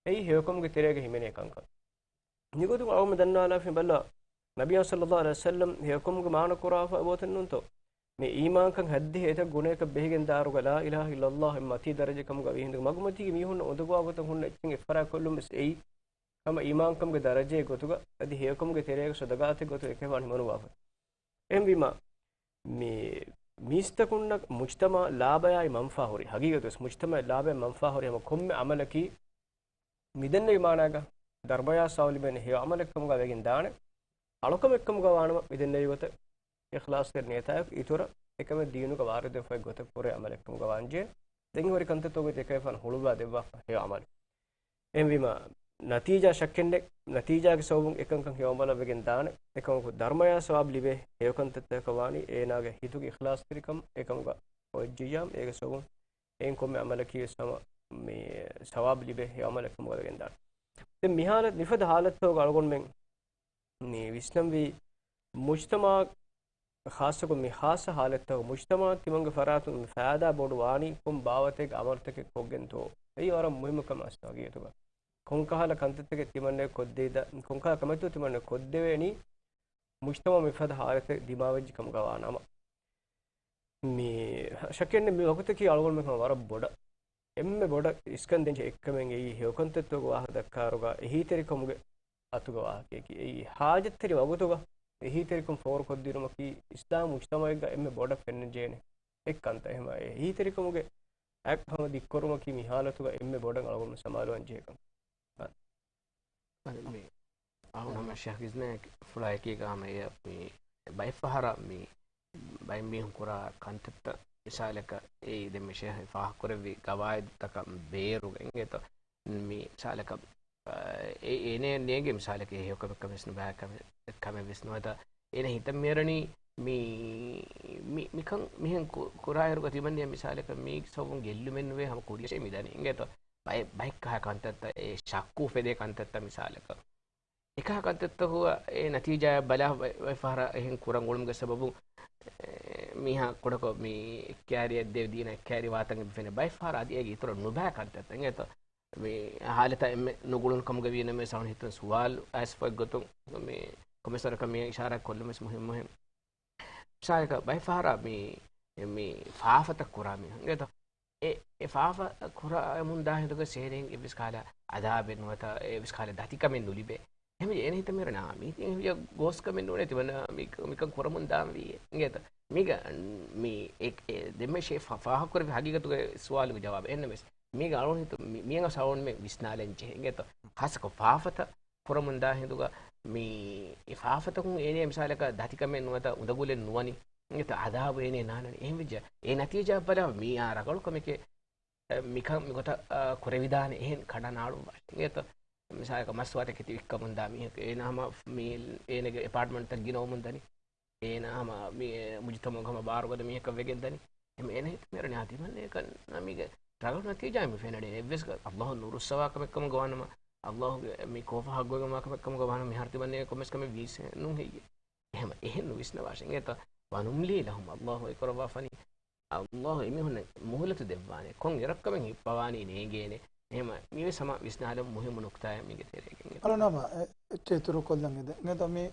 އެއީ ހެޔޮކަމުގެ ތެރޭގަ ހިމެނޭ ކަންކަން. މިގޮތުން އަޅުގަނޑު ދަންނަވާލާފިން ބަލާ، ނަބިއްޔާ ޞައްލައްލާހު ޢަލައިހި ވަސައްލަމް ހެޔޮކަމުގެ މާނަ ކުރާފަ އެބައޮތެއް ނޫންތޯ؟ މި އީމާންކަން ހައްދިހަ އެތައް ގުނަޔަކަށް ބެހިގެން ދާއިރުގަ ލާ އިލާހަ އިއްލައްލާހު އެންމެ މަތީ ދަރަޖަ ކަމުގަ ވީ ހިނދުގެ މަގުމަތީގެ މީހުންނަށް އުނދަގޫވާ ގޮތަށް ހުންނަ އެއްޗެއް އެއްފަރާތް ކޮށްލުން ވެސް އެއީ ހަމަ އީމާންކަމުގެ ދަރަޖައެއް ގޮތުގަ އަދި ހެޔޮކަމުގެ ތެރޭގަ ޞަދަގާތެއް ގޮތުގަ އެކަހަލަ ހިމަނުވާފަ. އެހެންވީމަ، މި މީސްތަކުންނަށް މުޖްތަމަޢަށް ލާބަޔާއި މަންފާ ހުރި، ހަގީގަތުވެސް މުޖްތަމަޢަށް ލާބަޔާ މަންފާ ހުރި ހަމަ ކޮންމެ ޢަމަލަކީ މިދެންނެވި މާނާގަ ދަރުމަޔާ ސަވާބު ލިބޭނެ ހެޔޮ ޢަމަލެއް ކަމުގަ ވެގެން ދާނެ. އަޅުކަމެއް ކަމުގަ ވާނަމަ މިދެންނެވި ގޮތަށް އިޚްލާޞްތެރި ނިޔަތާއެކު އިތުރަށް އެކަމެއް ދީނުގަ ވާރިދުވެފަ ގޮތަށް ކުރޭ ޢަމަލެއް ކަމުގަ ވާންޖެހޭ. ދެން ހުރި ކަންތައްތަކުގައި އެކަލޭގެފާނު ހުޅުވާ ދެއްވާފަ ހެޔޮ ޢަމަލެއް. އެހެންވީމަ، ނަތީޖާ ޝައްކެއް ނެތް. ނަތީޖާގެ ސަބަބުން އެކަންކަން ހެޔޮ ޢަމަލަށް ވެގެން ދާނެ. އެކަމަކު ދަރުމަޔާ ސަވާބު ލިބޭ ހެޔޮ ކަންތައްތަކަކަށް ވާނީ އޭނާގެ ހިތުގެ އިޚްލާޞްތެރިކަން އެކަމުގަ އޮތްޖިއްޔާމު އޭގެ ސަބަބުން އެއިން ކޮންމެ ޢަމަލަކީ ވެސް ހަމަ މި ސަވާބު ލިބޭ ހެޔޮ ޢަމަލެއް ކަމުގަ ވެގެން ދާނެ. ދެން މި ޙާލަތު، މިފަދަ ޙާލަތުގަ އަޅުގަނޑުމެން މި ވިސްނަންވީ މުޖްތަމަޢަށް، ޚާއްޞަކޮށް މި ޚާއްޞަ ޙާލަތުގަ މުޖްތަމަޢަށް ތިމަންގެ ފަރާތުން މި ފައިދާ ބޮޑު ވާނީ ކޮން ބާވަތެއްގެ ޢަމަލުތަކެއް ކޮށްގެންތޯ؟ އެއީ ވަރަށް މުހިއްމު ކަމެއް އަސްލު ހަގީގަތުގަ. ކޮންކަހަލަ ކަންތައްތަކެއް ތިމަންނައަށް ކޮށްދެވިދާ، ކޮންކަހަލަ ކަމެއްތޯ ތިމަންނައަށް ކޮށްދެވޭނީ މުޖްތަމަޢު މިފަދަ ޙާލަތެއް ދިމާވެއްޖެ ކަމުގަ ވާނަމަ. މި ޝައްކެއްނެތް މި ވަގުތަކީ އަޅުގަނޑުމެން ވަރަށް ބޮޑަށް، އެންމެ ބޮޑަށް އިސްކަން ދޭންޖެހޭ އެއްކަމެއް އެއީ ހެޔޮކަންތައްތަކުގެ ވާހަކަ ދައްކާއިރުގަ އެހީތެރިކަމުގެ އަތުގެ ވާހަކައަކީ. އެއީ ޙާޖަތްތެރި ވަގުތުގަ އެހީތެރިކަން ފޯރުކޮށްދިނުމަކީ އިސްލާމް މުޖްތަމަޢެއްގަ އެންމެ ބޮޑަށް ފެންނަންޖެހޭނެ އެއްކަންތައް. އެހެންވީމަ އެހީތެރިކަމުގެ އަތް ހަމަ ދިއްކުރުމަކީ މި ޙާލަތުގަ އެންމެ ބޮޑަށް އަޅުގަނޑު ސަމާލުވާން ޖެހޭ ކަން. އަދި މި އަހުނަމަ ޝައިޚް ގިޒްނާއެކޭ ފުޅާއެކީގަ ހަމަ އެ މި ބައެއްފަހަރަށް މި ބައެއް މީހުން ކުރާ ކަންތައްތައް މިސާލަކަށް އެއީ ދެން މި ޝައިޚް ފާހަގަކުރެއްވި ގަވާއިދުތަކަށް ބޭރުގަ އިނގޭތޯ. މި މިސާލަކަށް، އެ، އޭނަ ނޭނގެ މިސާލަކަށް ހެޔޮކަމެއް ކަމެއް ވެސް ނުބާ ކަމެއް، ކަމެއް ވެސް ނުވަތަ އޭނަ ހިތަށް މިއަރަނީ މި، މި، މިކަން މިހެން ކު-، ކުރާއިރުގަ ތިމަންނަޔަށް މިސާލަކަށް މީގެ ސަބަބުން ގެއްލުމެއް ނުވޭ ހަމަ ކުރިޔަށޭ މިދަނީ އިނގޭތޯ. ބައެއް، ބައެއްކަހަލަ ކަންތައްތައް އެ ޝައްކު އުފެދޭ ކަންތައްތައް މިސާލަކަށް. އެކަހަލަ ކަންތައްތަކުގަ އެ ނަތީޖާއަށް ބަލާ ބައެއް ފަހަރަށް އެހެން ކުރަން އުޅުމުގެ ސަބަބުން، އެ، މީހާ ކުޑަކޮށް މި އިޚްތިޔާރިއެއް ދޭ ދީނަށް އިޚްތިޔާރީ ވާތަން އެބަ ފެނޭ. ބައެއް ފަހަރަށް އަދި އޭގެ އިތުރަށް ނުބާ ކަންތައްތައް އިނގޭތޯ. މި ހާލަތަށް އެންމެ ނުގުޅުނު ކަމުގަ ވީނަމަވެސް އަޅުގަނޑު ހިތުން ސުވާލު އައިސްފަ އޮތްގޮތުން މި ކޮމެސަރަކަށް މި އިޝާރާތް ކޮށްލުން ވެސް މުހިއްމު. މުހިއްމު މިސާލަކަށް ބައެއް ފަހަރަށް މި، މި ފާފަތައް ކުރާ މީހުން އިނގޭތޯ. އެ، އެ ފާފަ ކުރަމުންދާ ހިނދުގަ އޭނައަށް އެއްވެސް ކަހަލަ އަދާބެއް ނުވަތަ އެއްވެސް ކަހަލަ ދަތިކަމެއް ނުލިބޭ. އެހެންވެ އޭނަ ހިތަށް މިއަރާ މީ ތި އެހެން ގޯސްކަމެއް ނޫނޭ ތިމަންނަ މި، މިކަން ކުރަމުން ދާން ވީ އިނގޭތަ؟ މީގަ މި އެ، އެ ދެންމެ ޝޭ ފާ-، ފާހަގަކުރެއްވި ހަގީގަތުގެ ސުވާލުގެ ޖަވާބު. އެހެންނަމަވެސް މީގަ އަޅުގަނޑު ހިތު މި-، މިއަށް އަޅުގަނޑު ހިތު މި-، މި އަނގަ ސަވަންމެ ވިސްނާލަން ޖެހޭ އިނގޭތަ؟ ޚާއްޞަކޮށް ފާފަތައް ކުރަމުންދާ ހިނދުގަ މި އެ ފާފަތަކުން އޭނައަށް މިސާލަކަށް ދަތިކަމެއް ނުވަތަ އުނދަގުލެއް ނުވަނީ އިނގޭތަ؟ އަދާބު އޭނަ ނާންނަނީ. އެހެންވެއްޖެ އެ ނަތީޖާއަށް ބަލާ މީ އާ ރަނގަޅު ކަމެކޭ. އެ، މިކަން މިގޮތަށް، އާ، ކުރެވިދާނެ އެހެން ކަނޑަނާޅުވާ އިނގޭތަ؟ މިސާލަކަށް މަސްވާތަކެތި ވިއްކަމުންދާ މީހަކު އޭނަ ހަމަ މި އޭނަގެ އެޕާޓްމަންޓްތައް ގިނަވަމުން ދަނީ. އޭނަ ހަމަ މި މުޖުތަމަޢުގަ ހަމަ ބާރުގަދަ މީހަކަށް ވެގެން ދަނީ. އެހެން އޭނަ ހިތަށް މިއަރަނީ އާ ތިމަންނަ އެކަން ނަމީގެ ރަނގަޅު ނަތީޖާއެއް މި ފެންނަނީ. އެއްވެސް ﷲ ނުރުއްސަވާ ކަމެއް ކަމުގަ ވާނަމަ، ﷲ ގެ މި ކޯފަ ހައްގުވެގެންވާ ކަމެއް ކަމުގަ ވާނަމަ މިހާރު ތިމަންނަ ކޮންމެސް ކަމެއް ވީސް ނޫން ހެއްޔޭ؟ އެހެން، އެހެން ނުވިސްނަވާށޭ އިނގޭތަ؟ ވަނުމްލީ ލަހުމް، ﷲ އެކުރައްވާފަނީ. ﷲ އެމީހުންނަށް މުހުލަތު ދެއްވާނެ. ކޮން އެރަށްކަމެއް ހިއްޕަވާނީ ނޭނގޭނެ. އެހެން މިވެސް ހަމަ ވިސްނާލަން މުހިއްމު ނުކްތާއެއް މީގެ ތެރޭގަ. އަޅުން ހަމަ އެ-، އެއްޗެއް އިތުރުކޮށްލަން އެދެން. އިނގޭތަ މި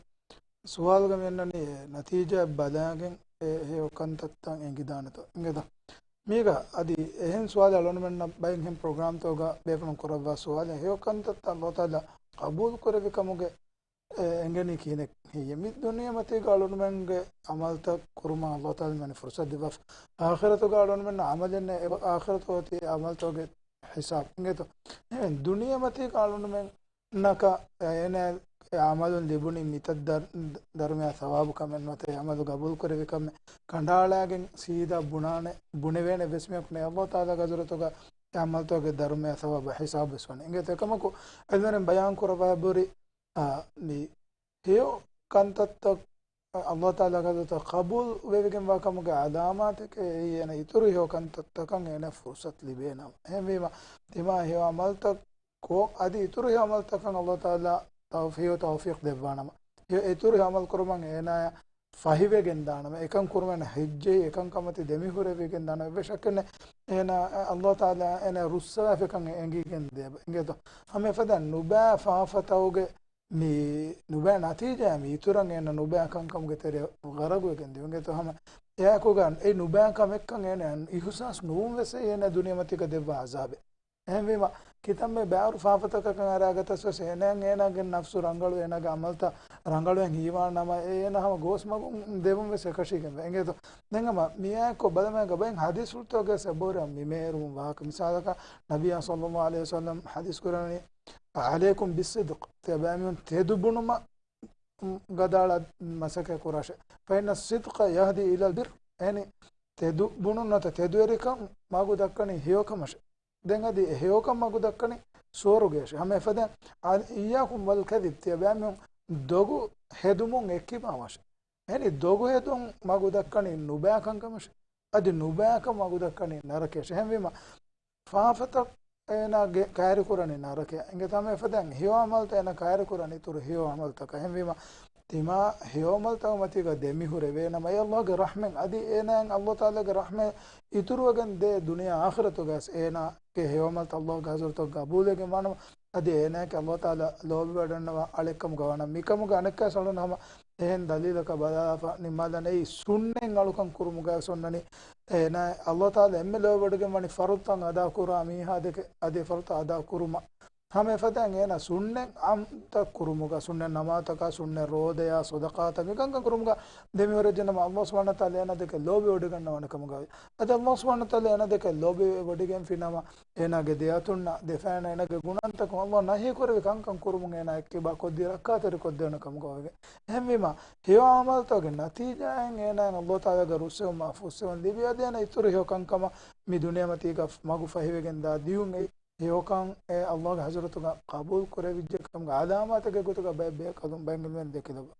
ސުވާލުގަ މި އަންނަނީ އެ ނަތީޖާއެއް ބަލާގެން އެ ހެޔޮ ކަންތައްތައް އެނގިދާނެތޯ. އިނގޭތަ؟ މީގަ އަދި އެހެން ސުވާލެއް އަޅުގަނޑުމެންނަށް ބައެއް އެހެން ޕްރޮގްރާމްތަކުގަ ބޭފުޅުން ކުރައްވާ ސުވާލެއް، ހެޔޮ ކަންތައްތައް ﷲ ތަޢާލާ ޤަބޫލު ކުރެއްވި ކަމުގެ އެ އެނގެނީ ކިހިނެއް ހެއްޔޭ؟ މި ދުނިޔެމަތީގަ އަޅުގަނޑުމެންގެ ޢަމަލުތައް ކުރުމަށް ﷲ ތަޢާލާ މި ފުރުޞަތު ދެއްވާފަ. އާޚިރަތުގަ އަޅުގަނޑުމެންނަށް ޢަމަލެއް ނެތް، އެ އާޚިރަތު އޮތީ ޢަމަލުތަކުގެ ޙިސާބު. އިނގޭތޯ؟ އެހެން ދުނިޔެމަތީގަ އަޅުގަނޑުމެންނަކަށް އޭނަ އެ ޢަމަލުން ލިބުނީ މިތައް ދަރު-، ދަރުމަޔާ ޘަވާބު ކަމެއް ނުވަތަ އެ ޢަމަލު ޤަބޫލު ކުރެވި ކަމެއް ކަނޑައަޅާގެން ސީދާ ބުނާނެ، ބުނެވޭނެ އެއްވެސް މީހަކު ނެތް. ﷲ ތަޢާލާގެ ޙަޟްރަތުގަ އެ ޢަމަލުތަކުގެ ދަރުމަޔާ ޘަވާބާ ޙިސާބު ވެސް ވަނީ. އިނގޭތޯ؟ އެކަމަކު ޢިލްމުވެރިން ބަޔާން ކުރައްވާ ބުރި އާ، މި ހެޔޮ ކަންތައްތައް ﷲ ތަޢާލާގެ ޙަޟްރަތުގަ ޤަބޫލު ވެވިގެންވާ ކަމުގެ ޢަލާމާތެކޭ އެއީ އޭނަ އިތުރު ހެޔޮ ކަންތައްތަކަށް އޭނަ ފުރުޞަތު ލިބޭ ނަމަ. އެހެންވީމަ، ތިމާ ހެޔޮ ޢަމަލުތައް ކޮށް، އަދި އިތުރު ހެޔޮ ޢަމަލުތަކަށް ﷲ ތަޢާލާ ތައު-، ހެޔޮ ތައުފީޤު ދެއްވާނަމަ، ހެޔޮ އިތުރު ހެޔޮ ޢަމަލު ކުރުމަށް އޭނާޔަށް ފަހިވެގެން ދާނަމަ، އެކަން ކުރުމަށް އޭނަ ހެއްޖެހި، އެކަންކަމަތި ދެމިހުރެވިގެން ދާނަމަ، އެއްވެސް ޝައްކެއް ނެތް. އޭނާ، ﷲ ތަޢާލާ އޭނާ ރުއްސަވާފަ ކަން އެނގިގެން ދޭ. އިނގޭތޯ؟ ހަމަ އެފަދަ ނުބައި ފާފަތައުގެ މި ނުބައި ނަތީޖާ މި އިތުރަށް އޭނަ ނުބައި ކަންކަމުގެ ތެރެއަށް ޣަރަޤުވެގެން ދިޔުން. އިނގޭތޯ؟ ހަމަ އެއާއެކުގަ އެ ނުބައި ކަމެއްކަން އޭނަ އިހުސާސް ނުވުން ވެސް އޭނަ ދުނިޔެމަތީގަ ދެއްވާ އަޒާބެއް. އެހެންވީމަ، ކިތަންމެ ބައިވަރު ފާފަތަކަކަށް އަރާގަތަސް ވެސް އޭނައަށް އޭނާގެ ނަފްސު ރަނގަޅު، އޭނާގެ އަމަލްތައް ރަނގަޅުވެން ހީވާނަމަ، އޭނާ ހަމަ ގޯސް މަގުން ދެވުން ވެސް އެކަށީގެންވޭ. އިނގޭތޯ؟ ދެން ހަމަ މިއާއެކު ބަލަމޭގަ ބައެއް ޙަދީޘްފުޅުތަކުގައި ސަބަހުރި މި މޭރުމުން ވާހަކަ. މިސާލަކަށް، ނަބިއްޔާ ޞައްލައްލާހު ޢަލައިހި ވަސައްލަމް ޙަދީޘް ކުރަނީ، "ޢަލައިކުމް ބިއްޞިދްޤި." ތިޔަބައިމީހުން ތެދު ބުނުމަށް ގަދައަޅާ މަސައްކަތް ކުރާށޭ. "ފައިންނަ އައްޞިދްޤަ ޔަހްދީ އިލަލް ބިއްރި." އެހެނީ، ތެދު ބުނުން ނުވަތަ ތެދުވެރިކަން މަގު ދައްކަނީ ހެޔޮކަމަށޭ. ދެން އަދި އެ ހެޔޮކަން މަގު ދައްކަނީ ސުވަރުގެއަށޭ. ހަމަ އެފަދައިން، އަ-، އިއްޔާކުމް ވަލް ކަޛިބް، ތިޔަބައިމީހުން ދޮގު ހެދުމުން އެއްކިބާވާށޭ. އެހެނީ، ދޮގު ހެދުން މަގު ދައްކަނީ ނުބައިކަންކަމަށޭ. އަދި ނުބައިކަން މަގު ދައްކަނީ ނަރަކަޔަށޭ. އެހެންވީމަ، ފާފަތައް އޭނާ ގެ-، ކައިރިކުރަނީ ނަރަކަޔަށް. އިނގޭތޯ؟ ހަމަ އެފަދައިން ހެޔޮ އަމަލްތައް އޭނާ ކައިރިކުރަނީ އިތުރު ހެޔޮ އަމަލްތަކަށް. އެހެންވީމަ، ތިމާ ހެޔޮ އަމަލްތަކުގެ މަތީގަ ދެމިހުރެވޭނަމަ، އެ ﷲ ގެ ރަޙްމަތް، އަދި އޭނާއަށް ﷲ ތަޢާލާގެ ރަޙްމަތް އިތުރުވެގެން ދޭ ދުނިޔެ އާޚިރަތުގައި ވެސް އޭނާގެ ހެޔޮ އަމަލްތައް ﷲ ގެ ޙަޟްރަތުގަ ޤަބޫލުވެގެން ވާނަމަ، އަދި އޭނާއަކީ ﷲ ތަޢާލާ ލޯބިވަޑަންނަވާ އަޅެއްކަމުގަ ވާނަމަ. މިކަމުގެ އަނެއްކާވެސް އަޅުގަނޑު ހަމަ އެހެން ދަލީލަކަށް ބަލާފަ ނިންމާލާނެ. އެއީ ސުންނަތް އަޅުކަން ކުރުމުގައި ވެސް އޮންނަނީ. އޭނާ ﷲ ތަޢާލާ އެންމެ ލޯބިވެވޮޑިގެން ވަނީ ފަރުޟުތައް އަދާކުރާ މީހާ ދެކެ އަދި ފަރުޟުތައް އަދާ ކުރުމަށް. ހަމަ އެފަދައިން އޭނާ ސުންނަތް އަމަލްތައް ކުރުމުގަ، ސުންނަތް ނަމާދުތަކާ، ސުންނަތް ރޯދަޔާ، ޞަދަޤާތައް މިކަންކަން ކުރުމުގަ ދެމިހުރެއްޖެނަމަ، ﷲ ސުބްޙާނަހޫ ވަތަޢާލާ އޭނާ ދެކެ ލޯބިވޮޑިގަންނަވާނެ ކަމުގައި. އަދި ﷲ ސުބްޙާނަހޫ ވަތަޢާލާ އޭނާ ދެކެ ލޯބިވެވޮޑިގެންފިނަމަ، އޭނާގެ ދެއަތުންނަށް ދެފައިނަށް އޭނާގެ ގުނަހަންތަކުން ﷲ ނަހީކުރެއްވި ކަންކަން ކުރުމުން އޭނާ އެއްކިބާ ކޮށްދީ ރައްކާތެރިކޮށްދޭނެ ކަމުގައި ވެ. އެހެންވީމަ، ހެޔޮ އަމަލްތަކުގެ ނަތީޖާއިން އޭނާއަށް ﷲ ތަޢާލާގެ ރުއްސެވުމާ ފުއްސެވުން ލިބި، އަދި އޭނާ އިތުރު ހެޔޮ ކަންކަމަށް މި ދުނިޔެމަތީގަ މަގު ފަހިވެގެން ދާ ދިޔުން އެއީ ހެޔޮކަން އެ ﷲ ގެ ޙަޟްރަތުގަ ޤަބޫލު ކުރެވިއްޖެ ކަމުގެ އަލާމާތެއްގެ ގޮތުގަ ބައެއް ބޭކަލުން ބައެއް ޢިލްމުވެރިން ދެކިލައްވާ.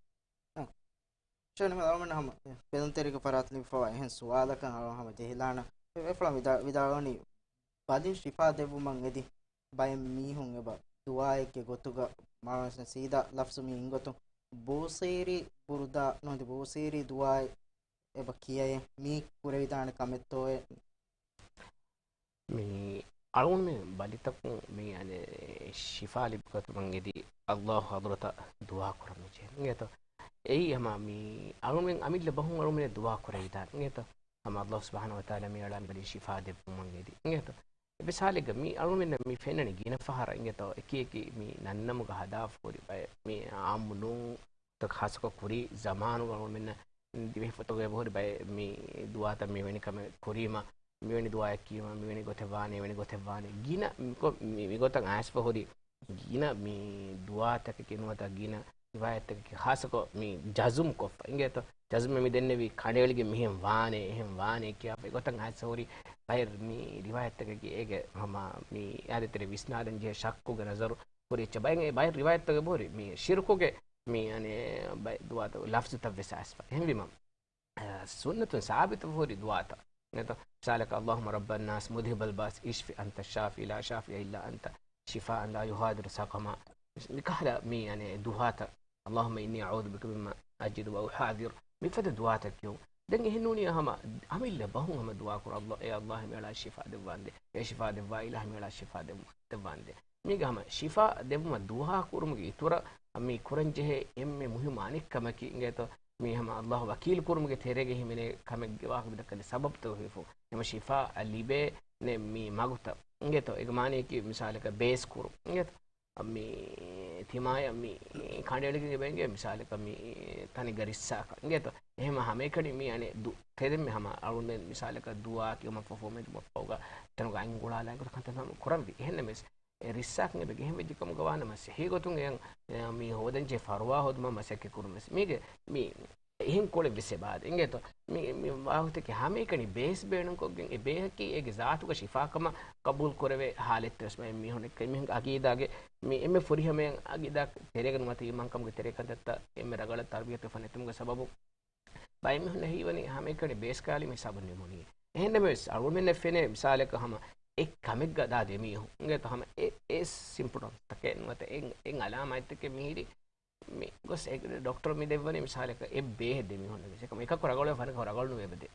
ޝޭޚް އަޅުގަނޑު ހަމަ ބެލުންތެރިކަން ފަރާތުން ލިބިފަވާ އެހެން ސުވާލަކަށް އަޅުގަނޑު ހަމަ ޖެހިލާނަން. އެ ފުޅަށް ވިދާ-، ވިދާޅުވަނީ ބަލިން ޝިފާ ދެއްވުމަށް އެދި ބައެއް މީހުން އެބަ ދުޢާއެއްގެ ގޮތުގަ މާނަ ސީދާ ލަފްޒު މި އިންގޮތުން ބޫޞީރީ ބުރުދާ ނުވަތަ ބޫޞީރީ ދުޢާއެއް އެބަ ކިޔައޭ. މީ ކުރެވިދާނެ ކަމެއްތޯއޭ؟ މި އަޅުގަނޑުމެން ބަލިތަކުން މި އަނެއް ޝިފާ ލިބިގަތުމަށް އެދި ﷲ ޙަޟްރަތަށް ދުޢާ ކުރަން ޖެހޭ. އިނގޭތޯ؟ އެއީ ހަމަ މި އަޅުގަނޑުމެން އަމިއްލަ ބަހުން އަޅުގަނޑުމެން ދުޢާ ކުރެވިދާނެ. އިނގޭތޯ؟ ހަމަ ﷲ ސުބްޙާނަހޫ ވަތަޢާލާ މި އަޅާ ބަލި ޝިފާ ދެއްވުމަށް އެދި. އިނގޭތޯ؟ އެއްވެސް ހާލެއްގަ މި އަޅުގަނޑުމެންނަށް މި ފެންނަނީ ގިނަ ފަހަރަށް. އިނގޭތޯ؟ އެކި އެކި މި ނަންނަމުގަ ހަދާފަ ހުރި ބައެއް މި ޢާއްމު ނޫން ތަ ޚާއްޞަކޮށް ކުރީ ޒަމާނުގަ އަޅުގަނޑުމެންނަށް ދިވެހި ފޮތުގަ އެބަހުރި ބައެއް މި ދުޢާތައް މިވެނި ކަމެއް ކުރީމަ، މިވެނި ދުޢާއެއް ކިޔުމަ، މިވެނި ގޮތެއް ވާނެ، އެވެނި ގޮތެއް ވާނެ. ގިނަ މިކޮ-، މި-، މިގޮތަށް އައިސްފަ ހުރި ގިނަ މި ދުޢާތަކެކޭ ނުވަތަ ގިނަ ރިވާޔަތްތަކެކޭ ޚާއްޞަކޮށް މި ޖަޒުމް ކޮށްފަ. އިނގޭތޯ؟ ޖަޒުމް މި ދެންނެވި ކަނޑައެޅިގެން މިހެން ވާނެ، އެހެން ވާނެ ކިޔާފަ އެގޮތަށް އައިސްފަ ހުރި ބައެއް މި ރިވާޔަތްތަކަކީ އޭގެ ހަމަ މި އާދެ ތެރެ ވިސްނާލަން ޖެހޭ ޝައްކުގެ ނަޒަރު ހުރި އެއްޗެއް. ބައެއް، ބައެއް ރިވާޔަތްތަކެއް ހުރި މި ޝިރުކުގެ މި އަނެއް ބައެއް ދުޢާތައް ލަފްޒުތައް ވެސް އައިސްފަ. އެހެންވީމަ، އަ، ސުންނަތުން ސާބިތު ހުރި ދުޢާތައް. ނެތަ؟ މިސާލަކަށް، اللهم رب الناس مذهب البأس اشف أنت الشافي لا شافي إلا أنت شفاء لا يغادر سقما. މިކަހަލަ މި އަނެއް ދުޢާތައް، اللهم إني أعوذ بك مما أجد وأحاذر. މިފަދަ ދުޢާތައް ކިޔުން. ދެން އެހެންނޫނީ ހަމަ އަމިއްލަ ބަހުން ހަމަ ދުޢާ ކުރުން، ﷲ، އޭ ﷲ މިއަޅާ ޝިފާ ދެއްވާނދޭ. އޭ ޝިފާ ދެއްވާ އިލާހް މިއަޅާ ޝިފާ ދެއްވާނދޭ. މީގެ ހަމަ ޝިފާ ދެއްވުމަށް ދުޢާ ކުރުމުގެ އިތުރަށް މި ކުރަން ޖެހޭ އެންމެ މުހިއްމު އަނެއް ކަމަކީ އިނގޭތޯ، މި ހަމަ ﷲ ވަކީލު ކުރުމުގެ ތެރޭގަ ހިމެނޭ ކަމެއްގެ ވާހަކަ މިދައްކަނީ ސަބަބުތައް ހިފު. ހަމަ ޝިފާ ލިބޭނެ މި މަގުތައް އިނގޭތޯ، އޭގެ މާނައަކީ މިސާލަކަށް ބޭސް ކުރުން އިނގޭތޯ، މި ތިމާޔަށް މި ކަނޑައެޅިގެން އެބަ އިނގޭ މިސާލަކަށް މި ތަނެއްގަ ރިއްސާކަށް އިނގޭތޯ، އެހެން ހަމައެކަނި މި އަނެއް ދު-، ތެދެއް މި ހަމަ އަޅުގަނޑުމެން މިސާލަކަށް ދުޢާ ކިޔުމަށްފަހު ފޯމެން ދުމަށްފަހުގަ ތަނުގަ އަތް ގުޅާލާ އެގޮތަށް ކަންތައް ހަމަ ކުރަންވީ. އެހެންނަމަވެސް، އެ ރިއްސާކަށް އެބަ ގެހެން ވެއްޖެ ކަމުގަ ވާނަމަ، ސަހީ ގޮތުން އެ، އެ، މި ހޯދަންޖެހޭ ފަރުވާ ހޯދުމަށް މަސައްކަތް ކުރުން ވެސް. މީގެ މި އެހެން ކޮޅެއް ވެސް އެބައާދޭ. އިނގޭތޯ؟ މި، މި ވާހުތެކެ ހަމައެކަނި ބޭސް ބޭނުންކޮށްގެން އެ ބޭހަކީ އޭގެ ޒާތުގަ ޝިފާކަމަށް ޤަބޫލު ކުރެވޭ ހާލަތްތައް ވެސް ބައެއް މީހުން އެއްކަ-، މީހުންގެ އަގީދާގެ މި އެންމެ ފުރިހަމަޔަށް އަގީދާ ތެރޭގަ ނުވަތަ އީމާންކަމުގެ ތެރޭ ކަންތައްތައް އެންމެ ރަނގަޅަށް ތަރުބިޔަތުވެފަ ނެތުމުގެ ސަބަބުން ބައެއް މީހުންނަށް ހީވަނީ ހަމައެކަނި ބޭސް ކައިލީމަ ހިސާބުން ނިމުނީ. އެހެންނަމަވެސް، އަޅުގަނޑުމެންނަށް ފެނޭ މިސާލަކަށް ހަމަ އެއް ކަމެއްގަ ދާ ދެމީހުން އިނގޭތޯ، ހަމަ އެ، އެ ސިމްޕްޓަމްސް ތަކެއް ނުވަތަ އެ، އެ އަލާމާތްތަކެއް މިހިރީ މި ގޮސް އެ ޑޮކްޓަރު މި ދެއްވަނީ މިސާލަކަށް އެއް ބޭހެއް ދެމީހުންނަށް ވެސް. އެކަމަކު އެކަކު ރަނގަޅުވެ ފަނަކަކު ރަނގަޅު ނުވޭ އެބަދޭ.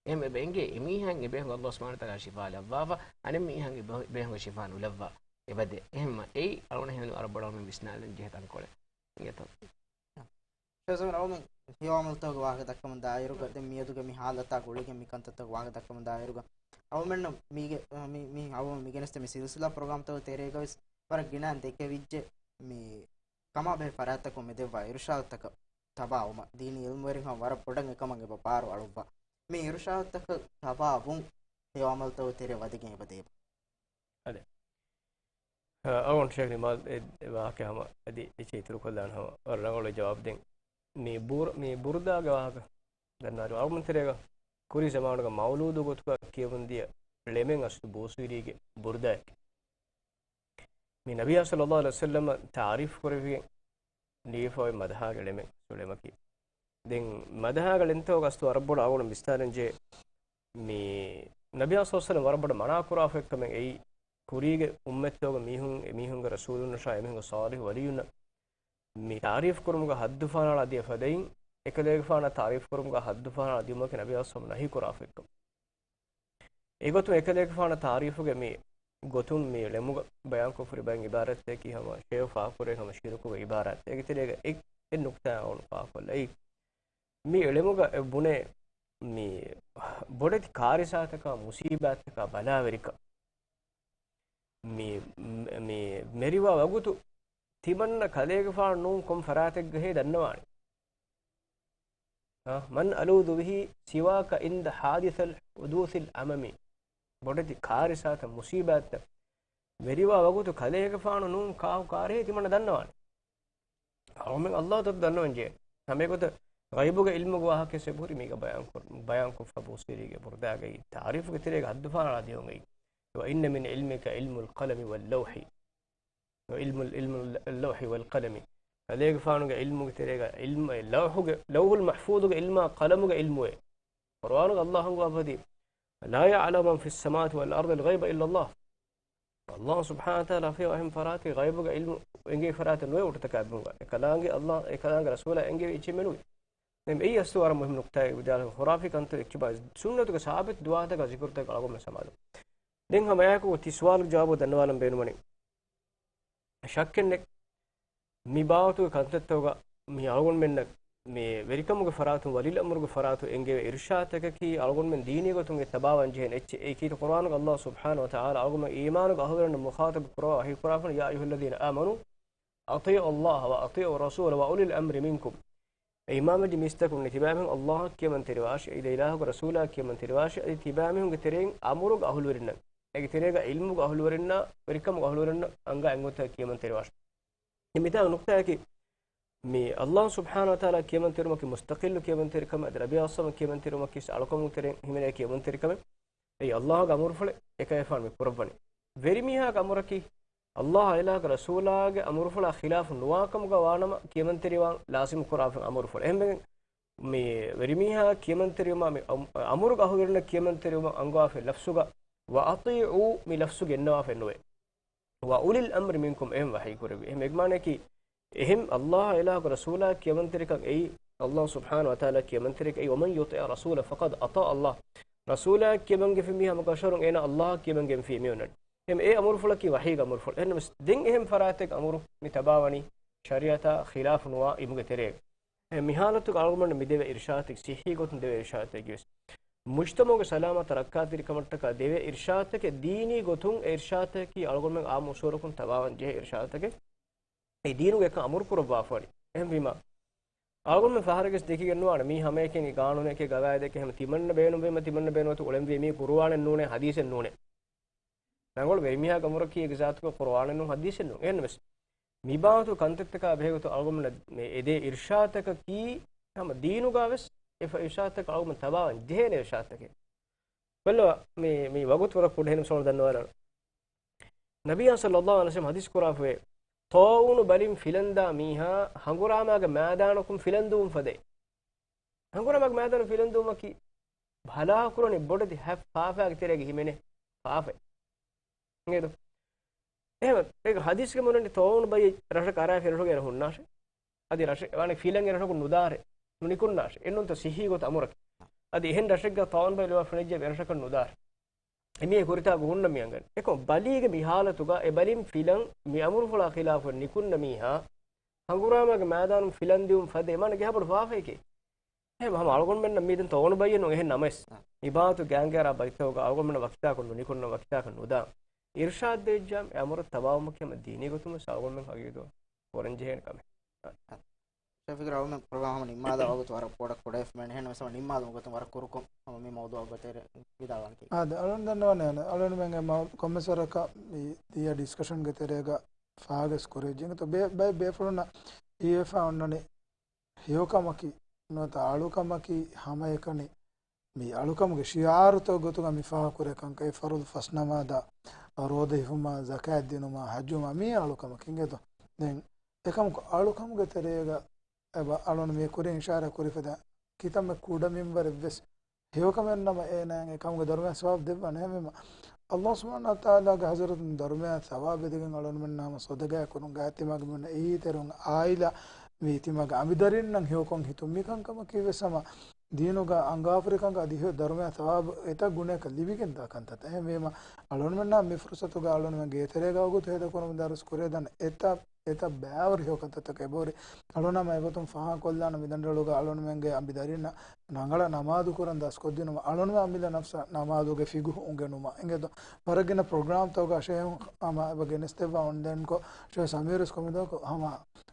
އެހެން އެބަ އެނގޭ އެމީހާއަށް އެބޭހުން ﷲ ސުބްޙާނަހޫ ވަތަޢާލާ ޝިފާ ލައްވާފަ، އަނެއް މީހާއަށް އެ ބޭ-، ބޭހުން ޝިފާ ނުލައްވާ އެބަދޭ. އެހެންމަ އެއީ އަޅުގަނޑަށް ހީވަނީ ވަރަށް ބޮޑަށް ވިސްނާލަން ޖެހޭ ތަންކޮޅެއް. އިނގޭތޯ؟ ޝޭޚް ސަމީރު އަޅުގަނޑު ހެޔޮ އަމަލުތަކުގެ ވާހަކަ ދައްކަމުން ދާއިރުގަ، ދެން މިއަދުގެ މި ހާލަތާ ގުޅިގެން މި ކަންތައްތަކުގެ ވާހަކަ ދައްކަމުން ދާއިރުގަ، އަޅުމެންނަށް މީގެ، މި، މި އަޅުމެން މި ގެނެސްދޭ މި ސިލްސިލާ ޕްރޮގްރާމްތަކުގެ ތެރޭގަވެސް ވަރަށް ގިނައިން ދެކެވިއްޖެ. މި ކަމާބެހޭ ފަރާތްތަކުން މި ދެއްވާ އިރުޝާދުތަކަށް ތަބާވުމަށް، ދީނީ އިލްމުވެރިން ހަމަ ވަރަށް ބޮޑަށް އެކަމަށް އެބަ ބާރު އަޅުއްވާ. މި އިރުޝާދުތަކަށް ތަބާވުން ހެޔޮ އަމަލުތަކުގެ ތެރެއަށް ވަދެގެން އެބަ ދޭބަ. އަދެ. އަ، އަޅުގަނޑު ޝޭޚް ނިމާލް އެ، އެ ވާހަކަ ހަމަ އަދި އެއްޗެއް އިތުރުކޮށްލާން ހަމަ ވަރަށް ރަނގަޅު ޖަވާބު ދެން. މި ބުރް-، މި ބުރުދާގެ ވާހަކަ ދަންނާރި އަޅުގަނޑު ތެރޭގަ ކުރީ ޒަމާނުގަ މައުލޫދު ގޮތުގަ ކިޔަވަން ދިޔަ ޅެމެއް އަސްލު ބޫސީރީގެ ބުރުދާއެކޭ. މި ނަބިއްޔާ ޞައްލައްލާހު ޢަލައިހި ވަސައްލަމަށް ތަޢުރީފު ކުރެވިގެން ލިޔެފައި މަދަޙާގެ ޅެމެއް، ޅެމަކީ. ދެން މަދަޙާގެ ޅެންތަކުގަ އަސްލު ވަރަށް ބޮޑަށް އަޅުގަނޑު ވިސްނާލަން ޖެހޭ. މި ނަބިއްޔާ ޞައްލައްލާހު ޢަލައިހި ވަސައްލަމަ ވަރަށް ބޮޑަށް މަނާ ކުރާފައި ކަމެއް އެއީ، ކުރީގެ އުއްމަތްތަކުގެ މީހުން، އެމީހުންގެ ރަސޫލުންނަށާ އެމީހުންގެ ޞާލިޙު ވަލިއްޔުންނަށް މި ތަޢުރީފު ކުރުމުގަ ހައްދުފަހަނައަޅާ ދިޔަ ފަދައިން، އެކަލޭގެފާނަށް ތަޢުރީފު ކުރުމުގަ ހައްދުފަހަނައަޅާ ދިޔުމަކީ ނަބިއްޔާ ޞައްލައްލާހު ޢަލައިހި ވަސައްލަމަ ނަހީ ކުރާފައިކަން. އެގޮތުން އެކަލޭގެފާނަށް ތަޢުރީފުގެ މި ގޮތުން މި ޅެމުގަ ބަޔާންކޮށްފަ ހުރި ބައެއް ޢިބާރާތްތަކަކީ ހަމަ ޝޭޚް ފާހަގަކުރޭ ހަމަ ޝިރުކުގެ ޢިބާރާތް. އޭގެ ތެރޭގަ އެއް، އެއް ނުކުތާ އަޅުގަނޑު ފާހަގަކޮށްލައި. މި ޅެމުގަ އެ ބުނޭ މި ބޮޑެތި ކާރިސާތަކާ މުޞީބާތްތަކާ ބަލާވެރިކަން. މި، މި މެރިވާ ވަގުތު ތިމަންނަ ކަލޭގެފާނު ނޫން ކޮން ފަރާތެއްގަހޭ ދަންނަވާނެ. އާ، من ألوذ به سواك عند حادث الحدوث الأمم. ބޮޑެތި ކާރިސާތައް، މުޞީބާތްތައް ވެރިވާ ވަގުތު ކަލޭގެފާނު ނޫން ކާކު ކާރިހޭ ތިމަންނަ ދަންނަވާނެ. އަޅުމެން ﷲ ތައް ދަންނަވަން ޖެހޭ. ހަމަ އެގޮތަށް ޣައިބުގެ ޢިލްމުގެ ވާހަކަ އެބަހުރި މީގަ ބަޔާން ކޮށް، ބަޔާންކޮށްފަ ބޫސީރީގެ ބުރުދާގައި ތަޢުރީފުގެ ތެރޭގަ ހައްދުފަހަނައަޅާ ދިޔުމުގައި. وإن من علمك علم القلم واللوح. ޢިލްމު، ޢިލްމު ލައުޙި ވަލްޤަލަމި. ކަލޭގެފާނުގެ ޢިލްމުގެ ތެރޭގަ ޢިލްމު، އެ ލައުޙުގެ، ލައުޙުލް މަޙްފޫޡުގެ ޢިލްމާ ޤަލަމުގެ ޢިލްމުވޭ. ޤުރުއާނުގަ ﷲ އަންގަވާފަދި، لا يعلم من في السماوات والأرض الغيب إلا الله. ﷲ ސުބްޙާނަހޫ ވަތަޢާލާ ފިޔަވާ އެހެން ފަރާތެއް ޣައިބުގެ ޢިލްމު އެނގޭ ފަރާތެއް ނުވޭ އޮތަކަށް އެބަ އެކަލާނގެ ﷲ، އެކަލާނގެ ރަސޫލާ އެނގޭ އެއްޗެއް މެނުވޭ. ދެން އެއީ އަސްލު ވަރަށް މުހިންމު ނުކްތާއެއް ވިދާޅުވި ޚުރާފީ ކަންތައް އެއްޗެއް ބާ ސުންނަތުގެ ސާބިތު ދުވާތަކާ ޒިކުރުތަކާ އަޅުގަނޑުމެން ސަމާލު. ދެން ހަމައެއާއެކު ތި ސުވާލުގެ ޖަވާބު ދަންނަވާލަން ބޭނުމަނީ. ޝައްކެއް ނެތް. މި ބާވަތުގެ ކަންތައްތަކުގަ މި އަޅުގަނޑުމެންނަށް މި ވެރިކަމުގެ ފަރާތުން، ވަލީލްއަމުރުގެ ފަރާތުން އެންގެވޭ އިރުޝާދުތަކަކީ އަޅުގަނޑުމެން ދީނީ ގޮތުން އެ ތަބާވާން ޖެހޭނެ އެއްޗެއް. އެއީ ކީރިތި ޤުރުއާނުގަ ﷲ ސުބްޙާނަހޫ ވަތަޢާލާ އަޅުގަނޑުމެން އީމާނުގެ އަހުލުވެރިންނަށް މުޚާޠަބު ކުރައްވާ ވަޙީ ކުރާފަން، يا أيها الذين آمنوا أطيعوا الله وأطيعوا الرسول وأولي الأمر منكم. އޭ އީމާންވެއްޖެ މީސްތަކުންނޭ، ތިބާމީހުން ﷲއަށް ކިޔަމަންތެރިވާށި، އެއީ ދެ އިލާހުގެ ރަސޫލާ ކިޔަމަންތެރިވާށި، އަދި ތިބާމީހުންގެ ތެރެއިން އަމުރުގެ އަހުލުވެރިންނަށް، އޭގެ ތެރޭގަ ޢިލްމުގެ އަހުލުވެރިންނާ، ވެރިކަމުގެ އަހުލުވެރިންނަށް އަންގާ އެންގުންތަކެއް ކިޔަމަންތެރިވާށި. މިތާ ނުކްތާއަކީ، މި ﷲ ސުބްޙާނަހޫ ވަތަޢާލާ ކިޔަމަންތެރިވުމަކީ މުސްތަޤިއްލު ކިޔަމަންތެރިކަމެއް، އަދި ނަބިއްޔާ ޞައްލައްލާހު ޢަލައިހި ވަސައްލަމަ ކިޔަމަންތެރިވުމަކީ އަޅުކަމުގެ ތެރެއިން ހިމެނޭ ކިޔަމަންތެރިކަމެއް. އެއީ ﷲ ގެ އަމުރުފުޅެއް، އެކަލޭގެފާނު މި ކުރައްވަނީ. ވެރިމީހާގެ އަމުރަކީ، ﷲ އާ އިލާހުގެ ރަސޫލާގެ އަމުރުފުޅާ ޚިލާފު ނުވާކަމުގަ ވާނަމަ ކިޔަމަންތެރިވާން ލާޒިމް ކުރާފަ އަމުރުފުޅެއް. އެހެންވެގެން މި ވެރިމީހާ ކިޔަމަންތެރިވުމާ މި އަމް-، އަމުރުގެ އަހުލުވެރިންނަށް ކިޔަމަންތެރިވުމަށް އަންގަވާފައި ލަފްޒުގަ، وأطيعوا މި ލަފްޒު ގެންނަވާފައެއް ނުވޭ. وأولي الأمر منكم އެހެން ވަޙީ ކުރެއްވި. އެހެން އެގްމާނައަކީ، އެހެން ﷲ އާ އިލާހުގެ ރަސޫލާ ކިޔަމަންތެރިކަން އެއީ، ﷲ ސުބްޙާނަހޫ ވަތަޢާލާ ކިޔަމަންތެރިކަން އެއީ، ومن يطع الرسول فقد أطاع الله. ރަސޫލާ ކިޔަމަންގެންފި މީހާ ހަމަކަށަވަރުން އޭނާ ﷲ އަށް ކިޔަމަންގެންފި މިއޮންނަނީ. އެހެން އެ އަމުރުފުޅަކީ ވަޙީގެ އަމުރުފުޅު. އެހެންނަމަވެސް، ދެން އެހެން ފަރާތެއްގެ އަމުރު މި ތަބާވަނީ ޝަރީޢަތާ ޚިލާފު ނުވާ އިލްމުގެ ތެރޭގަ. އެ މި ޙާލަތުގަ އަޅުގަނޑު މި ދެވޭ އިރުޝާދުތަކީ ޞިއްޙީ ގޮތުން ދެވޭ އިރުޝާދުތަކީވެސް، މުޖްތަމަޢުގެ ސަލާމަތް ރައްކާތެރިކަމަށްޓަކާ ދެވޭ އިރުޝާދުތަކެއް، ދީނީ ގޮތުން އެ އިރުޝާދުތަކަކީ އަޅުގަނޑުމެން އާއްމު އުސޫލަކުން ތަބާވާން ޖެހޭ އިރުޝާދުތަކެއް. އެ ދީނުގެ އެކަން އަމުރު ކުރައްވާފަވަނީ. އެހެންވީމާ، އަޅުގަނޑުމެން ފަހަރެއްގެސް ދެކިގެން ނުވާނެ، މީ ހަމައެކަނި ގާނޫނެކޭ، ގަވާއިދެކޭ، ހަމަ ތިމަންނަ ބޭނުންވީމަ، ތިމަންނަ ބޭނުންވަތު އުޅެންވީ މީ ޤުރުއާނެއް ނޫނޭ، ޙަދީޘެއް ނޫނޭ. ރަނގަޅު ވެރިމީހާގެ އަމުރަކީ އެގެ ޒާތުގަ ޤުރުއާނެއް ނޫން، ޙަދީޘެއް ނޫން. އެހެންނަމަވެސް، މި ބާވަތު ކަންތައްތަކާ ބެހޭގޮތުން އަޅުގަނޑުމެންނަށް މި އެދޭ އިރުޝާދުތަކަކީ، ހަމަ ދީނުގަވެސް އެފަ އިރުޝާދުތަކަށް އަޅުގަނޑު ތަބާވާން ޖެހޭނެ އިރުޝާދުތަކެއް. ބައްލަވާ، މި، މި ވަގުތު ވަރަށް ކުޑަ ހެން ސޯން ދަންނަވާލާނަން. ނަބިއްޔާ ޞައްލައްލާހު ޢަލައިހި ވަސައްލަމަ ޙަދީޘް ކުރާފައި، ޠާޢޫނު ބަލިން ފިލަންދާ މީހާ ހަނގުރާމާގެ މައިދާނަކުން ފިލަން ދުވުން ފަދައިން. ހަނގުރާމާގެ މައިދާނަކުން ފިލަން ދުވުމަކީ ބަލާކުރަނީ ބޮޑެތި ހަ-، ފާފައިގެ ތެރޭގަ ހިމެނޭ ފާފައެއް. އިނގޭތޯ؟ އެހެން، އޭގެ ޙަދީޘްގެ ބުނަނީ ޠާޢޫނު ބަލި ރަށަކަށް އަރާފަ އެރަށުގައި ނުހުންނާށޭ. އަދި ރަށެއް ވާނެ ފިލަން އެރަށަކުން ނުދާށޭ، ނުނިކުންނާށޭ. އެއްނޫންތޯ ޞިއްޙީ ގޮތަށް އަމުރަކީ. އަދި އެހެން ރަށެއްގަ ޠާޢޫނު ބަލި ލިބިފަ ނުޖެހޭ އެރަށަކަށް ނުދާށޭ. އެމީހެއް ކުރިތާ ގުހުންނަ މި އަނގަނީ. އެކަމް ބަލީގެ މި ޙާލަތުގަ އެ ބަލިން ފިލަން މި އަމުރުފުޅާ ޚިލާފަށް ނިކުންނަ މީހާ ހަނގުރާމާގެ މައިދާނުން ފިލަން ދިއުން ފަދަ އެމާނަ ގެ ހަބަރު ފާފައެކޭ. އެހެން ހަމަ އަޅުގަނޑުމެންނަށް މީދެން ތޯވަނު ބައްޔެއް ނޫން. އެހެން ނަމަވެސް، އާ. އިބާދަތު ގާނގޭރާ ބައިތަކުގަ އަޅުގަނޑުމެންނަށް ވަކިތާކަށް ނުނިކުންނަ ވަކިތާކަށް ނުދާ އިރުޝާދު ދޭއްޖާ އެ އަމުރަށް ތަބާވުމަކީ ހަމަ ދީނީ ގޮތުންވެސް އަޅުގަނޑުމެން ހަގީގަތު ކުރަންޖެހޭނެ ކަމެއް. ޝަފީޤު ރަހުމަން ޕްރޮގްރާމް ހަމަ ނިންމާލާ ވަގުތު ވަރަށް ބޮޑަށް ކުޑަވެފަ މެން. އެހެން ވެސް ހަމަ ނިންމާލުމުގެ ގޮތުން ވަރަށް ކުރުކޮށް ހަމަ މި މައުޟޫޢާ ގޮތެރޭ ވިދާޅުވާނެ ކީ. އާދެ، އަޅުން ދަންނަވާނެ، އަޅުންމެންގެ މަ-، ކޮންމެސް ވަރަކަށް މި ދިޔަ ޑިސްކަޝަންގެ ތެރޭގަ ފާގަސް ކުރެއްޖެ. އެނގޭތޯ ބޭ-، ބައެއް ބޭފުޅުންނަށް ހީވެފަ އޮންނަނީ ހެޔޮކަމަކީ ނުވަތަ އަޅުކަމަކީ ހަމައެކަނި މި އަޅުކަމުގެ ޝިޢާރުތައް ގޮތުގަ މި ފާހަގަކުރޭ ކަންކަން، އެ ފަރުޟު ފަސް ނަމާދާ، ރޯދަ ހިފުމާ، ޒަކާތް ދިނުމާ، ޙައްޖުވުމާ، މީ އަޅުކަމަކީ އިނގޭތޯ. ދެން އެކަމަކު އަޅުކަމުގެ ތެރޭގަ އެބަ އަޅުން މި ކުރިން އިޝާރާ ކުރިފަދަ ކިތަންމެ ކުޑަ މިންވަރެއްވެސް ހެޔޮކަމެއް ނަމަ އޭނާއަށް އެކަމުގެ ދަރުމަޔާ ސަވާބު ދެއްވާނެ. އެހެންވީމަ، ﷲ ސުބްޙާނަހޫ ވަތަޢާލާގެ ޙަޟްރަތުން ދަރުމަޔާ ސަވާބު އެދިގެން އަޅުންމެންނަށް ހަމަ ޞަދަޤާތް ކުރުން ގާތް ތިމާގެ މީހުންނަށް އެހީތެރިވުން ޢާއިލާ މި ތިމާގެ އަނބިދަރިންނަށް ހެޔޮކޮށް ހިތުން މި ކަންކަމަކީ ވެސް ހަމަ ދީނުގަ އަންގާފަރިކަން އަދި ހެޔޮ ދަރުމަޔާ ސަވާބު އެތައް ގުނައަކަށް ލިބިގެންދާ ކަންތައްތައް. އެހެންވީމަ، އަޅުންމެންނާ މި ފުރުޞަތުގަ އަޅުންމެން ގޭތެރޭގަ ވަގުތު ހޭދަކުރަމުން ދަރުސް ކުރެވިދާނެ އެތައް އެތައް ބައިވަރު ހެޔޮ ކަންތައްތަކެއް އެބަހުރި. އަޅުން ހަމަ އެގޮތުން ފާހަގަކޮށްލާނަން މިދަނޑިވަޅުގަ އަޅުންމެންގެ އަނބިދަރިންނަށް ރަނގަޅަށް ނަމާދު ކުރަން ދަސްކޮށްދިނުމަށް، އަޅުންމެން އަމިއްލަ ނަފްސަށް ނަމާދުގެ ފިޤުހު އުނގެނުމަށް އިނގޭތޯ. ވަރަށް ގިނަ ޕްރޮގްރާމްތަކުގަ ޝޭހުން ހަމަ އެބަ ގެނެސްދެއްވާ އޮންލައިންކޮށް، ޝޭހް ސަމީރުވެސް ކޮމެންޓްތަކު ހަމަ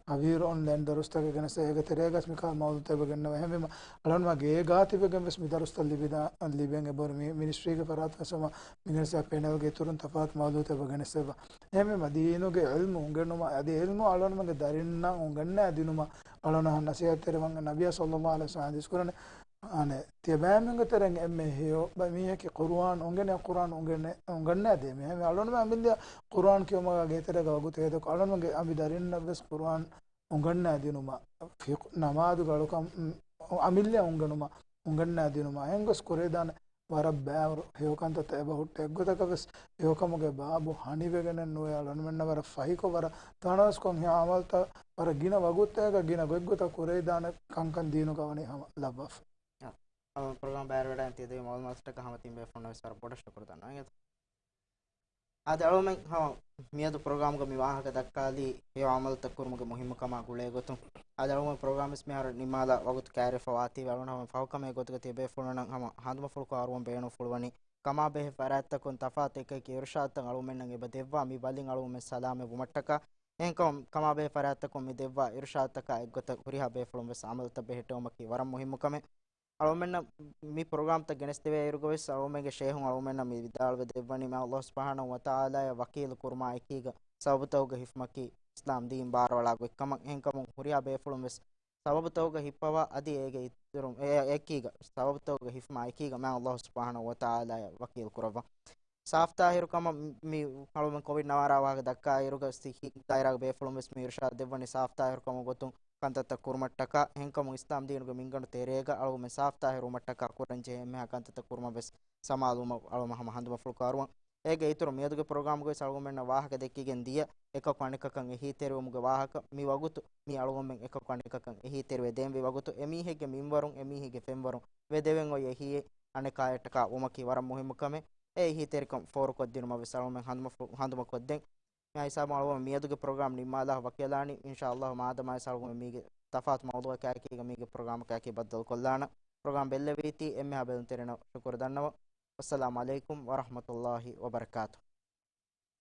އަވީރު އޮންލައިން ދަރުސްތަކެއް ގެނެސް އޭގެ ތެރޭގަސް މިކަހަލަ މައުޟޫޢުތައް އެބަ ގެންނަވާ. އެހެންވީމަ، އަޅުންމެން ގޭގާ ތިބެގެން ވެސް މި ދަރުސްތައް ލިބިދާ، ލިބެން އެބަހުރި މި މިނިސްޓްރީގެ ފަރާތުން ވެސް ހަމަ މި ގެނެސް ޕެނެލްގެ އިތުރުން ތަފާތު މައުޟޫޢުތައް އެބަ ގެނެސްދެއްވާ. އެހެންވީމަ، ދީނުގެ ޢިލްމު އުނގެނުމަށް، އަދި ޢިލްމު އަޅުންމެންގެ ދަރިންނަށް އުނގެންނަ ދިނުމަށް އަޅުން ނަޞޭޙަތްތެރިވަން. ނަބިއްޔާ ޞައްލައްލާހު ޢަލައިހި ވަސައްލަމަ ޙަދީޘް ކުރަނީ، އަނެއް، ތިޔަބައިމީހުންގެ ތެރެއިން އެންމެ ހެޔޮ ބައި މީހަކީ ޤުރުއާން އުނގެނި، ޤުރުއާން އުނގެނި، އުނގަންނަ ދޭ މީހާ. އަޅުންމެން އަމިއްލަ ޤުރުއާން ކިޔުމުގަ ގޭތެރޭގަ ވަގުތު ހޭދަކޮށް، އަޅުންމެންގެ އަނބިދަރިންނަށް ވެސް ޤުރުއާން އުނގަންނަ ދިނުމަށް، ފިޤު، ނަމާދުގެ އަޅުކަން، އަމިއްލަ އުނގެނުމަށް، އުނގަންނަ ދިނުމަށް އެނގޮސް ކުރެވިދާނެ. ވަރަށް ބައިވަރު ހެޔޮ ކަންތައްތައް އެބަ ހުއްޓޭ. އެއްގޮތަކަށް ވެސް ހެޔޮކަމުގެ ބާބު ހަނިވެގެނެއް ނުވޭ. އަޅުންމެންނަށް ވަރަށް ފަހިކޮށް، ވަރަށް ތަނަވަސްކޮށް ހެޔޮ ޢަމަލުތައް ވަރަށް ގިނަ ވަގުތުތަކަށް ގިނަ ގޮތްގޮތަށް ކުރެވިދާނެ ކަންކަން ދީނުގަ ވަނީ ހަމަ ލައްވާފަ. އާ، ޕްރޮގްރާމް ބައިވެރިވެވަޑައިގެން ތި ދެއްވި މަޢުލޫމާތުތަކަށް ހަމަ ތިން ބޭފުޅުންނަށް ވެސް ވަރަށް ބޮޑަށް ޝުކުރު ދަންނަވަން. އާދެ، އަޅުމެން ހަމަ މިއަދު ޕްރޮގްރާމްގަ މި ވާހަކަ ދައްކާލީ ހެޔޮ ޢަމަލުތައް ކުރުމުގެ މުހިއްމުކަމާ ގުޅޭ ގޮތުން. އާދެ، އަޅުމެން ޕްރޮގްރާމް ވެސް މިހާރު ނިންމާލާ ވަގުތު ކައިރިވެފަ ވާތީވެ، އަޅުން ހަމަ ފަހުކަމެއް ގޮތުގަ ތި ބޭފުޅުންނަށް ހަމަ ހަނދުމަފުޅު ކުރުވަން ބޭނުންފުޅުވަނީ ކަމާބެހޭ ފަރާތްތަކުން ތަފާތު އެކި އިރުޝާދުތައް އަޅުމެންނަށް އެބަ ދެއްވާ މި ބަލިން އަޅުމެން ސަލާމަތް ވުމަށްޓަކާ. އެހެންކަމުން ކަމާބެހޭ ފަރާތްތަކުން މި ދެއްވާ އިރުޝާދުތަކާ އެއްގޮތަށް ހުރިހާ ބޭފުޅުން ވެސް ޢަމަލުތައް ބެހެއްޓެވުމަކީ ވަރަށް މުހިއްމު ކަމެއް. އަޅުމެންނަށް މި ޕްރޮގްރާމްތައް ގެނެސްދެވޭ އިރުގަ ވެސް އަޅުމެންގެ ޝޭހުން އަޅުމެންނަށް މި ވިދާޅުވެ ދެއްވަނީ މާތް ﷲ ސުބްޙާނަހޫ ވަތަޢާލާއަށް ވަކީލު ކުރުމާ އެކީގަ ސަބަބުތަކުގަ ހިފުމަކީ އިސްލާމް ދީން ބާރުއަޅާ ގޮތްކަމަށް. އެހެންކަމުން ހުރިހާ ބޭފުޅުން ވެސް ސަބަބުތަކުގަ ހިއްޕަވާ އަދި އޭގެ އިތުރުން، އެ، އެކީގަ، ސަބަބުތަކުގަ ހިފުމާ އެކީގަ މާތް ﷲ ސުބްޙާނަހޫ ވަތަޢާލާއަށް ވަކީލު ކުރައްވާ. ސާފްތާހިރުކަމަށް މި އަޅުމެން ކޮވިޑް ނަވާރާ ވާހަކަ ދައްކާ އިރުގަ ސިއްހީ ދާއިރާގެ ބޭފުޅުން ވެސް މި އިރުޝާދު ދެއްވަނީ ސާފްތާހިރުކަމުގެ ގޮތުން ކަންތައްތައް ކުރުމަށްޓަކާ. އެހެންކަމުން އިސްލާމް ދީނުގެ މިންގަނޑު ތެރޭގަ އަޅުގަނޑުމެން ސާފްތާހިރުވުމަށްޓަކާ ކުރަންޖެހޭ އެންމެހާ ކަންތައްތައް ކުރުމަށް ވެސް ސަމާލުވުމަށް އަޅުގަނޑު ހަމަ ހަނދުމަފުޅު ކުރުވަން. އޭގެ އިތުރު މިއަދުގެ ޕްރޮގްރާމްގައި ވެސް އަޅުގަނޑުމެންނަށް ވާހަކަ ދެއްކިގެން ދިޔަ އެކަކު އަނެކަކަށް އެހީތެރިވުމުގެ ވާހަކަ މި ވަގުތު މި އަޅުގަނޑުމެން އެކަކު އަނެކަކަށް އެހީތެރިވެ ދޭންވީ ވަގުތު އެމީހެއްގެ މިންވަރުން އެމީހެއްގެ ފެންވަރުން ވެދެވެން އޮތް އެހީއެއް އަނެކާޔަށްޓަކާ ވުމަކީ ވަރަށް މުހިއްމު ކަމެއް. އެ އެހީތެރިކަން ފޯރުކޮށްދިނުމަށް ވެސް އަޅުގަނޑުމެން ހަނދުމަފު-، ހަނދުމަކޮށްދޭން. މި ހިސާބުން އަޅުގަނޑު މިއަދުގެ ޕްރޮގްރާމް ނިންމާލާ ވަކިވެލާނީ. އިންޝާﷲ މާދަމާވެސް އަޅުގަނޑު މީގެ ތަފާތު މައުޟޫޢަކާއެކީގަ މީގެ ޕްރޮގްރާމަކާއެކީ ބައްދަލުކޮށްލާނަން. ޕްރޮގްރާމް ބެއްލެވީތީ އެންމެހާ ބެލުންތެރިންނަށް ޝުކުރު ދަންނަވަން. ވައްސަލާމު ޢަލައިކުމް ވަރަޙްމަތުﷲ ވަބަރަކާތުހު.